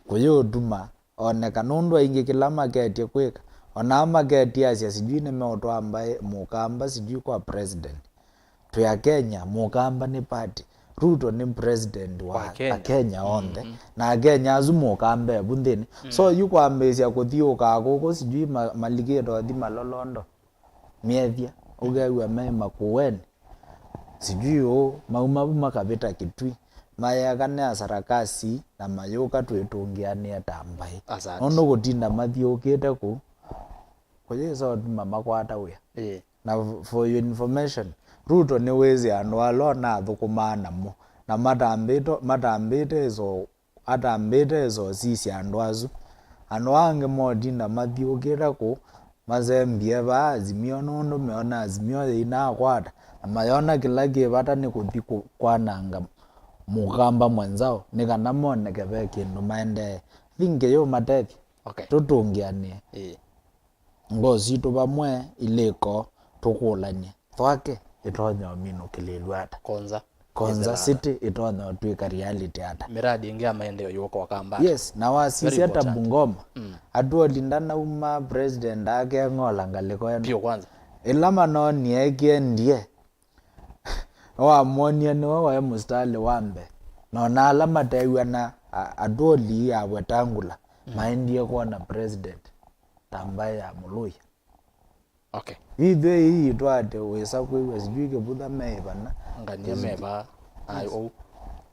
kũyĩũtuma oneka, nũndũ aingĩ kĩla maketye kwĩka, onaa maketiasya sijui nĩmeũtwaa mbaĩ Mũkamba sijui kwa president. Twĩ Akenya, Mũkamba nĩ party. Ruto nĩ president wa Wa Kenya. Akenya onthe. Na Akenya asu Mũkamba evu nthĩnĩ. So yu kwambĩĩsya kũthiũũkaa kũkũ sijui ma-, malikĩte ũthi Malolondo. Myethya, ũkew'a me Makueni, sijui ũũ, mauma vu makavĩta Kitui, mayĩakane a Sarakasi, na mayũka twĩtũngĩanĩe ta mbaĩ. Asante. Nũndũ kũtinda mathiũũkĩte kũu, kũyĩsa ũtuma makwata wĩa. Ĩĩ. Na f-, for your information, Ruto nĩwĩsĩ andũ ala ũnathũkũmaa namo, na matambĩtwe, matambĩte ĩsoo atambĩte ĩsosisya andũ asu. Andũ aa angĩ motinda mathiũkĩte kũu, masembie vaa Azimio, nũndũ meona Azimio yĩinaakwata, na mayona kĩla kĩ vata nĩ kũthi kũ-, kwananga Mũkamba mwenzao, nĩ kana moneke ve kĩndũ maendee. Think kĩyũmatethya. Okay. Tũtũngĩanĩe. Ĩĩ. Ngoo sitũ vamwe ilĩko tũkũlany'e, thwake ĩtonya ũminũkĩlĩlw'a ata? Konza. Konza Ĩthela ata? City ĩtonya ũtw'ĩka reality ata? Miradi ĩngĩ ya maendeleo yũka Ũkamba ata? Yes, na wasisya ta Bungoma, Atuoli ndanauma president akeng'ola ngalĩko ĩno. Vyũ kwanza. Ĩla manonie ekie ndie, nĩwamwonie nĩwe waĩ mũsitalĩ wa mbee. Na ona ala matew'ana, a-, Atuoli ya Wetangula, maendie kwona president ta mbaĩ ya Mũlũya. Okay. Ithyĩ ii yitũ atĩ wĩsa kwĩw'a sijui Kĩvutha me ĩvana. Ngania me vaa. Ai, ũu.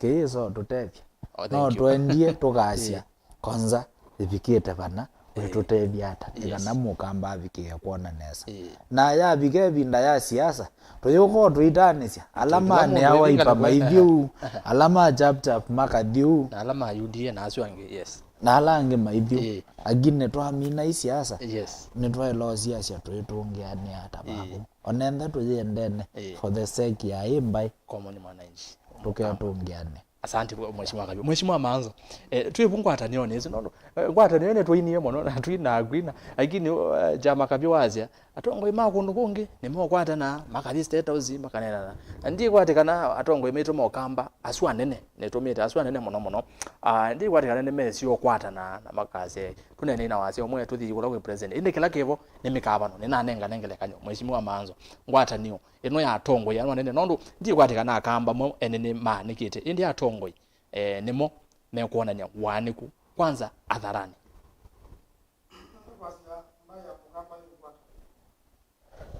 Kĩĩ so tũtethya. Oh, no thank you. Twendie tũkasya, Konza ĩvikĩte vana, wĩtũtethya ata? Nĩ kana Mũkamba avikĩe kwona nesa. Ĩĩ. Na yavika ĩvinda ya siasa, tũyũka o tũitanĩsya. Ala manea Wiper maithyũ, ala ma chap chap makathi ũu. Na ala ma U D A na asu angĩ, yes. Na ala angĩ maithyũ. Ĩĩ. Lakini twamina ii siasa, yes, nĩtwaĩla ũsiasya tũitũngĩanĩa ta vau. Ĩĩ. Onenthe tũyĩendene, ĩĩ, for the sake ya ĩ mbaĩ. Common mwananchi. Tũketũngĩane. Asante, Mheshimiwa Kavyo. Mheshimiwa Manzo, eh, twĩ vu ngwatanĩonĩ ĩsu, nũndũ, eh, ngwatanĩo nĩ twainie mũno, na twina agwina, lakini, eh, Kyama Kavyo wasya, atongoi ma kũndũ kũngĩ nĩmokwatana, makathi State House, makaneenana. Na ndikwatĩkana atongoi maitũ ma Ũkamba, asu anene, nĩtũmĩte asu anene mũno mũno. Ah, ndikwatĩkana nĩmesio kwatana, na makasya, tũneenei na wasya ũmwe, tũthi kũla kwĩ president. Ĩndĩ kĩla kĩvo, nĩ mĩkavano, nĩnanengane ngelekany'o, Mheshimiwa Manzo, ngwatanĩo ĩno ya atongoi ano anene, nondũ ndikwatĩkana Akamba mo ene nĩmaanĩkĩte, ĩndĩ atongoi, eh, nĩmo mekwonany'a waanĩku kwanza atharani.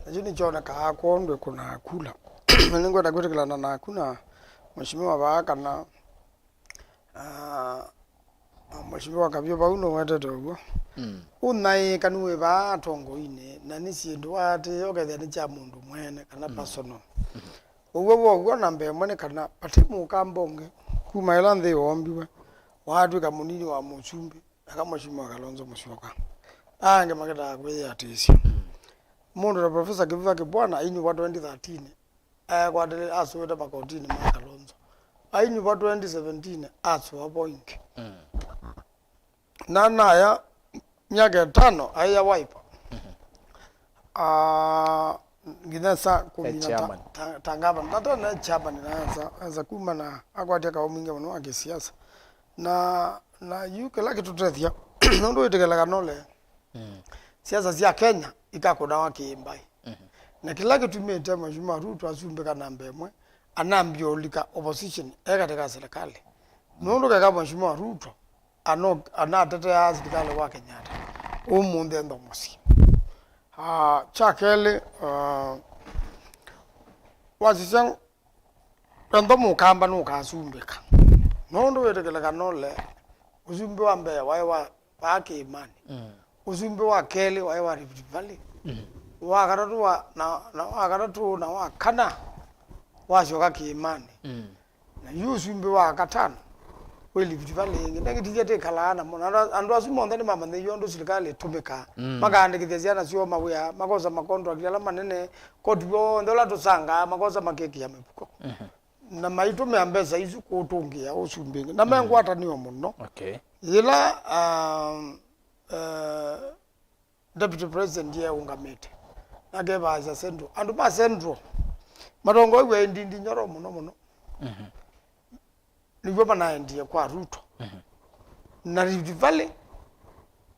Nakyu nĩkyonekaa kwondũ kuna kula. Na nĩngwenda kwĩtĩkĩlana naku na Mheshimiwa vaa kana, ah, Mheshimiwa Kavyo vau nũwetete ũw'o. Mm. Ũnyaĩĩkanu wĩ vaa atongoinĩ, na nĩ syĩndũ waatĩĩa ũkethĩa nĩ kya mũndũ mwene kana, mm, personal. Mm-hmm. Ũw'o wow'o namba ĩmwe nĩ kana vate Mũkamba ũngĩ kuma ĩla nthĩ yoombiwe waatw'ĩka mũnini wa mũsumbĩ, eka Mheshimiwa Kalonzo Musyoka. Angĩ maketaa kwĩyĩatĩĩsya. Mm. Mũndũ ta Professor Kivutha Kibwana ainyuva twenty thirteen, eekwatĩle asũĩte makotinĩ ma Kalonzo. Ainyuva twenty seventeen, asũa vo ĩngĩ. Mm. Na naya myaka ĩtano aĩ ya Wiper. Mhm. Ah, nginya sa kũmina ta, chairman, ta, ta ngavana. Na tena chairman na asa, asa kuma na akwatya kaũ mwingĩ mũno wa kĩsiasa. Na, na yu kĩla kĩtũtethya, nũndũ wĩtĩkĩlaga nole, mm, siasa sya Kenya ikakũnawa kĩĩmbaĩ. Mhm. Na kĩla kĩtumĩte Mheshimiwa Ruto asumbĩka namba ĩmwe, anambia ũlika opposition e katĩ ka serikali. Nũndũ keka Mheshimiwa Ruto ano-, anatetea silikalĩ wa Kenyatta, ũmũnthĩ entho mũsyĩ. Ah, kya kelĩ, ah, wasisya entho Mũkamba nũkasumbĩka. Nũndũ wĩtĩkĩlĩka nole, ũsumbĩ wa mbee waĩ wa vaa kĩĩmanĩ. Mm. Ũsumbĩ wa kelĩ waĩ wa Rift Valley. Mm. Wa katatũ wa, na, na wa katatũ na wa kana wasyoka kĩĩmanĩ. Mm. Na yu ũsumbĩ wa katano wĩ Rift Valley ĩngĩ. Ndangĩtithya tĩkalaa namo. Na andũ, andũ asu monthe nĩmamanyĩie ũndũ silikalĩ ĩtũmĩkaa. Mm. Makaandĩkĩthya syana syoo mawĩa, makosa makontrakt ala manene, koti w'onthe ũla tũsangaa, makosa makĩkĩa mĩvuko. Mhm. Na maitũmĩa mbesa isu kũtũngĩa ũsumbĩ ĩngĩ. Na me, mm, ngwatanĩo mũno. Okay. Yĩla, um, uh, Deputy President yeũngamĩte, nakevaasya Central. Andũ ma Central matongoew'e ĩndindi nyoro mũno mũno. Mhm. Nĩw'o manaendie kwa Ruto. Mhm. Na Rift Valley,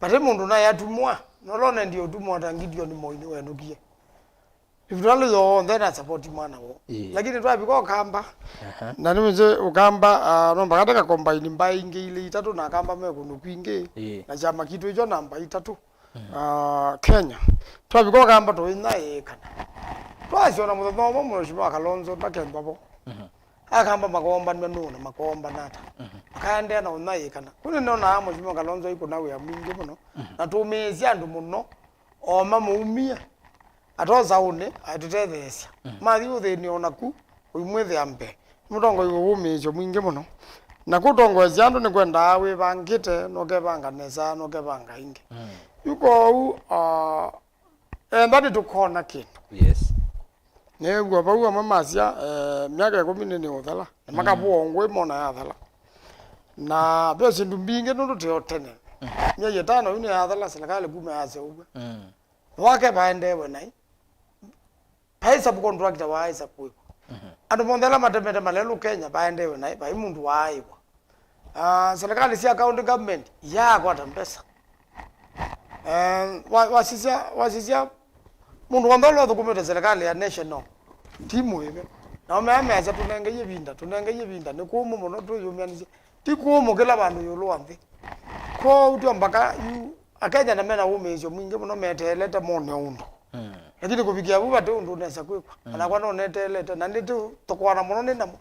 vate mũndũ naĩ atumwa, nola ũnendie ũtumwa ta Gideon Moi nĩwenũkie. Rift Valley yonthe na support mwana woo. Ĩĩ. Lakini twavika Ũkamba, aha, na nĩmĩsĩ Ũkamba, ah, no mpaka teka combine mbaĩ ingĩ ilĩ itatũ na Akamba me kũndũ kwingĩ. Ĩĩ. Na kyama kitũ ikyo namba itatũ. Mhm. Ah, Kenya. Twavika Ũkamba tũinyaĩĩkana. Twasyona mũthenya ũmwe Mheshimiwa Kalonzo ndakendwa vo. Mhm. Akamba makoombanw'a nũũ na makoombana ata? Mhm. Makaendeea na ũnyaĩĩkana. Kũu nĩnonaa Mheshimiwa Kalonzo aikũna wĩa mwingĩ mũno, mhm, na tũmĩĩsya andũ mũno, o mamũumia, atosa ũnĩ, aitũtetheesya. Mhm. Mathi ũthĩnĩ o naku, ũimwĩthĩa mbee. Nĩ mũtongoi wĩ wũmĩĩsyo mwingĩ mũno. Na kũtongoesya andũ nĩkwendaa wĩvangĩte, na ũkevanga nesa, na ũkevanga ĩngĩ. Mm. Yu kwoou, ah, enda nĩtũkona kĩndũ. Yes. Nĩw'a vau amwe masya, eh, myaka ĩkũmi nĩnĩũthela. Na, mm, makavũa ngũĩ mona yathela. Na ve syĩndũ mbingĩ nũndũ tĩ o tene. Mm. Myei ĩtano yu nĩyathela, silikalĩ kuma yaseũvw'a. Mm. Wake vaendeewe naĩ. Vai subcontractor waaĩsa kũĩkwa. Mhm. Andũ monthe ala matemete malelũ Kenya vaendeewe naĩ, vai mũndũ waaĩwa. Ah, serikali sya county government yaakwata mbesa. Eh, wa-, wasisya, wasisya mũndũ wonthe ũla ũthũkũmĩte serikali ya national, ti mũĩve. Nao mea measya, "Tũnengei ĩvinda, tũnengei ĩvinda, nĩ kũmũ mũno, twĩyũmyanisye." Ti kũmũ kĩla vandũ ĩũlũ wa nthĩ. Kwoou tyo mpaka yu Akenya na mena wũmĩĩsyo mwingĩ mũno meteelete mone ũndũ. Mm. Lakini kũvikĩa vu vate ũndũ ũnesa kwĩkwa. Mm. Anakwa no neteelete, na nĩtũthokoana mũno nĩ namo.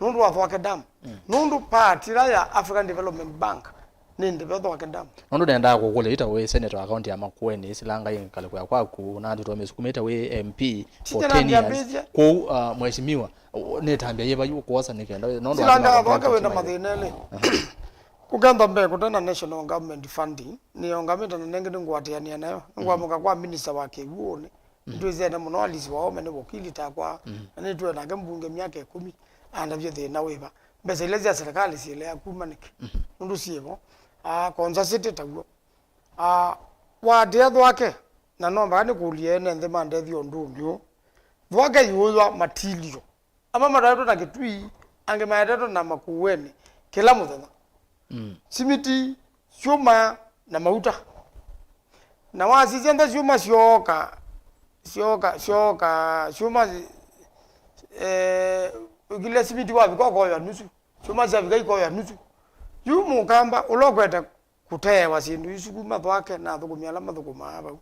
Nũndũ wa Thwake Dam. Mm. Nũndũ part ĩla ya African Development Bank nĩ ndĩve Thwake Dam. Nũndũ nendaa kũkũlya ita wĩ senator wa kaunti ya Makueni, silanga ĩ ngalĩko ya kwaku, na andũ tũmĩsukumĩte wĩ M P for ten years. Kwoou, uh, mheshimiwa, nĩtambya yĩva yu kwosa nĩ kenda nũndũ silanga ya Thwake wĩna mathĩna elĩ. Aha. Kũkentha mbee kũte na national government funding, nĩongamĩte na nengĩ nĩngũatĩanĩa nayo. Nĩngwamũka kwa minister wa kĩw'ũnĩ. Mm. Nĩtwĩsene mũno Alice Wahome nĩ wakili takwa, mm, na nĩtwĩ nake mbunge myaka ĩkũmi, andavye thĩna wĩva. mbesa ila sya serikali syĩlea kuma nĩkĩ? Nũndũ syĩvo. Ah, Konza City taw'o. Ah, waatĩa Thwake, na no mbaka nĩkũlye ene nthĩ mandethye ũndũnĩ ũũ. Thwake yĩũywa material. Amwe mataetwe na Kĩtui, angĩ maetetwe na Makueni kĩla mũthenya. Mm. Simiti, syũma, na mauta. Na wasisya nthĩ syũma syooka, syooka, syooka, syũma, eh, ũkilya simiti wavika ũkoya nusu. Syũma syavika ikoya nusu. Yu Mũkamba ũla ũkwete kũteewa syĩndũ isu kuma Thwake na athũkũmi ala mathũkũmaa vau.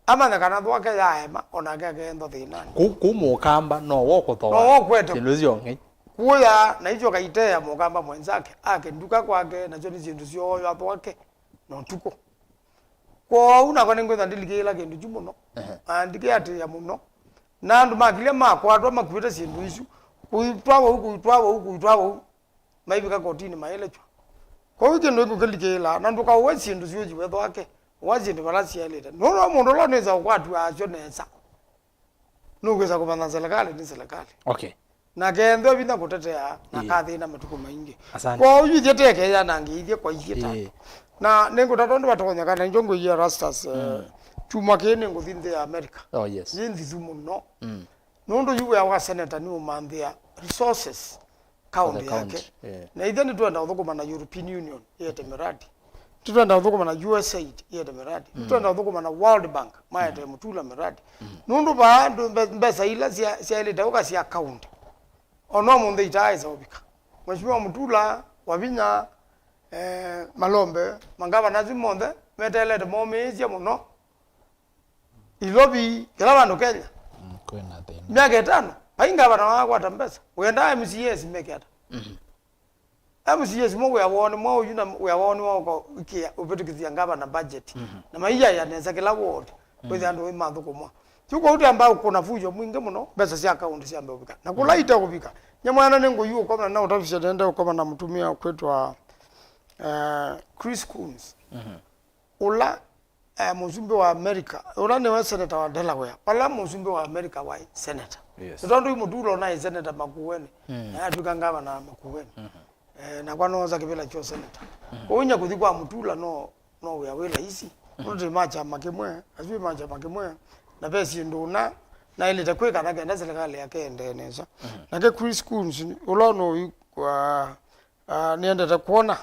Amanya kana Thwake yaema, o nake akeenda thĩnanĩ. Kũu, kũu Mũkamba no wo kũthooa. No wo kwete syĩndũ isu ong'ei. Kuya na icio kaiteea Mũkamba mwenzake, ake nduka kwake, nasyo nĩ syĩndũ syooywa Thwake na ũtukũ. Kwoou nakwa nĩngwĩtha ndilikĩĩla kĩndũ kyu mũno. Ehe. Na ndikĩatĩĩa mũno. Na andũ makilya makwatwa makuĩte syĩndũ isu, kũitwa vau, kũitwa vau, kũitwa vau. Maivika kotinĩ maelekywa. Kwoou kĩndũ kĩu kĩlikĩĩla, na ndũkaũe syĩndũ syũyiwe Thwake, ũa syĩndũ vala syaĩlĩte. Nũndũ mũndũ ũla ũnĩsa ũkwatw'a asyo nesa, nũkwĩsa kũmanya serikali nĩ serikali. Okay. Na keenthwa vinya kũtetea na Ĩĩ. kathĩna matukũ maingĩ. Asante. Kwoou yu ithyĩ tekeya na ngĩ ithyĩ kwa ithyĩ ta Ĩĩ. andũ. Na nĩngũtata ũndũ vatonyeka na njo ngũia Rastas, eh, Mm. kyumwa kĩĩ nĩngũthi nthĩ ya America. Oh, yes. Yĩ nthithu mũno. Mm. Nũndũ yu wĩa wa seneta nĩ ũmanthĩa resources For the county yake. County, yeah. Na ithyĩ nĩtwenda ũthũkũma na European Union yete miradi. Nĩtwenda ũthũkũma na U S A I D yete miradi. Mm. Nĩtwenda ũthũkũma na World Bank maete Mm. Mutula miradi. Mm. Nũndũ vaa ndũ mbe-, mbesa ila sya-, syaĩlĩte ũka sya county. Ona ũmũnthĩ itaaĩsa ũvika. Mheshimiwa Mutula, Wavinya, eh, Malombe, mangavana asu monthe meteelete momĩĩsye mũno. Ilovi, kĩla vandũ Kenya. Mm, kwĩna thĩna. Myaka ĩtano, vai ngavana wakwata mbesa. Wendaa M C As meke ata? Mhm. M C As mo wĩa woo nĩ mwaũ yu na wĩa woo nĩ wa ũka ũkĩa, ũvĩtũkĩthya ngavana budget. Mhm. Na maiyaĩa nesa kĩla ward, Mhm. kwĩthĩa andũ mathũkũmwa. Yu kwoou twamba kũna fujo mwingĩ mũno, mbesa sya kaunti syambe ũvika. Na kũla Mhm. ite ũvika. Nye mwana nĩ ngũyu ũkomana na ũtavisya nende ũkomana na mũtumĩa kwĩtwa, eh, Chris Coons. Mhm. Ũla, eh, mũsumbĩ wa America, ũla nĩwe senator wa Delaware, vala mũsumbĩ wa America waĩ senator. Yes. Nĩ tondũ yu Mutula ũnaĩ senator Makueni, Mm. na atw'ĩka ngavana wa Makueni. Mhm. Eh, nakwa noosa kĩvĩla kyo senator. Mhm. Kwoou inya kũthi kwa Mutula no, no wĩa wĩ laisi. Mhm. Nũndũ twĩ ma kyama kĩmwe, asu twĩ ma kyama kĩmwe, na ve syĩndũ ũna, naĩlĩte kwĩka na kenda serikali yake ĩendee nesa. Mhm. Nake Chris Coons, ũla no kwa Ah, nĩendete kwona.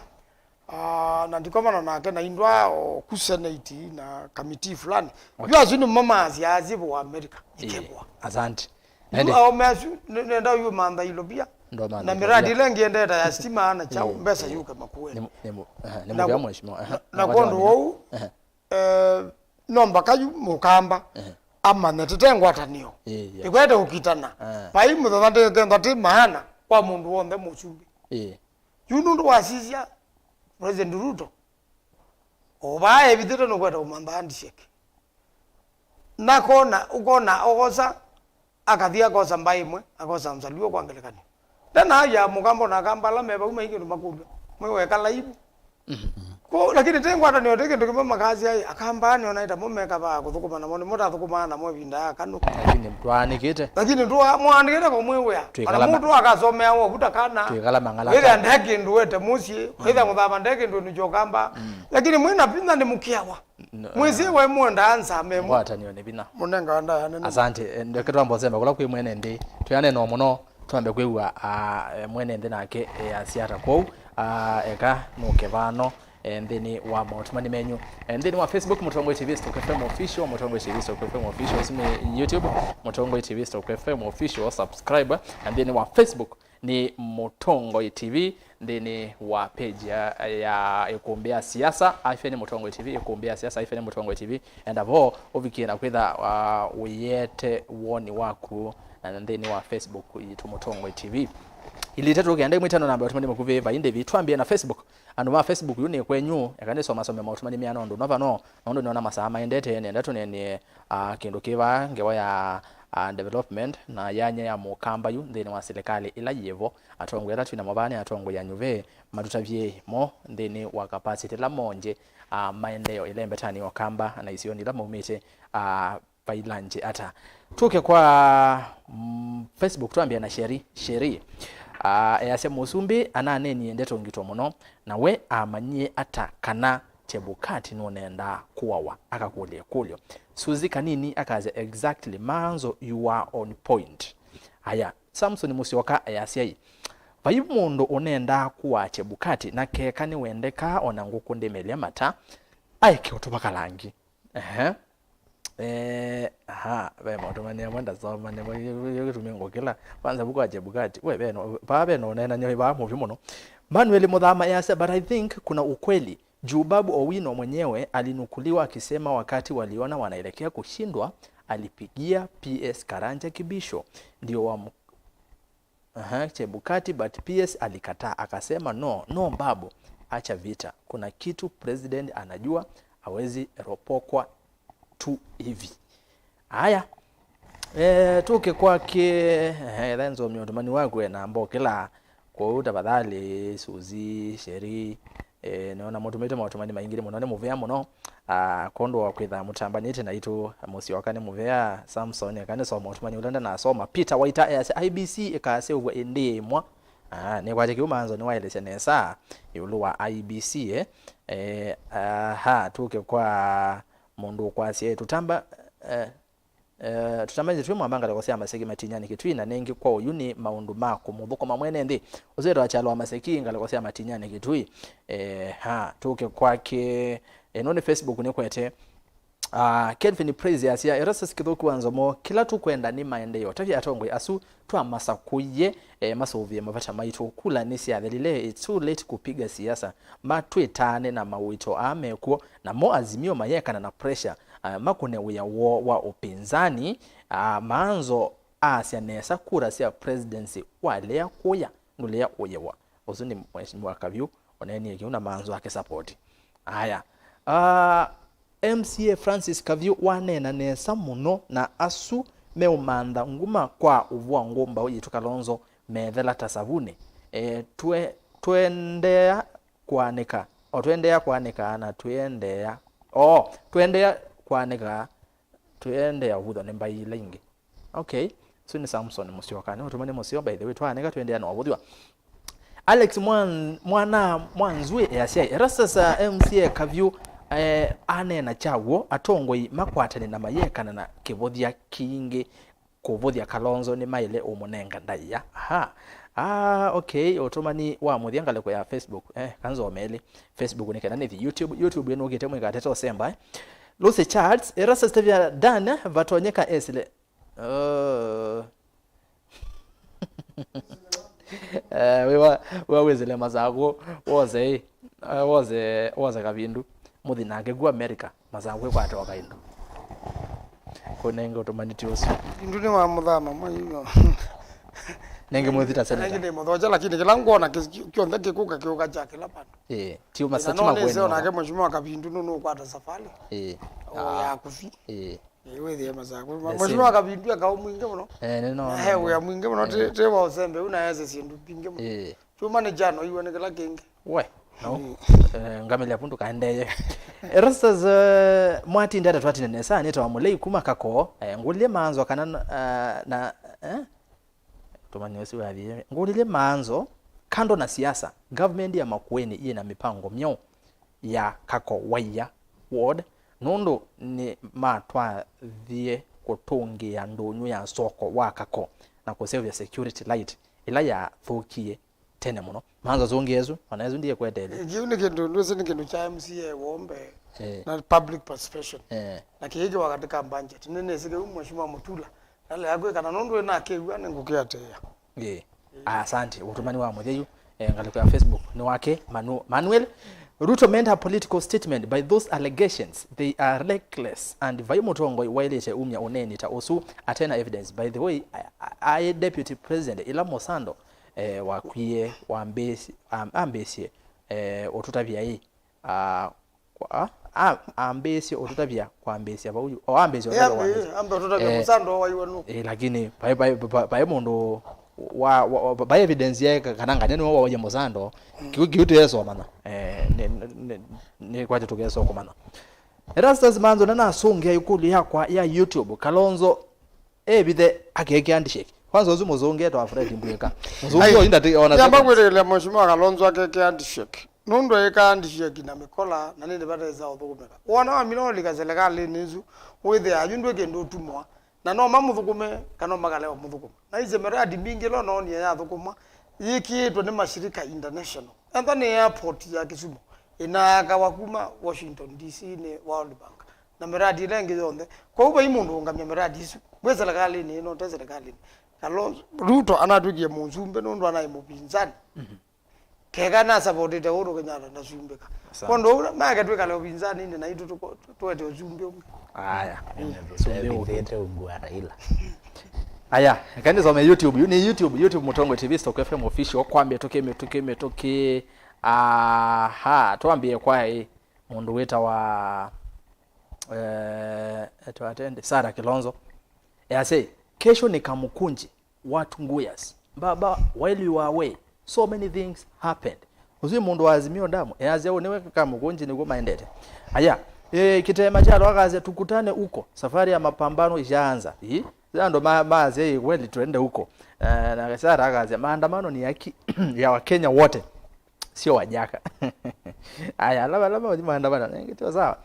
Ah, na ndikomana nake na indwa o ku Senate na committee fulani. Okay. Yu asu nĩmo maasya asyĩvo wa America. Ĩĩ, ikevwa. Asante. Yu Ende. Aome asu, nĩ-, nenda yu mantha ilopia. Ndo mantha Na ilopia. Miradi ĩla ĩngĩ endete ya stima na chao, Ĩĩ, mbesa ĩĩ. Yũke Makueni. Nĩ mu-, nĩ mu-, aha, nĩ Na mũvea ku-, mheshimiwa. Aha, na na kwondũ kwata wou, aha. Eh, no mbaka yu Mũkamba Ehe. Amanye tete ngwatanĩo. Ĩĩ, yes. Ĩkwete ũkitana. Ah. Vai mũthenya ndĩkenda ti maana kwa mũndũ w'onthe mũsumbĩ. Ĩĩ. Yu nũndũ wasisya President Ruto, o vaa evithĩte nũkwenda kũmantha handshake. Nakona, ũkona okosa, akathi akosa mbaĩ ĩmwe, akosa Mzalua kwa ngelekany'o. Ndanaaia Mũkamba na Akamba ala me vau mai kĩndũ makũlw'a. Mwĩ weka laivu. Mhm. Ko, lakini ti ngwatanĩo ti kĩndũ kĩmwe makasya, ĩ, Akamba nĩo naĩ tamo mekavaa kũthũkũma namo, nĩmo tathũkũmaa namo ĩvinda ya kanũ. Lakini twaanĩkĩte. Lakini ndwa-, mwaandĩkĩte kwa mwĩ wĩa. Twĩkala Kana ma-, mũndũ akasomea wovu ta kana. Twĩkala mang'ala Wĩthĩa ta. Nde kĩndũ wete mũsyĩ, wĩthĩa Mm. mũthama nde kĩndũ nĩ kyokamba. Mm. Lakini mwĩ na vinya nĩ mũkĩawa. N-, Mwĩsĩ eh, we mwenda ansa memo. Ngwatanĩo nĩ vinya. Mũnenga ndaya nene. Asante. Eh, ndeke twambe ũsemba kũla kwĩ mwene nthĩ. Twĩanene o mũno, twambe kwĩw'a, ah, eh, mwene nthĩ nake, eh, asya ata kwoou. Ah, eka nũke vano, eh, nthĩnĩ wa maũtũmani menyu. Eh, nthĩnĩ wa Facebook, Mũtongoi T V Stock F M Official, Mũtongoi T V Stock F M Official, ũsu nĩ YouTube, Mũtongoi T V Stock F M Official, subscribe. Na nthĩnĩ wa Facebook, nĩ Mũtongoi T V nthĩnĩ wa page ya, ya Ĩkũmbĩ ya Siasa, afya nĩ Mũtongoi T V, Ĩkũmbĩ ya Siasa, afya nĩ Mũtongoi T V. Enda vo ũvikie na kwĩtha, uh, ũyĩete woni waku na nthĩnĩ wa Facebook yitũ Mũtongoi T V. Ilĩ itatũ kenda ĩmwe itano namba ya ũtũmani mũkuvĩ vai ndĩvi. Twambie na Facebook. Andũ ma Facebook yu nĩ kwenyu, eka nĩsomasome maũtũmani meana ũndũ nova no, nũndũ nĩona masaa maendete, nenda tũnenie, uh, kĩndũ kĩ vaa ngewa ya, uh, development na yanya ya Mũkamba yu nthĩnĩ wa silikalĩ ĩla yĩvo. Atongoi ala twĩ namo vaa nĩ atongoi anyuve, matũtavye mo nthĩnĩ wa capacity ĩla monje, ah, maendeeo ĩla ĩmbetanĩ ya Ũkamba na isionĩ ila maumĩte, ah, vailangye ata. Tũke kwa, mm, Facebook, twambĩa na Sheri. Sheri. Ah, easya, "Mũsumbĩ ananeenie ndeto ngito mũno, na we amanyie ata kana Chebukati nũnendaa kũawa?" Akakũlya ĩkũlyo. Suzi Kanini akasya, "Exactly, Maanzo, you are on point." Aya, Samson Musyoka easya, "Vai mũndũ ũnendaa kũaa Chebukati, na keka nĩwendekaa ona ngũkũ ndĩmelya mata, aeke ũtũma kalangi." Ehe. Eh, aha, ve maũtũmani amwe ndasoma, nĩmo yu kĩtumi ngũkĩla. Kwanza vuku wa Chebukati. We, veno, vaa veno ũneenany'a wĩ vaa mũvyũ mũno. Manuel Mũthama easya, "But I think kuna ukweli. Juu Babu Owino mwenyewe alinukuliwa akisema wakati waliona wanaelekea kushindwa, alipigia P S Karanja Kibisho, ndio wa Aha, Chebukati, but P S alikataa, akasema, 'No, no, Babu, acha vita. Kuna kitu president anajua, hawezi ropokwa tu hivi.'" Aya, eh, tuke kwake, eh, etha nzomia ũtũmani waku ena mbokela, kwoou tafadhali, Suzi, Sheri, eh, nĩona mũtũmĩte maũtũmani maingĩ mũno, nĩ mũvea mũno. Ah, kwondũ wa kwĩtha mũtambanĩte naitũ, Mũsyoka nĩ mũvea, Samson eka nĩsoma ũtũmani ũla ndanasoma. Peter Waita easya, "I B C ĩkaseũvw'a ĩndĩ ĩmwa." Ah, nĩkwatya kĩu Maanzo nĩwaelesya nesa ĩũlũ wa I B C, eh. Eh, aha, tũke kwa mũndũ ũkwasya, eh, tũtamba, eh, eh, tũtambanĩte twĩ mwamba ngalĩko sya Maseki Matinyani Kĩtui, na nĩngĩ kwa ũyu nĩ maũndũ ma kũmũthũkũma mwene nthĩ. Ũsu wĩtawa Kyalo wa Maseki, ngalĩko sya Matinyani Kĩtui. Eh, ha, tũke kwake, eh, no nĩ Facebook nĩkwete. Ah, Kelvin Praise asya, "Erastus Kĩthũku wa Nzomo, kĩla tũkwenda nĩ maendeeo. Tavya atongoi asu twamasakũie, eh, masũvĩe mavata maitũ. Kula nĩsyathelile, it's too late kũpiga siasa. Matwĩtaane na mawĩto aa mekw'o, namo Azimio mayekana na pressure, ah, makũne wĩa woo wa ũpinzani." Ah, Maanzo aasya nesa, kura sya presidency walea kũya, ndũlea ũyĩwa. Ũsu nĩ Mheshimiwa Kavyũ ũneenie kĩu na Maanzo akĩsapoti. Aya. Ah, M C A Francis Kavyũ waneena nesa mũno, na asu meũmantha nguma kwa ũvũa ngũmbaũ yitũ Kalonzo methela ta savunĩ. E, twe-, twendeea kũanĩka, o twendeea kũanĩka na twendeea, o twendeea kũanĩka, twendeea ũvũthwa nĩ mbaĩ ila ingĩ. Okay. Ũsu nĩ Samson Musyoka. Nĩ ũtũmani mũseo, by the way, twaanĩka twendeea na ũvũthwa. Alex Mwan-, Mwana Mwanzue easya, "Erastus, uh, M C A Kavyũ, eh, aneena kyaw'o, atongoi makwatane na mayekana na kĩvũthya kingĩ kũvũthya Kalonzo nĩmaĩle ũmũnenga ndaĩa." Aha. Ah, okay, ũtũmani wa mũthya ngalĩko ya Facebook. Eh, kanzo meli. Facebook nĩ kenda nĩthi YouTube. YouTube ĩnũkĩte mwĩkatete ũsemba, eh. Lucy Charles, Erastus Tevya Dan, vatonyeka esile. Oh. Eh, wĩwa, wĩwa wĩsĩle Masakũ, wose, eh, wose, wose Kavindu. Mũthi nake ku America, Masakũ ĩkwata o kaindu. Kũnenge ũtũmani ti ũsu. Kavindu nĩ wa mũthama, mwa hiyo. Nenge mwĩthita senator. Nenge nĩ mũthoja, lakini kĩla ngwona kĩ-, kĩ-, kyonthe kĩkũka kĩũka kya kĩla vandũ. Eh, ti ũmasa, na ti no nĩseo nake Mheshimiwa Kavindu nũnũkwata safari. Eh. O ya kũthi. Eh. Ĩĩ, wĩthĩe Masakũ. The Mheshimiwa same. Kavindu eka wĩa mwingĩ mũno. Eh, nĩ no. Na he wĩa mwingĩ mũno, ti, eh, ti wa ũsembe, ũna ese syĩndũ mbingĩ mũno. Eh. Chuma nĩ chano iwe nĩ kĩla kĩngĩ. We, no. Mm. Eh, ngamĩlya pundu kaendeye. Erastus, eh, mwatinda ata twatine nesa, nĩtawa Mũlei kuma Kakoo. Eh, ngũlye Maanzo kana na, eh, na, eh? Tũmanye ũsu wathie. Ngũlilye Maanzo, kando na siasa, government ya Makueni ĩna mĩpango myeũ ya Kako Waia Ward, nũndũ nĩmatwathie kũtũngĩĩa ndũnyũ ya soko wa Kako na kũseũvya security light ĩla yathũkie tene mũno. Maanzo, sũngĩa ĩsu, ona ĩsu ndiyĩkweteelye. Eh, kĩu nĩ kĩndũ, ndwĩsĩ nĩ kĩndũ kya M C A wombe, eh, na public participation. Eh. Na kĩĩ kĩwa katika budget. Nĩnĩsĩ kĩu Mheshimiwa Mutula nalea kwĩkana nũndũ ĩnakĩw'a nĩngũkĩatĩĩa. Ĩĩ. Asante. Ũtũmani wa mũthya yu, eh, ngalĩko ya Facebook nĩ wake Manu-, Manuel. Ruto made her political statement by those allegations. They are reckless and vai mũtongoi waĩlĩte umya ũneeni ta ũsu atena evidence. By the way, I, I, I deputy president ĩla Mũsando, eh, wakwie wambĩĩsye, am-, ambĩĩsye, eh, ũtũtavya ĩ, ah, kwa-, ah, ah, ambĩĩsye ũtũtavya kwambĩĩsya vau yu. O, ambĩĩsye ũtavya kwambĩĩsya. Ambe ũtũtavya, eh, Mũsando waiwe nũ? Eh, lakini vai, vai, vai, vai mũndũ wa, wa, wa, vai evidence yaĩ ka-, kana ngania nĩwe wawaie Mũsando, mm, kĩu, kĩu tũyesa ũmanya. Eh, nĩ, nĩ, nĩ, nĩ kwatĩ tũkesa kũmanya. Erastus Manzo nanasũngĩa ĩkũlyo yakwa ya YouTube, Kalonzo evithe akekĩa handshake. Kwanza ũsu mũzũngĩ etwa Fred Mbuĩka. Mũzũngĩ ũyũ ndati ona yamba kwĩtĩkĩlya Mheshimiwa Kalonzo akeke handshake. Nũndũ eka handshake na mĩkola na nĩndĩ vatesa ũthũkũmĩka. Wona wamina ũlika serikali nĩ isu, wĩthĩa yu ndwĩ kĩndũ ũtumwa. Na no mamũthũkũme, kana makalewa mũthũkũma. Na ise miradi mingĩ ĩla noonie yathũkũmwa, yĩkĩĩtwe nĩ mashirika international. Ethwa nĩ airport ya Kisumu, ĩnaakawa kuma Washington D C nĩ World Bank. Na miradi ĩla ĩngĩ yonthe. Kwoou vai mũndũ ũũngamya miradi isu. Mwĩ serikalinĩ ĩno, te serikalinĩ. Kalonzo, Ruto anatwĩkie mũsumbĩ nũndũ anaĩ mũpinzani. Keka nasavotete Uhuru Kenyatta ndasumbĩka. Asante. Kwondũ ũu make twĩkale ũpinzaninĩ naitũ tũko- twete ũsumbĩ ũngĩ. Aya. Ene Sumbĩ ũngĩ. Tũtevithĩte ungu wa Raila. Aya, eka nĩsome YouTube. Yu nĩ YouTube, YouTube Mũtongoi T V, Stock F M Official, kwambĩtũkĩ mĩtũkĩ mĩtũkĩ. Aha, twambie kwa ĩ mũndũ wĩtawa, eh, etwa atende, Sarah Kilonzo. Easĩ, kesho ni Kamukunji. What nguyas? Baba, while you were away, so many things happened. Ũsu mũndũ wa Azimio Damu, easya ũũ nĩwe Kamukunji nĩguo maendete. Aya, e, Kĩtema kya Lwa akasya, "Tukutane huko, safari ya mapambano ishaanza." Ĩ? Andũ ma- maasya, "Ĩ, kweli tuende huko." Eh, na Sarah akasya, "Maandamano ni haki ya Wakenya wote, sio Wajaka." Aya, ala ala maũthi maandamano, nengĩ tio sawa.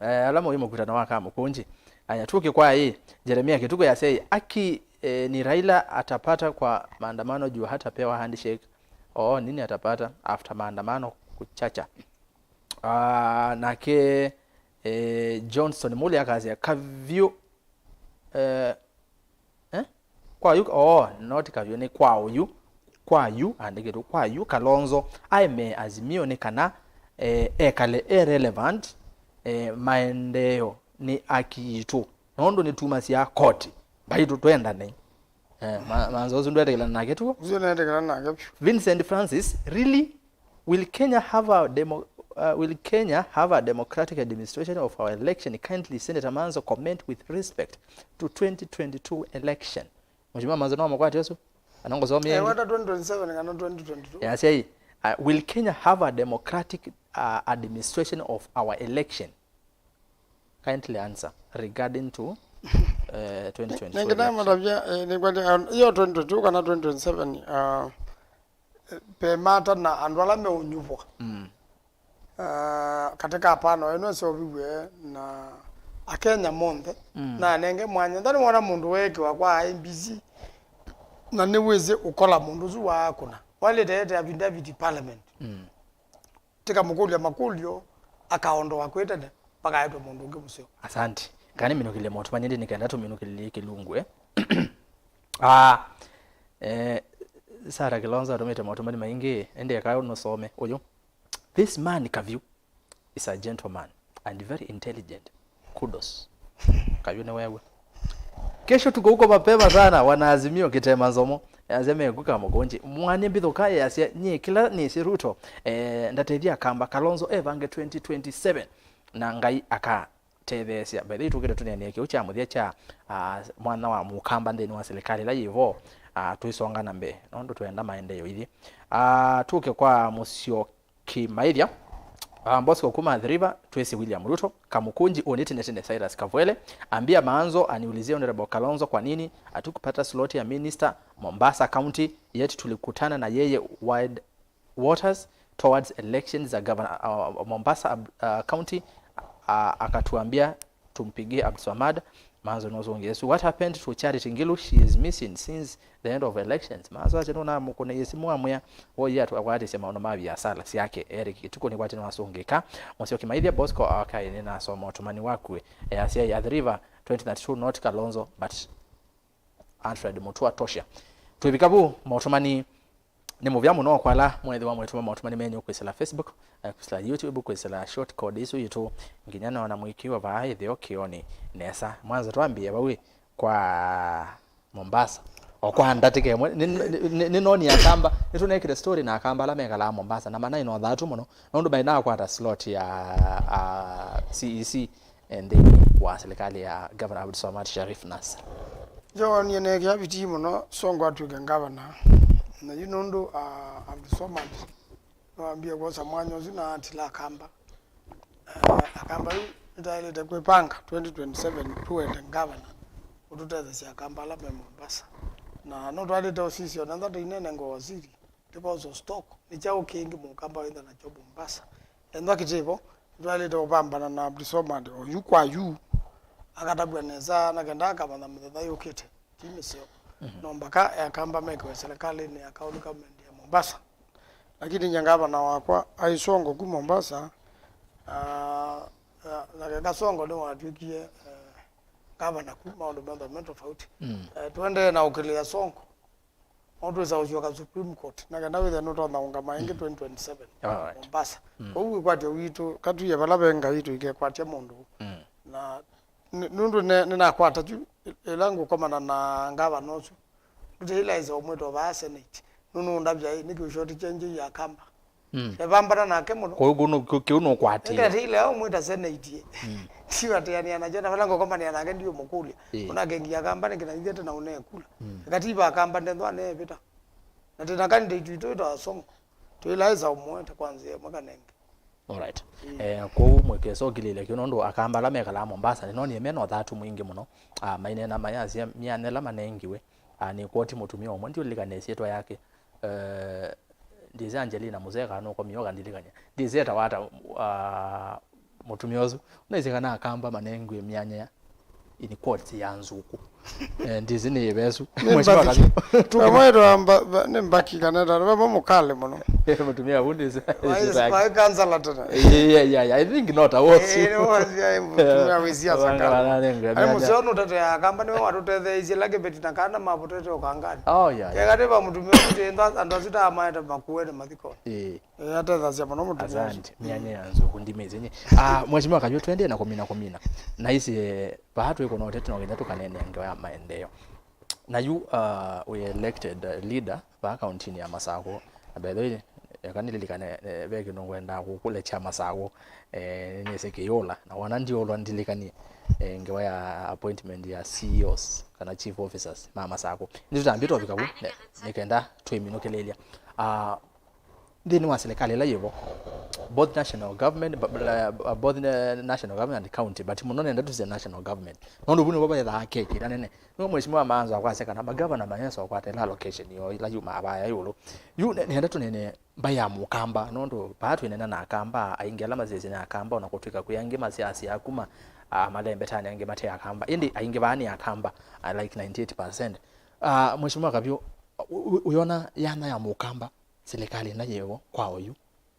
Eh, ala mauĩ mũkutano wa Kamukunji. Aya, tũke kwa ĩ, Jeremia Kĩtuko yasya ĩ, "Aki, eh, ni Raila atapata kwa maandamano juu hatapewa handshake." Oh, nini atapata after maandamano kuchacha? Ah, nake, eh, Johnson Muli akasya, "Kavyu, eh, eh? Kwa yu, oh, not Kavyu, ni kwa uyu. Kwa yu, andĩkĩtwe kwa yu, Kalonzo aemee Azimio nĩ kana, eh, ekale e relevant, eh, maendeeo nĩ aki yitũ. Nũndũ nĩtumasya koti, mbaitũ twendane." Eh, ma- manza ũsu ndwetĩkĩlana nake tuo. Ũsu nĩetĩkĩlana nake vyũ. Vincent Francis, really? Will Kenya have a demo, uh, will Kenya have a democratic administration of our election? Kindly, Senator Manzo, comment with respect to twenty twenty-two election. Mheshimiwa Manzo, no mũkwate ũsu? Anongosomie. Eh, wata twenty twenty-seven kana twenty twenty-two. Yasya ĩ, uh, will Kenya have a democratic, uh, administration of our election? Kindly answer regarding to, uh, twenty twenty-two election. Nĩngĩna matavya, eh, nĩkwatya, um, iyo twenty twenty-two kana twenty twenty-seven, uh, pemata na andũ ala meũnyuvwa. Mm. Ah, katika apano ĩno ĩseũviw'e na Akenya monthe. Mm. Na anenge mwanya. Nda nĩwona mũndũ weekĩwa kwa I E B C, na nĩwĩsĩ ũkola mũndũ ũsu waakũna. Walĩte ete affidavit parliament. Mm. Tĩkamũkũlya makũlyo, akaondoa kwĩ tene, pakaetwe mũndũ ũngĩ mũseo. Asante. Kana nĩminũkĩlye motumani ĩndĩ nĩ kenda tũminũkĩlye kĩlungu, eh? Ah, eh, Sarah Kilonzo atũmĩte motumani maingĩ, ĩndĩ eka nũsome ũyũ. This man, Kavyu, is a gentleman and very intelligent. Kudos. Kavyu nĩ wewe. Kesho tuko huko mapema sana, wanaazimio Kĩtema Nzomo. Easya meku Kamukunji. Mwanya mbithũka easya, "Nyie kĩla nĩsĩ Ruto, eh, ndatethya Akamba, Kalonzo evange twenty twenty-seven. Na Ngai akatetheesya." By the way, tũkĩte tũneenea kĩu kya mũthya kya, ah, mwana wa Mũkamba nthĩnĩ wa silikalĩ ĩla yĩvo, ah, twĩsonga na mbee. Nũndũ twenda maendeeo ithyĩ. Ah, tũke kwa mũsyo Kĩmaĩthya. Ah, Bosco kuma Athi River, twĩsĩ William Ruto, Kamukunji ũnĩ tene tene Cyrus Kavwele, ambia Maanzo aniulizie Honorable Kalonzo kwa nini hatukupata slot ya minister Mombasa County, yet tulikutana na yeye wide waters towards elections za governor, uh, Mombasa, uh, County, uh, akatuambia tumpigie Abdulswamad. Manzo nũsũngĩe ĩsu. What happened to Charity Ngilu? She is missing since the end of elections. Manzo asya nũnamũkũnĩie simũ amwĩa, "Woie atwakwatisye maũndũ ma viasala syake." Eric Kĩtukũ nĩkwatĩ nĩwasũngĩka. Mũsyoki Maithya Bosco, okay, nĩnasoma ũtũmani waku. Easya Athi River twenty thirty-two, not Kalonzo, but Alfred Mutua Tosha. Twĩvika vu, maũtũmani nĩ mũvea mũno kwa ala mwethĩwa mwĩtũma maũtũmani menyu kwĩsĩla Facebook, eh, kwĩsĩla YouTube, kwĩsĩla short code isu yitũ, nginya nona mwĩkiwa vaa ĩtheo kĩoni nesa. Mwanzo twambie vau ĩ, kwa Mombasa. O kwa ndatĩka ĩmwe, nĩ- nĩ- nĩ- nĩnoni Akamba, nĩtũnekĩte story na Akamba ala mekalaa Mombasa, na manaĩ na ũthatu mũno, nũndũ maĩ nakwata slot ya, ah, C E C nthĩnĩ wa silikalĩ ya Governor Abdulswamad Sharif Nassir. Yo, nie neekĩa vitii mũno Sonko atw'ĩke ngavana. Na yu nũndũ, ah, Abdulswamad nĩwambie kwosa mwanya ũsu na atila Akamba. Eh, Akamba yu nĩtaĩlĩte kwĩpanga twenty twenty-seven tũwete ngavana ũtũtethesya Akamba ala me Mombasa. Na no twaĩlĩte ũsisya ona ethwa tũinenengwa wasili, tũkosa stock, nĩ kyaũ kĩngĩ mũkamba wĩtha nakyo Mombasa? Ethwa kĩtĩ vo, nĩtwaĩlĩte ũvambana na Abdulswamad oyu kwa yu, akatavw'a nesa na kenda akamanya mĩthenya yũkĩte, ti mĩseo. No mbaka akamba mekĩwe serikalĩnĩ ya county government ya Mombasa. Lakini nye ngavana wakwa aĩ Songo ku Mombasa, ah, na, na Kasongo nĩwatw'ĩkie, eh, ngavana ku maũndũ methwa me tofauti. Eh, tũendee na ũkĩlĩa Songo. No twĩsa ũsyoka Supreme Court, na kenda wĩthĩe nũtonya ũngama ĩngĩ twenty twenty-seven Alright. Mombasa. Kwoou wĩkwatyo witũ, katwie vala ve Ngai tũikekwatya mũndũ. Na nĩ- nũndũ ne- nĩnakwata kyu, ĩla ngũkomana na ngavana ũsu, ndũteĩlaĩsa ũmwĩta vaa Senate. Nũnũndavya ĩ, nĩkĩ ũshoti kyenje ya kamba? Mm. Evambana nake mũno. Kũu kũu nũ- kũ- kĩu nũkwatĩe. Nĩkatĩile ũmwĩta Senate. Ndivatĩanĩa nakyo, na vala ngũkomanĩa nake ndiũmũkũlya. Ĩĩ. Ũnakengia kamba nĩkĩ na ithyĩ tena ũnekula. Katiba akamba ndethwa neevĩta. Na tena candidate witũ wĩtawa Songo. Twĩlaĩsa ũmũete kwa nzĩa ĩmwe kana ĩngĩ. Alright. Eh, kwoou mwĩkesa ũkilĩlya kĩu nũndũ akamba ala mekalaa Mombasa nĩnonie mena ũthatu mwingĩ mũno. Ah, maineena mayasya myanya ĩla manengiwe. Ah, nĩkwoti mũtumĩa ũmwe ndiũlilikana ĩsyĩtwa yake. Eh, ndĩsĩ Angelina Mũseka nũkomie ũkandilikany'a. Ndĩsĩ etawa ata, ah, mũtumĩa ũsu. Ũnaisye kana akamba manengiwe myanya ya in quotes ya nzuku. Eh, ndĩsĩ nĩ ĩvesu. Nĩ Mheshimiwa mbaki. Kabio. Amwe ndo amba- ba- nĩ mbaki kana ndo vamwe mũkale mũno. Mũtumĩa vu ndĩsĩ. Waĩ- waĩ kansala tena. Yeah, yeah, yeah, I think not. I was. Eh, nĩ wasia mũtumĩa wĩsia sakala. Ai mũseo nũtetea kamba nĩwe watũtetheeisye la kĩveti na kana mavotete ũkangani. Oh, yeah, yeah. Kekatĩ va mũtumĩa ũtĩnda andũ asu tamaete makuene mathiko. Eh. Eh, atethasya mũno mũtumĩa ũsu. Asante. Myanya ya nzuku ndimĩsĩ nye. Ah, Mheshimiwa Kabio, twendee na kũmina kũmina. Naisye, eh, vaa twĩkũna ũteti no nginya tũkaneenea ngewa ya maendeeo. Na yu, ah, wĩ elected, eh, leader vaa kauntinĩ ya Masakũ. Na by the way, eka nililikane, eh, ve kĩndũ ngwendaa kũkũlya kya Masakũ. Eh, nĩnĩsĩ kĩyũla. Na wona ndiũlwa ndilikanie, eh, ngewa ya appointment ya C E Os kana chief officers ma Masakũ. Nĩtũtambie tũvika vu, ne- nĩkenda twĩminũkĩlĩlya. Ah, nthĩnĩ wa silikalĩ ĩla yĩvo, both national government, b- b- uh, both, uh, national government and county, but mũno nenda tũsye national government, nũndũ vu nĩvo vethaa keki ĩla nene. Nĩvo Mheshimiwa Maanzo akwasya kana magavana mayesa ũkwata ĩla allocation yoo ĩla yumaa vaya ĩũlũ. Yu ne- nenda tũnene mbaĩ ya mũkamba, nũndũ vaa twĩnena na akamba aingĩ ala masyaĩsye na akamba, ona kũtw'ĩka kwĩ angĩ masyasya kuma, ah, malembetanĩ, angĩ mate akamba, ĩndĩ aingĩ vaa nĩ akamba, ah, like ninety-eight percent. Ah, Mheshimiwa Kabio, u- u- ũyona yanya ya mũkamba silikalĩ ĩna yĩvo kwa oyu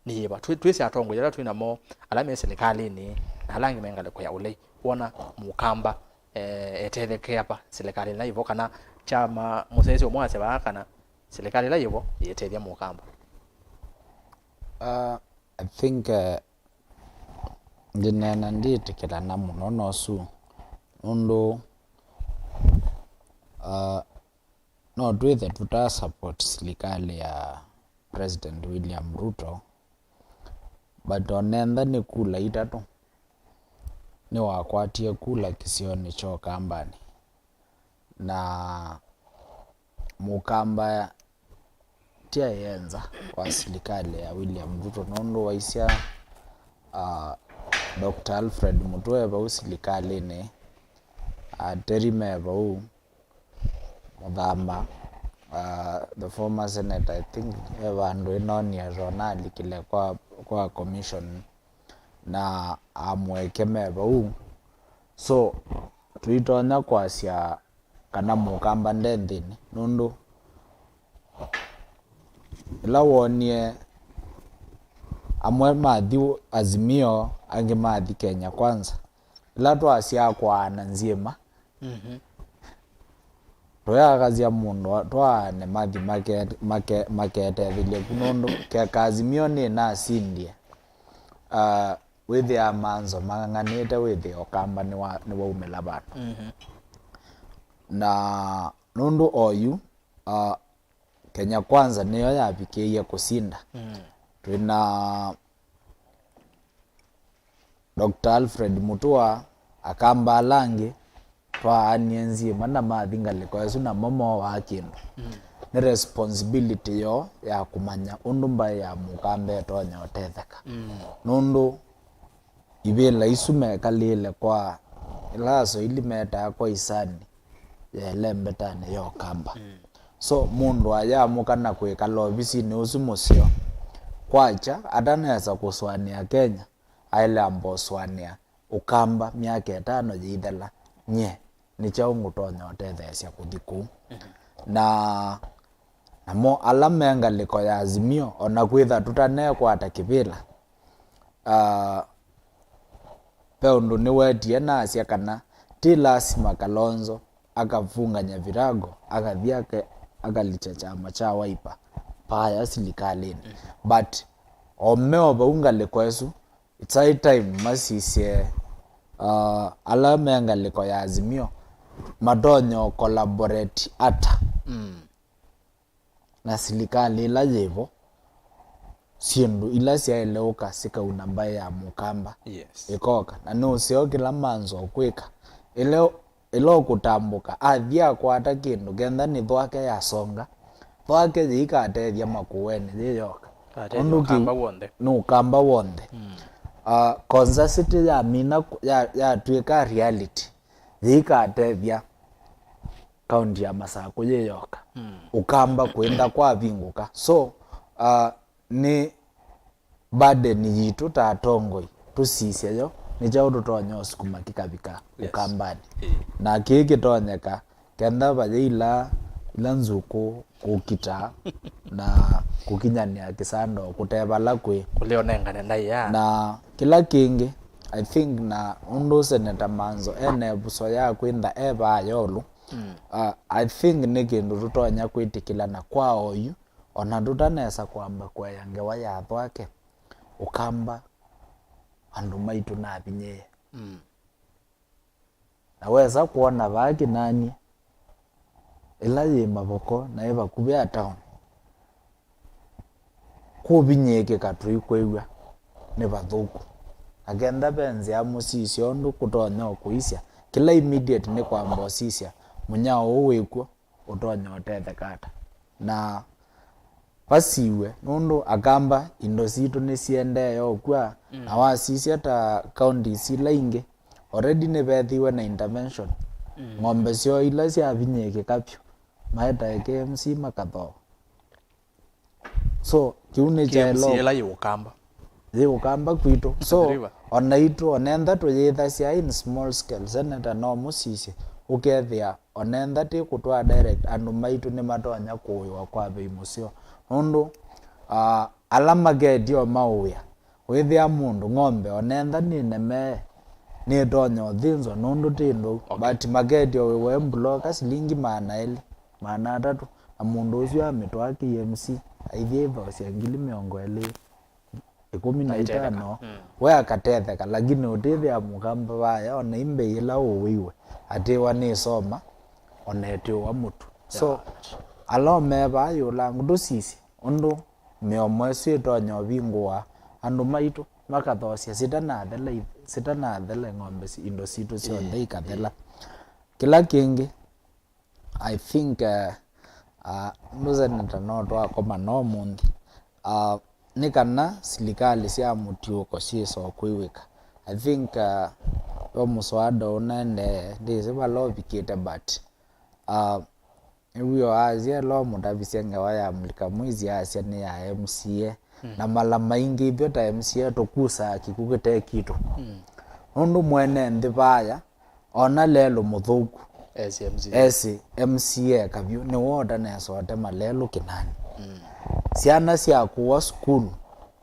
nĩ yĩva? Twĩ- twĩsĩ atongoi ala twĩ namo, ala me silikalĩnĩ, na ala angĩ me ngalĩko ya ũlei, wona mũkamba, eh, etethekea va silikalĩ ĩla yĩvo, kana kyama mũsyaĩĩsya ũmwe asya vaa kana silikalĩ ĩla yĩvo yĩtethya mũkamba? Uh, I think, uh, ndineena ndĩtĩkĩlana mũno nosu, nũndũ, uh, no twĩthe tũta support silikalĩ ya President William Ruto, but onentha nĩ kula itatũ, nĩwakwatie kula kĩsionĩ kya Ũkambanĩ, na mũkamba tyaĩ e nza kwa silikalĩ ya William Ruto, nũndũ waisya, ah, Doctor Alfred Mutua e vau silikalĩnĩ, ah, Terry me vau, Mũthama, ah, the former senator, I think, e vandũ ĩnonie journalism kwa, kwa commission, na amũeke me vau. So, tũitonya kwasya kana mũkamba nde nthĩnĩ, nũndũ ĩla woonie amwe mathi Azimio, angĩ mathi Kenya Kwanza, ĩla twasyaa kwaana nzyĩma, Mhm. Tũyakasya mũndũ twaane mathi make- make- maketethĩlye ku, nũndũ keka Azimio nĩnasindie, ah, wĩthĩaa Maanzo mang'ang'anĩte wĩthĩe Ũkamba nĩwa- nĩwaumĩla vandũ. Mhm. Na nũndũ oyu, ah, Kenya Kwanza nĩyo yavikĩie kũsinda. Mm. Twĩna Doctor Alfred Mutua, Akamba ala angĩ twaanie nzyĩma na mathi ngalĩko ĩsu, namo moowaa kĩndũ. Mm. Nĩ responsibility yoo ya kũmanya ũndũ mbaĩ ya mũkamba ĩtonya ũtetheka. Mm. Nũndũ ivĩla isu mekalĩle kwa ĩla Aswahili metaa kwa isani ya ĩlembetanĩ ya Ũkamba. Mm. So, mũndũ ayamũka na kwĩkala ovisinĩ ũsu mũseo, kwakya atanesa kũsũanĩa Kenya, aĩle amba ũsũanĩa Ũkamba myaka ĩtano yĩithela, nye nĩ kyaũ ngũtonya ũtetheesya kũthi kũu? Na namo ala me ngalĩko ya Azimio, ona kwĩtha tũtanekwata kĩvĩla, ah, ve ũndũ nĩwetie na asya kana ti lasima Kalonzo akavunganya virago, akathi ake-, akalikya kyama kya Wiper, paaya silikalĩnĩ. But o me o vau ngalĩko ĩsu, it's high time masisye, uh, ala me ngalĩko ya Azimio matonya collaborate ata na silikalĩ ĩla yĩvo, syĩndũ ila syaĩle ũka sikauna mbaĩ ya Mũkamba. Yes. Ĩkoka. Na nĩ ũseo kĩla manzo kwĩka. Ĩla, ĩla ũkũtambũka, athi akwata kĩndũ, kenda nĩ thwake yasonga. Thwake yĩikatethya Makueni yĩ yoka. Katethya ũndũ kĩu Ũkamba w'onthe. Nĩ Ũkamba w'onthe. Ah, Konza City yamina ku-, ya, yatw'ĩka reality. Yĩikatethya kaunti ya Masakũ yĩ yoka. Ũkamba kwĩnda kwavingũka. So, ah, nĩ burden yitũ ta atongoi, tũsisye yo, nĩ kyaũ tũtonya ũsukuma kĩkavika Yes. Ũkambanĩ. Ĩĩ. Na kĩĩ kĩtonyeka, kenda vayĩ ila, ila nzukũ kũkita na kũkinyanĩa kĩsando kũte vala kwĩ. Kũlĩonengane ndaĩa. Na kĩla kĩngĩ, I think, na ũndũ Seneta Manzo ene vuso ya kwĩntha e vaa yolũ, uh, I think nĩ kĩndũ tũtonya kwĩtĩkĩlana kwa oyu, ona tũtanesa kwamba kũea ngewa ya thwake, Ũkamba andũ maitũ navinyĩĩe. Na wesa kwona vaa Kĩnani, ĩla yĩ Mavoko na ĩ vakuvĩ a town, kũvinyĩĩkĩka tũikwĩw'a nĩ vathũku. Na kenda ve nzĩa mũsisye ũndũ kũtonya ũkũisya, kĩla immediate nĩ kwamba ũsisya mũnyao ũũ wĩkw'o ũtonya ũtetheka ata. Na vasiw'e, nũndũ Akamba indo sitũ nĩsiendee ũkw'a, na wasisya ta counties ila ingĩ, already nĩvethiwe na intervention. Ng'ombe syoo ila syavinyĩĩkĩka vyũ, maetae K M C makathooa. So, kĩu nĩ K M C kyaĩlo ĩla yĩ Ũkamba. Yĩ Ũkamba kwitũ. So, River. Onaitũ, onentha tũyĩthasya in small scale, Seneta no mũsisye, ũkethĩa onentha ti kũtwaa direct, andũ maitũ nĩmatonya kũĩwa kwa vei mũseo. Nũndũ, ah, ala maketio maũĩa, wĩthĩa mũndũ ng'ombe onentha nĩ nemee, nĩtonya ũthĩnzwa nũndũ ti ndwau. Okay. But maketio wĩwe mbuloka silingi maana elĩ, maana atatũ, na mũndũ ũsu amĩtwaa K M C, aithie ĩthosya ngili mĩongo ĩlĩ, ĩkũmi na itano, we akatetheka, lakini ũtĩthĩa Mũkamba vaya, ona imbei ĩla ũwĩiwe, atĩwa nĩ soma, ona ĩtĩwa mũtu. So, ala me vaa yũlangu tũsisye ũndũ mĩomo ĩsu ĩtonya ũvingũa, andũ maitũ makathosya sitanathela, sitanathela ng'ombe si-, indo sitũ syonthe ikathela. Kĩla kĩngĩ, I think, uh, uh, nũseneta no twakoma no mũnthĩ. Uh, nĩ kana silikalĩ sya mũtiũko syĩsa kwĩw'ĩka. I think, uh, yo mũswada ũnaendee, ndĩsĩ vala ũvikĩte, but, uh, nĩw'o asya ĩla ũmũtavisye ngewa ya mũlika mwizi asya nĩ ya M C A. Na mala maingĩ ithyĩ ta M C A tũkusaa kĩkw'ũ kĩte kitũ. Nũndũ mwene nthĩ vaya, ona lelũ mũthũku, esi M C A. Esi M C A kavyũ, nĩwe ũtanesa ũtema lelũ Kĩnani. Syana syakũwa sukulu,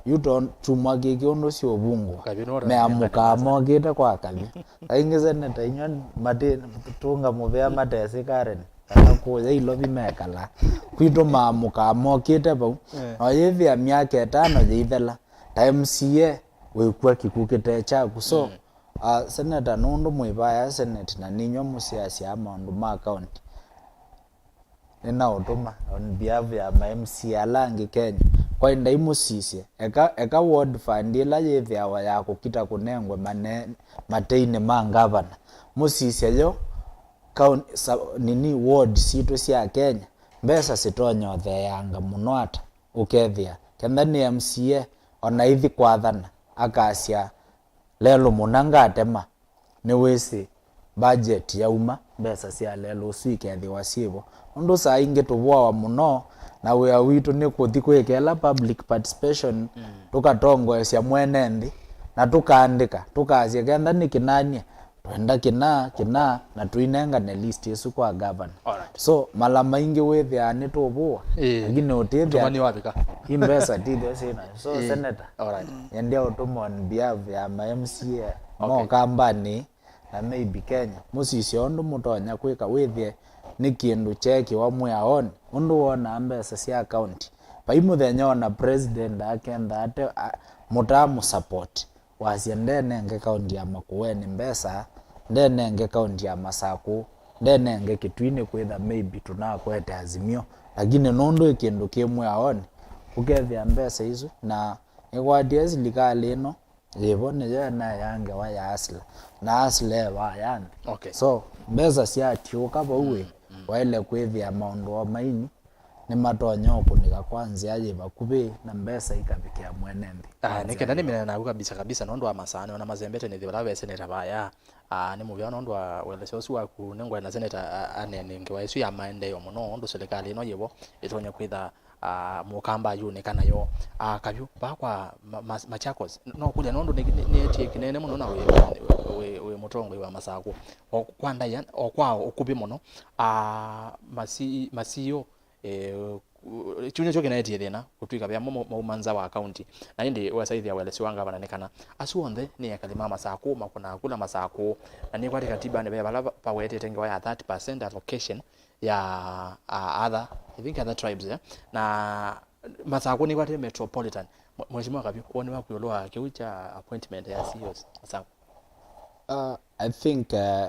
yu to kyumwa kĩkĩ ũndũ syũvungũa, kavyũ nĩwe ũtanesa meamũkaa mokĩte kwa kavyũ. Kaingĩ Seneta inywa mati-, tũnga mũvea matesĩ Karen, kana kũya Ilovi mekala. Kwitũ maamũkaa mokĩte vau. Eh. Na yĩthĩa myaka ĩtano yĩithela, ta M C A wĩkw'a kĩkw'ũ kĩte kyaku. So, uh, Seneta, nũndũ mwĩ vaya Senate na ninywa mũsyaasyaa maũndũ ma county, nĩnaũtũma on behalf ya ma M C A ala angĩ Kenya. Kwa ndaimũsisye, eka, eka ward fund ĩla yĩthĩawa ya kũkita kũnengwe mane-, mateinĩ ma ngavana. Mũsisye yo, kaun-, sa-, nini, ward sitũ sya Kenya, mbesa sitonya ũtheeanga mũno ata, ũkethĩa. Kenda nĩ M C A, ona ithi kwathana, akasya, lelũ mũna ngatema, nĩwĩsĩ budget yauma, mbesa sya lelũ ũsu ikethĩwa syĩvo. Nũndũ saa ingĩ tũvũawa mũno, na wĩa witũ nĩ kũthi kwĩka ĩla public participation, tũkatongoesya mwene nthĩ, na tũkaandĩka, tũkasya, "Kenda nĩ kĩnanie, twenda kĩna, kĩna," na tũinengane list ĩsu kwa governor. Alright. So, mala maingĩ wĩthĩaa nĩtũvũwa, ĩĩ, lakini ũtĩthĩa ũtũmani wavika. I mbesa tithyo syĩna. So, ĩĩ, senator, alright, nyendea ũtũma on behalf ya ma M C A, okay, mo kambanĩ, na maybe Kenya, mũsisye ũndũ mũtonya kwĩka, wĩthĩe nĩ kĩndũ kyeekĩwa mwĩaonĩ, ũndũ wonaa mbesa sya county. Vai mũthenya ona president akenda ate, a, mũtamũ support, wasya ndenenge county ya Makueni mbesa, ndenenge county ya Masakũ, ndenenge Kitui, nĩkwĩtha maybe tũnakwete Azimio, lakini nũndũ ĩ kĩndũ kĩ mwĩaonĩ, ũkethĩa mbesa isu, na nĩkwatie silikalĩ ĩno, yĩvo nĩyo ĩnaea ngewa ya Asla, na Asla e vayani. Okay. So, mbesa syatiũka vau ĩ, waĩle kwĩthĩa maũndũ o maini nĩmatonya ũkũnĩka kwa nzĩa yĩ vakuvĩ na mbesa ikavikĩa mwene nthĩ. Ah, nĩ kenda nĩmina naku kabisa kabisa, nũndũ wa masaa nĩona masembete nĩthi vala ve seneta vaya. Ah, nĩ mũvea nũndũ wa ũelesyo ũsu waku, nĩngwenda seneta a-, aneene ngewa ĩsu ya maendeeo mũno, ũndũ silikalĩ ĩno yĩvo ĩtonya kwĩtha, ah, mũkamba ayũnĩka nayo. Ah, Kavyu, vaa kwa ma-, ma-, Machakos, no kũlya nũndũ nĩ, nĩ, nĩetie kĩnene mũno na wĩ, wĩ, wĩ mũtongoi wa Masakũ. O kwa ndaĩa, o kwa ũkuvĩ mũno, ah, masi-, masio, eh, kyumya kyo kĩnaetie thĩna kũtw'ĩka vea mo, mo, mauma nza wa kaunti. Na ĩndĩ wesaĩthya ũelesyo wa ngavana nĩ kana asu onthe nĩ ekali ma Masakũ, makũnaa kula Masakũ. Na nĩkwatĩ katibanĩ ve vala va-, vawetete ngewa ya thirty percent allocation ya, uh, other, I think other tribes, eh? Na Masakũ nĩkwatĩ metropolitan. Mwe-, Mheshimiwa Kavyu, woni waku ĩũlũ wa kĩu kya appointment ya C E Os Masakũ? Uh, I think, uh,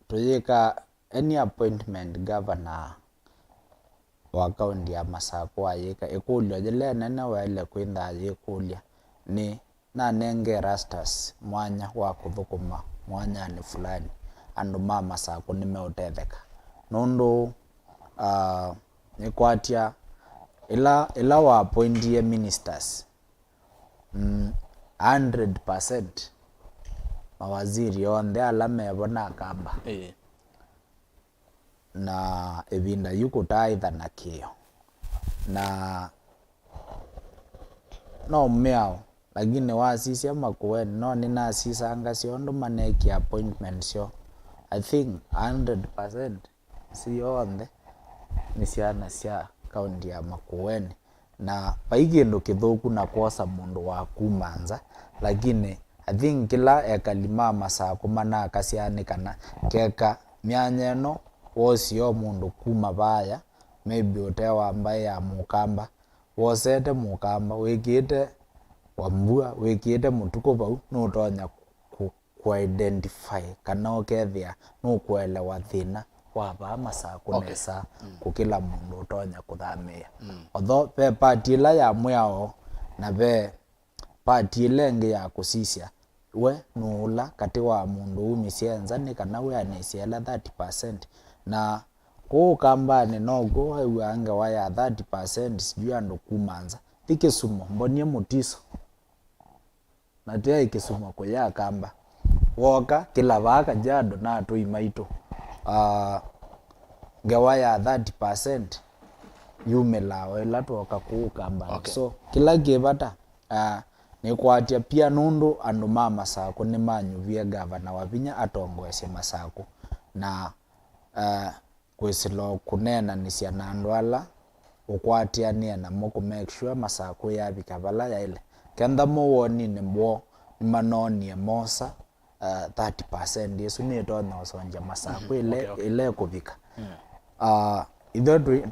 tũyĩka any appointment governor wa kaunti ya Masakũ ayĩka, ĩkũlyo yĩla ĩnene waĩle kwĩtha ayĩkũlya nĩ, "Nanenge Erastus mwanya wa kũthũkũma mwanyanĩ fulani, andũ ma Masakũ nĩmeũtetheka?" Nũndũ, ah, nĩkwatya ĩla, ĩla wa appointie ministers, mm, a hundred percent mawaziri onthe ala mevo na Akamba. Ĩĩ. Na ĩvinda yu kũtaaĩtha na kĩo. Na no mĩao, lakini wasisya Makueni, no nĩnasisanga syonthe maneekie appointment syoo. I think a hundred percent syonthe nĩ syana sya kaunti ya Makueni. Na vai kĩndũ kĩthũku na kwosa mũndũ wa kuma nza, lakini I think kĩla ekali ma Masakũ manakasya nĩ kana keka myanya ĩno wosie o mũndũ kuma vaya, maybe ũte wa mbaĩ ya Mũkamba, wosete Mũkamba, wĩkĩĩte Wambua, wĩkĩĩte Mũtukũ vau, nũtonya kũ-, kũ-identify kana ũkethĩa nũkũelewa thĩna wa vaa Masakũ, okay, nesa, mm, kũkĩla mũndũ ũtonya kũthamĩĩa. Mm. Although ve part ĩla ya mwĩao na ve part ĩla ĩngĩ ya kũsisya, we nũũla katĩ wa mũndũ umisye nza nĩ kana wĩanĩsye ĩla thirty percent. Na kũu Kambanĩ nokw'o wew'aa ngewa ya thirty percent sijui andũ kuma nza. Thi Kisumu, mbonie Mutiso. Na tyaĩ Kisumu kũya Kamba. Woka, kĩla vaa Kajiado na atũi maitũ. Ah, ngewa ya thirty percent yumĩlaa o ĩla twoka kũu Kamba. Okay. So, kĩla kĩ vata, ah, nĩkwatya pia nũndũ andũ ma Masakũ nĩmanyuvie ngavana Wavinya atongoesye Masakũ. Na, ah, kwĩsĩla o kũneenanĩsya na andũ ala ũkwatĩanĩe namo kũ make sure Masakũ yavika vala yaĩle. Kenda mo woninĩ woo nĩmanoonie mosa, uh, thirty percent ĩsu nĩtonya ũsongya Masakũ, mhm, ĩle, okay, okay, ĩle kũvika. Mm. Uh, ithyĩ twĩ,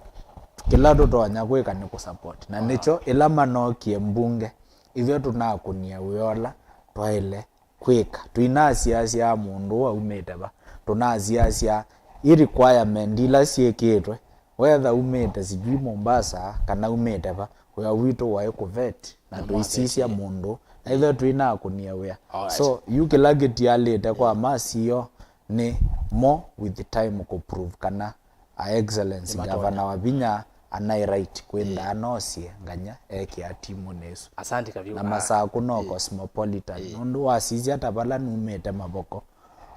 kĩla tũtonya kwĩka nĩ kũ support. Na, ah, nĩkyo ĩla manokie mbunge, ithyĩ tũnakũnie wĩa ũla twaĩle kwĩka. Tũinasiasya mũndũ ũũ aumĩte va. Tũnasiasya i requirement ila syĩkĩtwe, whether umĩte sijui Mombasa kana umĩte va, wĩa witũ waĩ kũvet na tũisisya mũndũ, na ithyĩ tũinakũnie wĩa. Alright. So, yu kĩla kĩtialĩte kwa masio nĩ mo with time kũprove kana Her Excellency Nĩmatonya. Gavana Wavinya anaĩ right kwĩtha, ĩĩ, anosie nganya ekĩa timunĩ ĩsu. Asante Kavyu. Na, ah, Masakũ no, ĩĩ, cosmopolitan. Ĩĩ. Nũndũ wasisya ta vala numĩte Mavoko,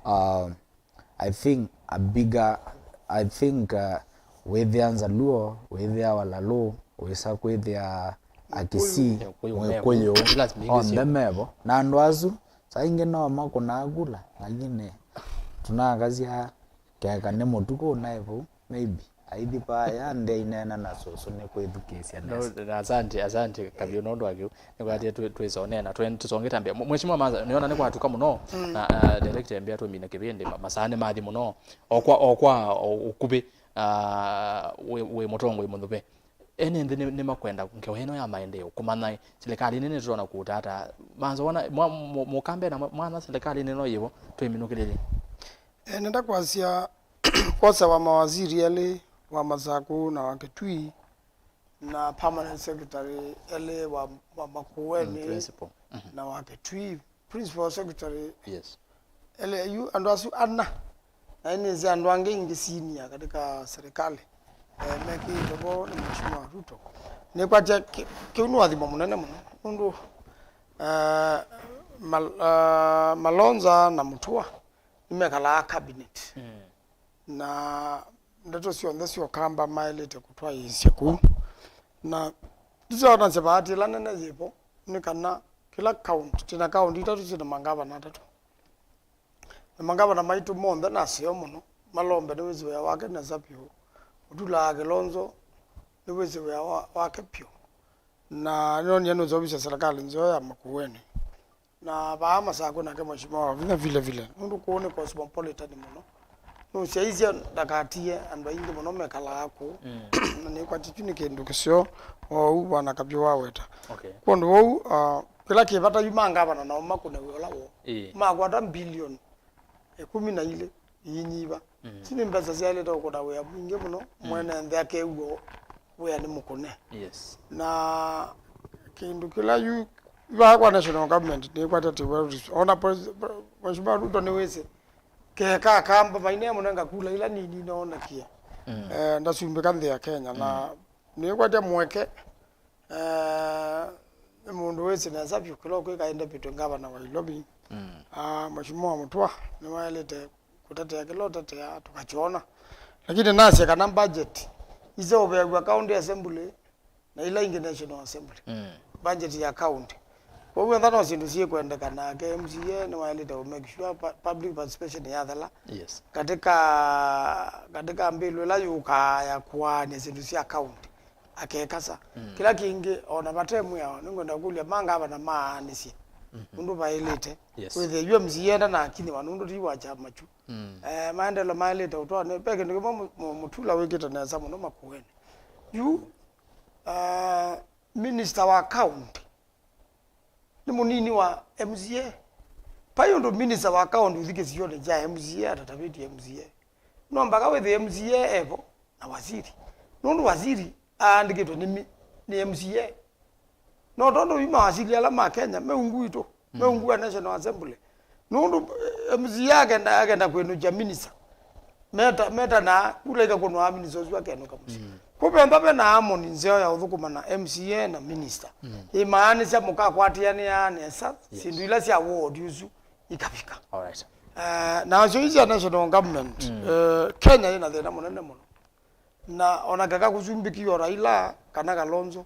ah, I think a bigger, I think, uh, wĩthĩa Nzaluo, wĩthĩa Walalũ, wĩsa kwĩthĩa Akisii, Mũkũyũ, Mũkũyũ, Mũkũyũ, onthe mevo. Na andũ asu, saa ingĩ no makũnaa kula, lakini tunakasya keka nĩ mũtuku ũnaĩ vau, maybe. Aithi vaya nthĩ aineena na sũsũ nĩ kwĩthukĩĩsya nesa. No, na asante, asante Kaviũ nũndũ wa kĩu. Nĩkwatie twĩ-, twĩsonea na twen-, tũsonge ta mbĩa. Mwe-, Mheshimiwa Manza, nĩona nĩ kwatuka mũno, mm, na, uh, director mbĩa tũmina kĩvĩndĩ, ma-, masaa nĩ mathi mũno. O kwa, o kwa, o ũkuvĩ, uh, wĩ, wĩ mũtongoi mũthũve. Ene nthĩ nĩ, nĩmakwenda ngewa ĩno ya maendeeo, kũmanya silikalĩ nene tũtona kũta ata. Manza wona, mwa-, mũ-, mũkambe na mwa-, mwana silikalĩ nene yĩvo, twĩminũkĩlĩlye. Eh, nenda kwasya kwosa wa mawaziri elĩ, wa Masakũ na wa Kitui, na permanent secretary elĩ wa, wa Makueni, mm, principal, mhm, na wa Kitui, principal secretary. Yes. Elĩ yu andũ asu ana, na nĩsĩ andũ angĩ ingĩ senior katika serikali, eh, mekĩĩtwe vo nĩ Mheshimiwa Ruto. Nĩkwatya kĩ-, kĩu nĩ ũathimo mũnene mũno, nũndũ, eh, Mal-, eh, Malonza na Mutua nĩmekalaa cabinet. Mm. Na ndeto syonthe sya Ũkamba maĩlĩte kũtwaĩĩsya kũu. Na ndiseonasya vaati ĩla nene yĩvo nĩ kana kĩla kaũnti, twĩ na kaũnti itatũ syĩ na mangavana atatũ. Na mangavana maitũ monthe naseo mũno, Malombe nĩwĩsĩ wĩa wake nesa vyũ, Mutula Kilonzo nĩwĩsĩ wĩa wa-, wake vyũ. Na nĩnonie nũseũvisye serikali nzeo ya Makueni. Na vaa Masakũ nake Mheshimiwa Wavinya vile vile. Nũndũ kũu nĩ cosmopolitan mũno. Nũsyaisye ndakatie andũ aingĩ mũno mekalaa kũu. Mm. Na nĩkwatya kyu nĩ kĩndũ kĩseo, o ũu Bwana Kavyũ waweta. Okay. Kwondũ vau, ah, kĩla kĩ vata yu mangavana nao makũne wĩa ũla woo. Ĩĩ. Makwata mbilioni ĩkũmi na ilĩ iinyiva. Mm. Isu nĩ mbesa syaĩlĩte ũkũna wĩa mwingĩ mũno, mm, mwene nthĩ akew'a wĩa nĩ mũkũne. Yes. Na kĩndũ kĩla yu vaa kwa national government nĩkwatete well res-, ona pres-, pre-, Mheshimiwa Ruto nĩwĩsĩ keka Akamba maineemũnenga kula ila nini noonekie. Mm. Eh, ndasumbĩka nthĩ ya Kenya, na, mm, nĩkwatya mweke, eh, nĩ mũndũ wĩsĩ nesa vyũ kĩla ũkwĩka e deputy governor wa Nairobi. Mm. Ah, Mheshimiwa Mutua nĩwaĩlĩte kũtetea kĩla ũtetea, tũkakyona. Lakini nasye kana budget iseũveaw'a county assembly na ila ingĩ national assembly. Mm. Budget ya county. Kwoou etha no syĩndũ syĩkwendeka, nake M C A nĩwaĩlĩte kũ make sure pu-, public participation yathela. Yes. Katika, katika mbĩlũ ĩla yũkaa ya kũaany'a syĩndũ sya county, akekasa. Mm. Kĩla kĩngĩ, ona vate mwĩao, nĩngwenda kũlya mangavana maanĩsye, mhm, ũndũ vaĩlĩte. Yes. Wĩthĩe yu M C A enda na akinyĩwa, nũndũ ti wa kyama kyu. Mm. Eh, maendeelo maĩlĩte ũtwaanĩ. Ve kĩndũ kĩmwe Mu-, Mu-, Mutula wĩkĩte nesa mũno Makueni. Yu, ah, minister wa county nĩ mũnini wa M C A. Vai ũndũ minister wa county ũthi kĩsionĩ kya M C A atatavĩtye M C A. No mpaka wĩthĩe M C A evo na waziri. Nũndũ waziri aandĩkĩtwe nĩ mi-, nĩ M C A. No tondũ yu mawaziri ala ma Kenya me ungu witũ, me, mm, ungu wa National Assembly. Nũndũ, eh, M C A akenda, akenda kwĩnũkya minister. Meta, metanaa, kula ikakũnwa minister ũsu akenũka mũsyĩ. Mm. Kũventha ve na harmony nzeo ya ũthũkũma na M C A na minister. Mm. Ĩmaanĩsya mũkakwatĩanĩaa nesa, yes, syĩndũ ila sya ward ũsu ikavika. All right. Eh, na asyo ii sya national government, mm, eh, Kenya yĩna thĩna mũnene mũno. Na ona keka kũsumbĩkiwa Raila kana Kalonzo,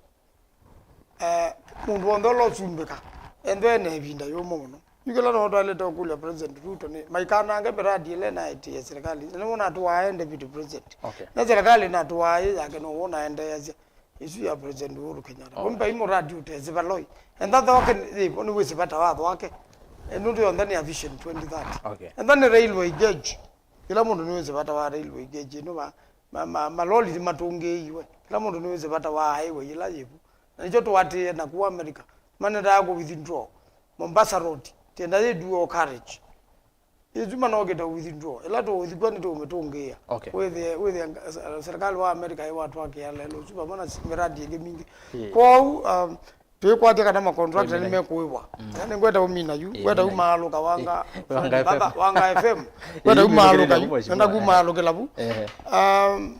eh, mũndũ w'onthe ũla ũsumbĩka, ethwe ena ĩvinda yũmũ mũno. Yu kĩla no twaĩlĩte ũkũlya President Ruto nĩ maikanange mĩradi ĩla ĩnaetĩĩa serikali. Na nĩwona atũaa e deputy president. Okay. Na serikali natũaa yĩ yake no wona endeeasya. Ĩsu ya President Uhuru Kenyatta. Oh. Kumbe ĩ mũradi ũtesĩ valoi. Enda thoke yĩvo nĩwĩsĩ vata wa thoke. E, nũndũ yonthe nĩ ya Vision twenty thirty. Okay. Enda nĩ railway gauge. Kĩla mũndũ nĩwĩsĩ vata wa railway gauge ĩno va. Ma, ma, maloli nĩmatũngĩĩiwe. Kĩla mũndũ nĩwĩsĩ vata wa highway ĩla yĩvu. Na nĩkyo tũatĩĩe naku America. Manendaa kũ withdraw. Mombasa Road. Tienda yĩ dual carriage. Ĩsu manokĩte withdraw. Ĩla tũũthi kw'o nĩtũũmĩtũngĩĩa. Okay. Wĩthĩe, wĩthĩe nga-, se-, serikali wa America ĩwatwakĩa lelũ ũsu vamwe na s-, mĩradi ĩngĩ mingĩ. Ĩĩ. Kwoou, um, twĩkwatya kana makontrakta nĩmekũĩwa. Mm. Yaani ngweta ũmina yu, ĩĩ, ngweta umaalũka wanga, ĩĩ, Wanga F M. Baba, Wanga F M. Ĩĩ, ngweta umaalũka yu, ngweta umaalũkĩla vu. Ehe. Um,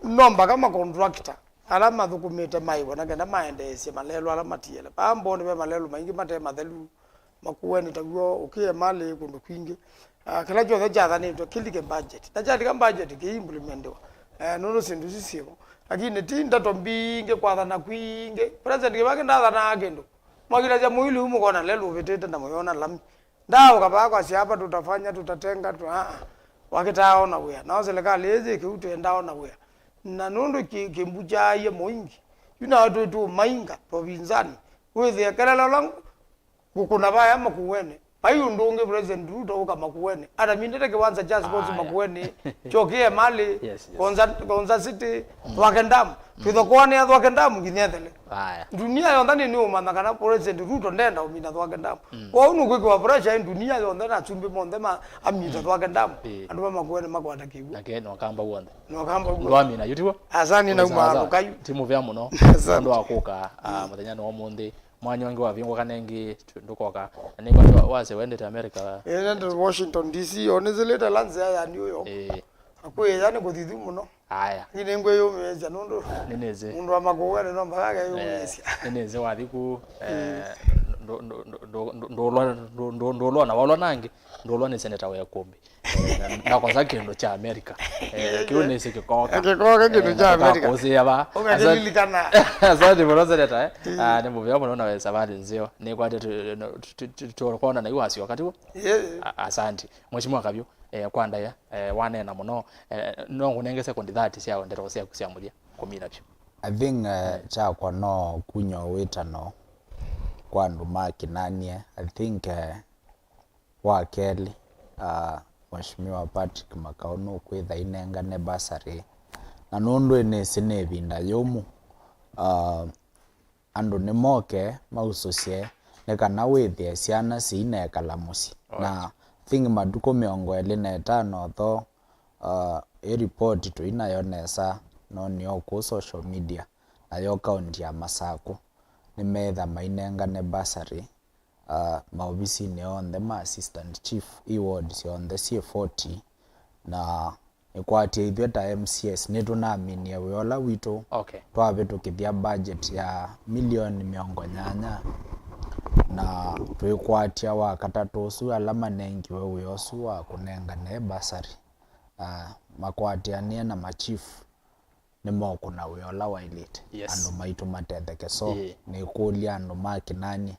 no mpaka makontrakta ala mathũkũmĩte maĩwa na kenda maendeesye malelũ ala matiele. Vaa Mboni ve malelũ maingĩ mate mathelu. Makueni taw'o, ũkĩe malĩ kũndũ kwingĩ. Ah, kĩla kyonthe kyathanĩtwe kĩlike budget. Na kyalika budget kĩiimplementiwa. Eh, nũndũ syĩndũ isu syĩvo. Lakini ti ndeto mbingĩ, kwathana kwingĩ. President Kĩbakĩ ndathanaa kĩndũ. Mwakilasya mũili ũmũkona lelũ ũvĩtĩte na mũyona lami. Ndaũka vaa kwasya hapa tutafanya, tutatenga, tu, ah, ah. Wakĩtaa ona wĩa. Nao serikali ĩĩ yĩ kĩu twendaa ona wĩa. Na nũndũ kĩ-, kĩmbukyaie mũingi. Yu nao twĩ tũmainga, provinzani. Wĩthĩe kelele ũla ngũkũna vaya Makueni. Vai ũndũ ũngĩ President Ruto ũka Makueni. Atamindĩte kĩwanza kya sports Makueni. Kyokie mali. Yes, yes. Konza, Konza City, Thwake Dam. Twĩthokoanĩa Thwake Dam nginya ethele. Aya. Dunia yonthe nĩ nĩũmanya kana President Ruto ndenda ũmina Thwake Dam. Kwoou nũkwĩkĩwa pressure ĩ dunia yonthe na achumbĩ monthe ma amita Thwake Dam. Andũ ma Makueni makwata kĩw'ũ. Nake nokamba w'onthe. Nokamba w'onthe. Ndwamina, yu tiw'o? Asani na uma. Sawa, sawa. Ti mũvea mũno. Asante. Ũndũ wa kũka, ah, mũthenya nĩ wa ũmũnthĩ. Mwanya ũngĩ wavingũka nengĩ, tu-, ndũkoka. Na nĩngwa wa-, wase wendete America. Ĩĩ, nende Washington D C, onĩsĩlĩte la nzĩa ya New York. Ĩĩ. Akwĩya nĩ kũthithu mũno. Aya. Lakini ngwĩyũmĩĩsya nũndũ nĩnĩsĩ. Mũndũ wa Makueni no mpaka akeyũmĩĩsya. Eh, nĩnĩsĩ wathi ku, eh, ndũ-, ndũ-, ndũ-, ndũ-, ndũ-, ndũlwa, ndũ-, ndũ-, ndũlwa na walwa nangĩ, ndũlwa nĩ seneta wa ĩkũmbĩ. Eh, na-, nakosa kĩndũ kya America. Eh, kĩu nĩsĩ kĩkoka. Kĩkoka kĩndũ kya America. Kũsĩa va. Ũkakĩlilikana. Asante mũno seneta, eh. Ah, nĩ mũvea mũno na we savalĩ nzeo. Nĩkwatĩte tu-, tu-, tu-, tu-, tukwona na yu wasyoka tiw'o? Ĩĩ. A-, asante. Mheshimiwa Kavyũ, eh, kwa ndaĩa, eh, waneena mũno. Eh, no ngũnenge sekondi thirty sya ndeto syaku sya mũthya kũmina vyũ. I think, eh, kyakwa no kunya wĩtano kwa andũ ma Kinanie. I think, eh, wa kelĩ, ah, Mheshimiwa Patrick Makau nũkwĩtha inengane bursary. Na nũndũ ĩnĩsĩ nĩ ĩvinda yũmũ, ah, andũ nĩmoke mausũsye nĩ kana wĩthĩe syana siinekala mũsyĩ. Alright. Na I think matukũ mĩongo ĩlĩ na ĩtano tho, uh, ĩ report tũinayo nesa, no nĩyo kũu social media, nayo kaunti ya Masakũ nĩmeetha mainengane bursary, uh, maovisinĩ onthe ma assistant chief, i ward syonthe syĩ forty, na nĩkwatya ithyĩ ta M C As nĩtũnaminie wĩa ũla witũ. Okay. Twavĩtũkĩthya budget ya milioni mĩongo nyanya, na twĩkwatya wa katatũ ũsu ala manengiwe wĩa ũsu wa kũnengane bursary, ah, makwatĩanĩe na machifu nĩmokũna wĩa ũla waĩlĩte. Yes. Andũ maitũ matetheke. So, ĩĩ, nĩkũlya andũ ma Kinanie,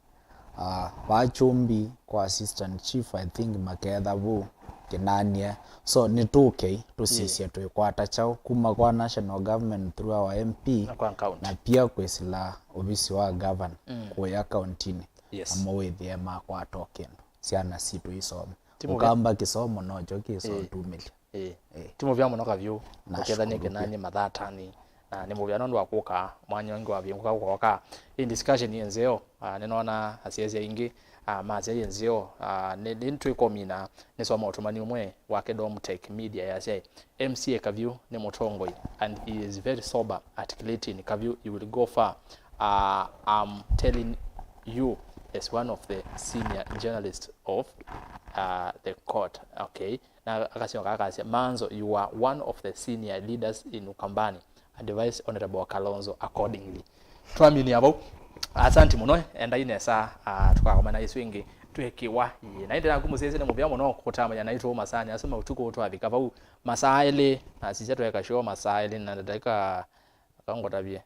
ah, vaa Kyũmbi kwa assistant chief, I think maketha vu Kinanie. So, nĩtũkei, tũsisye, ĩĩ, twĩkwata kyaũ kuma kwa national government through our M P, na kwa county, na pia kwĩsĩla ovisi wa governor, mm, kũya kauntinĩ. Yes. Namo wĩthĩe makwata o kĩndũ. Syana sitũ isome. Ti mũvea. Ũkamba kĩsomo nokyo kĩsotumĩlya. Ĩĩ. Ĩĩ. Ti mũvea mũno Kavyũ. Nashukuru. Ũkethanie pia. Kinanie mathatani. Na nĩ mũvea nũndũ wa kũka mwanya ũngĩ wavingũka ũkoka. Ĩ discussion yĩ nzeo, ah, nĩnona asyaĩsya aingĩ, ah, masya yĩ nzeo, ah, nĩ, nĩ twĩkomina, nĩsoma ũtũmani ũmwe wa Kĩdom Tech Media yasya, M C A Kavyũ nĩ mũtongoi and he is very sober, articulating. Kavyũ, you will go far. Ah, I'm telling you as one of the senior journalists of, ah, the court. Okay. Na akasyoka akasya, Manzo, you are one of the senior leaders in Ukambani. Advise Honorable Kalonzo accordingly. Twaminia vau. Asanti mũno, endai nesa, ah, tũkakomana ĩsu ĩngĩ twĩkĩwa. Ĩĩ, na ĩndĩ naku mũsyaĩsya nĩ mũvea mũno kũtamanya naitũ masaanĩ asu ma ũtukũ twavika vau. Masaa elĩ, nasisya tweka show masaa elĩ na ndatĩka, akangũtavye.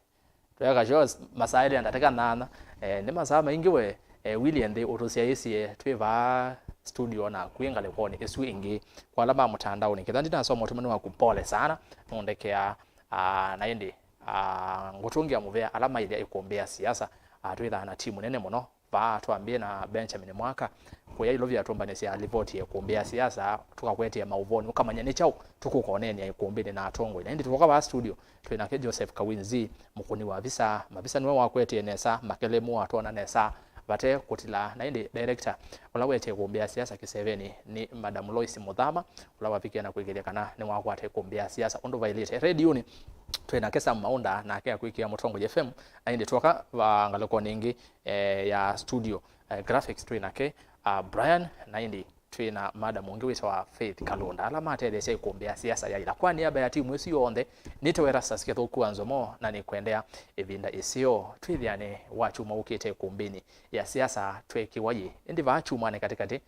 Tweka show s-, masaa elĩ na ndatĩka nyanya. Eh, nĩ masaa maingĩ we, eh, Willy nthĩ ũtũsyaĩĩsye twĩ vaa studio naku ĩ ngalĩkonĩ ĩsu ĩngĩ. Kwa ala ma mũtandaonĩ, kĩtha ndinasoma ũtũmani waku, pole sana, nũndekeaa, ah, na ĩndĩ, ah, ngũtũngĩa mũvea ala maĩlya ĩkũmbĩ ya siasa, ah, twĩthaa na timu nene mũno. Vaa twambie na Benjamin Mwaka, kũya ilovia tũmbanĩsya livoti ya ĩkũmbĩ ya siasa, tũkakwetee maũvonĩ, ũkamanya nĩ kyaũ tũkũkoneenea ĩkũmbĩnĩ na atongoi. Na ĩndĩ tũkoka vaa studio, twĩ nake Joseph Kawinzi, mũkũni wa visa. Mavisa nĩwe wakwetee nesa, makelemu atwona nesa, vate kũtila. Na ĩndĩ director ũla wetee ĩkũmbĩ ya siasa kĩsevenĩ nĩ Madam Lois Mũthama, ũla wavikie na kwĩkĩlya kana nĩwakwata ĩkũmbĩ ya siasa ũndũ vaĩlĩte. Rediũnĩ twĩ nake Sam Maunda, nake akwĩkĩa Mũtongoi F M, na ĩndĩ twoka va ngalĩkonĩ ĩngĩ, eh, ya studio, eh, graphics twĩ nake, ah, Brian, na ĩndĩ twĩ na madam ũngĩ wĩtawa Faith Kalunda, ala matetheesya ikumbĩ ya siasa ya ĩla. Kwa nĩamba ya timu ĩsu yonthe, nĩtawa Erastus Kĩthũku wa Nzomo, na nĩkwendea ĩvinda ĩseo twĩthĩane wa kyumwa ũkĩte ikumbĩnĩ ya siasa twekĩwa yĩ. Ĩndĩ vaa kyumwanĩ katĩkatĩ,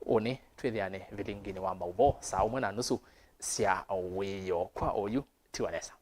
ũnĩ twĩthĩane vilinginĩ wa maũvoo saa ũmwe na nusu sya wĩoo. Kwa oyu, tiwa nesa.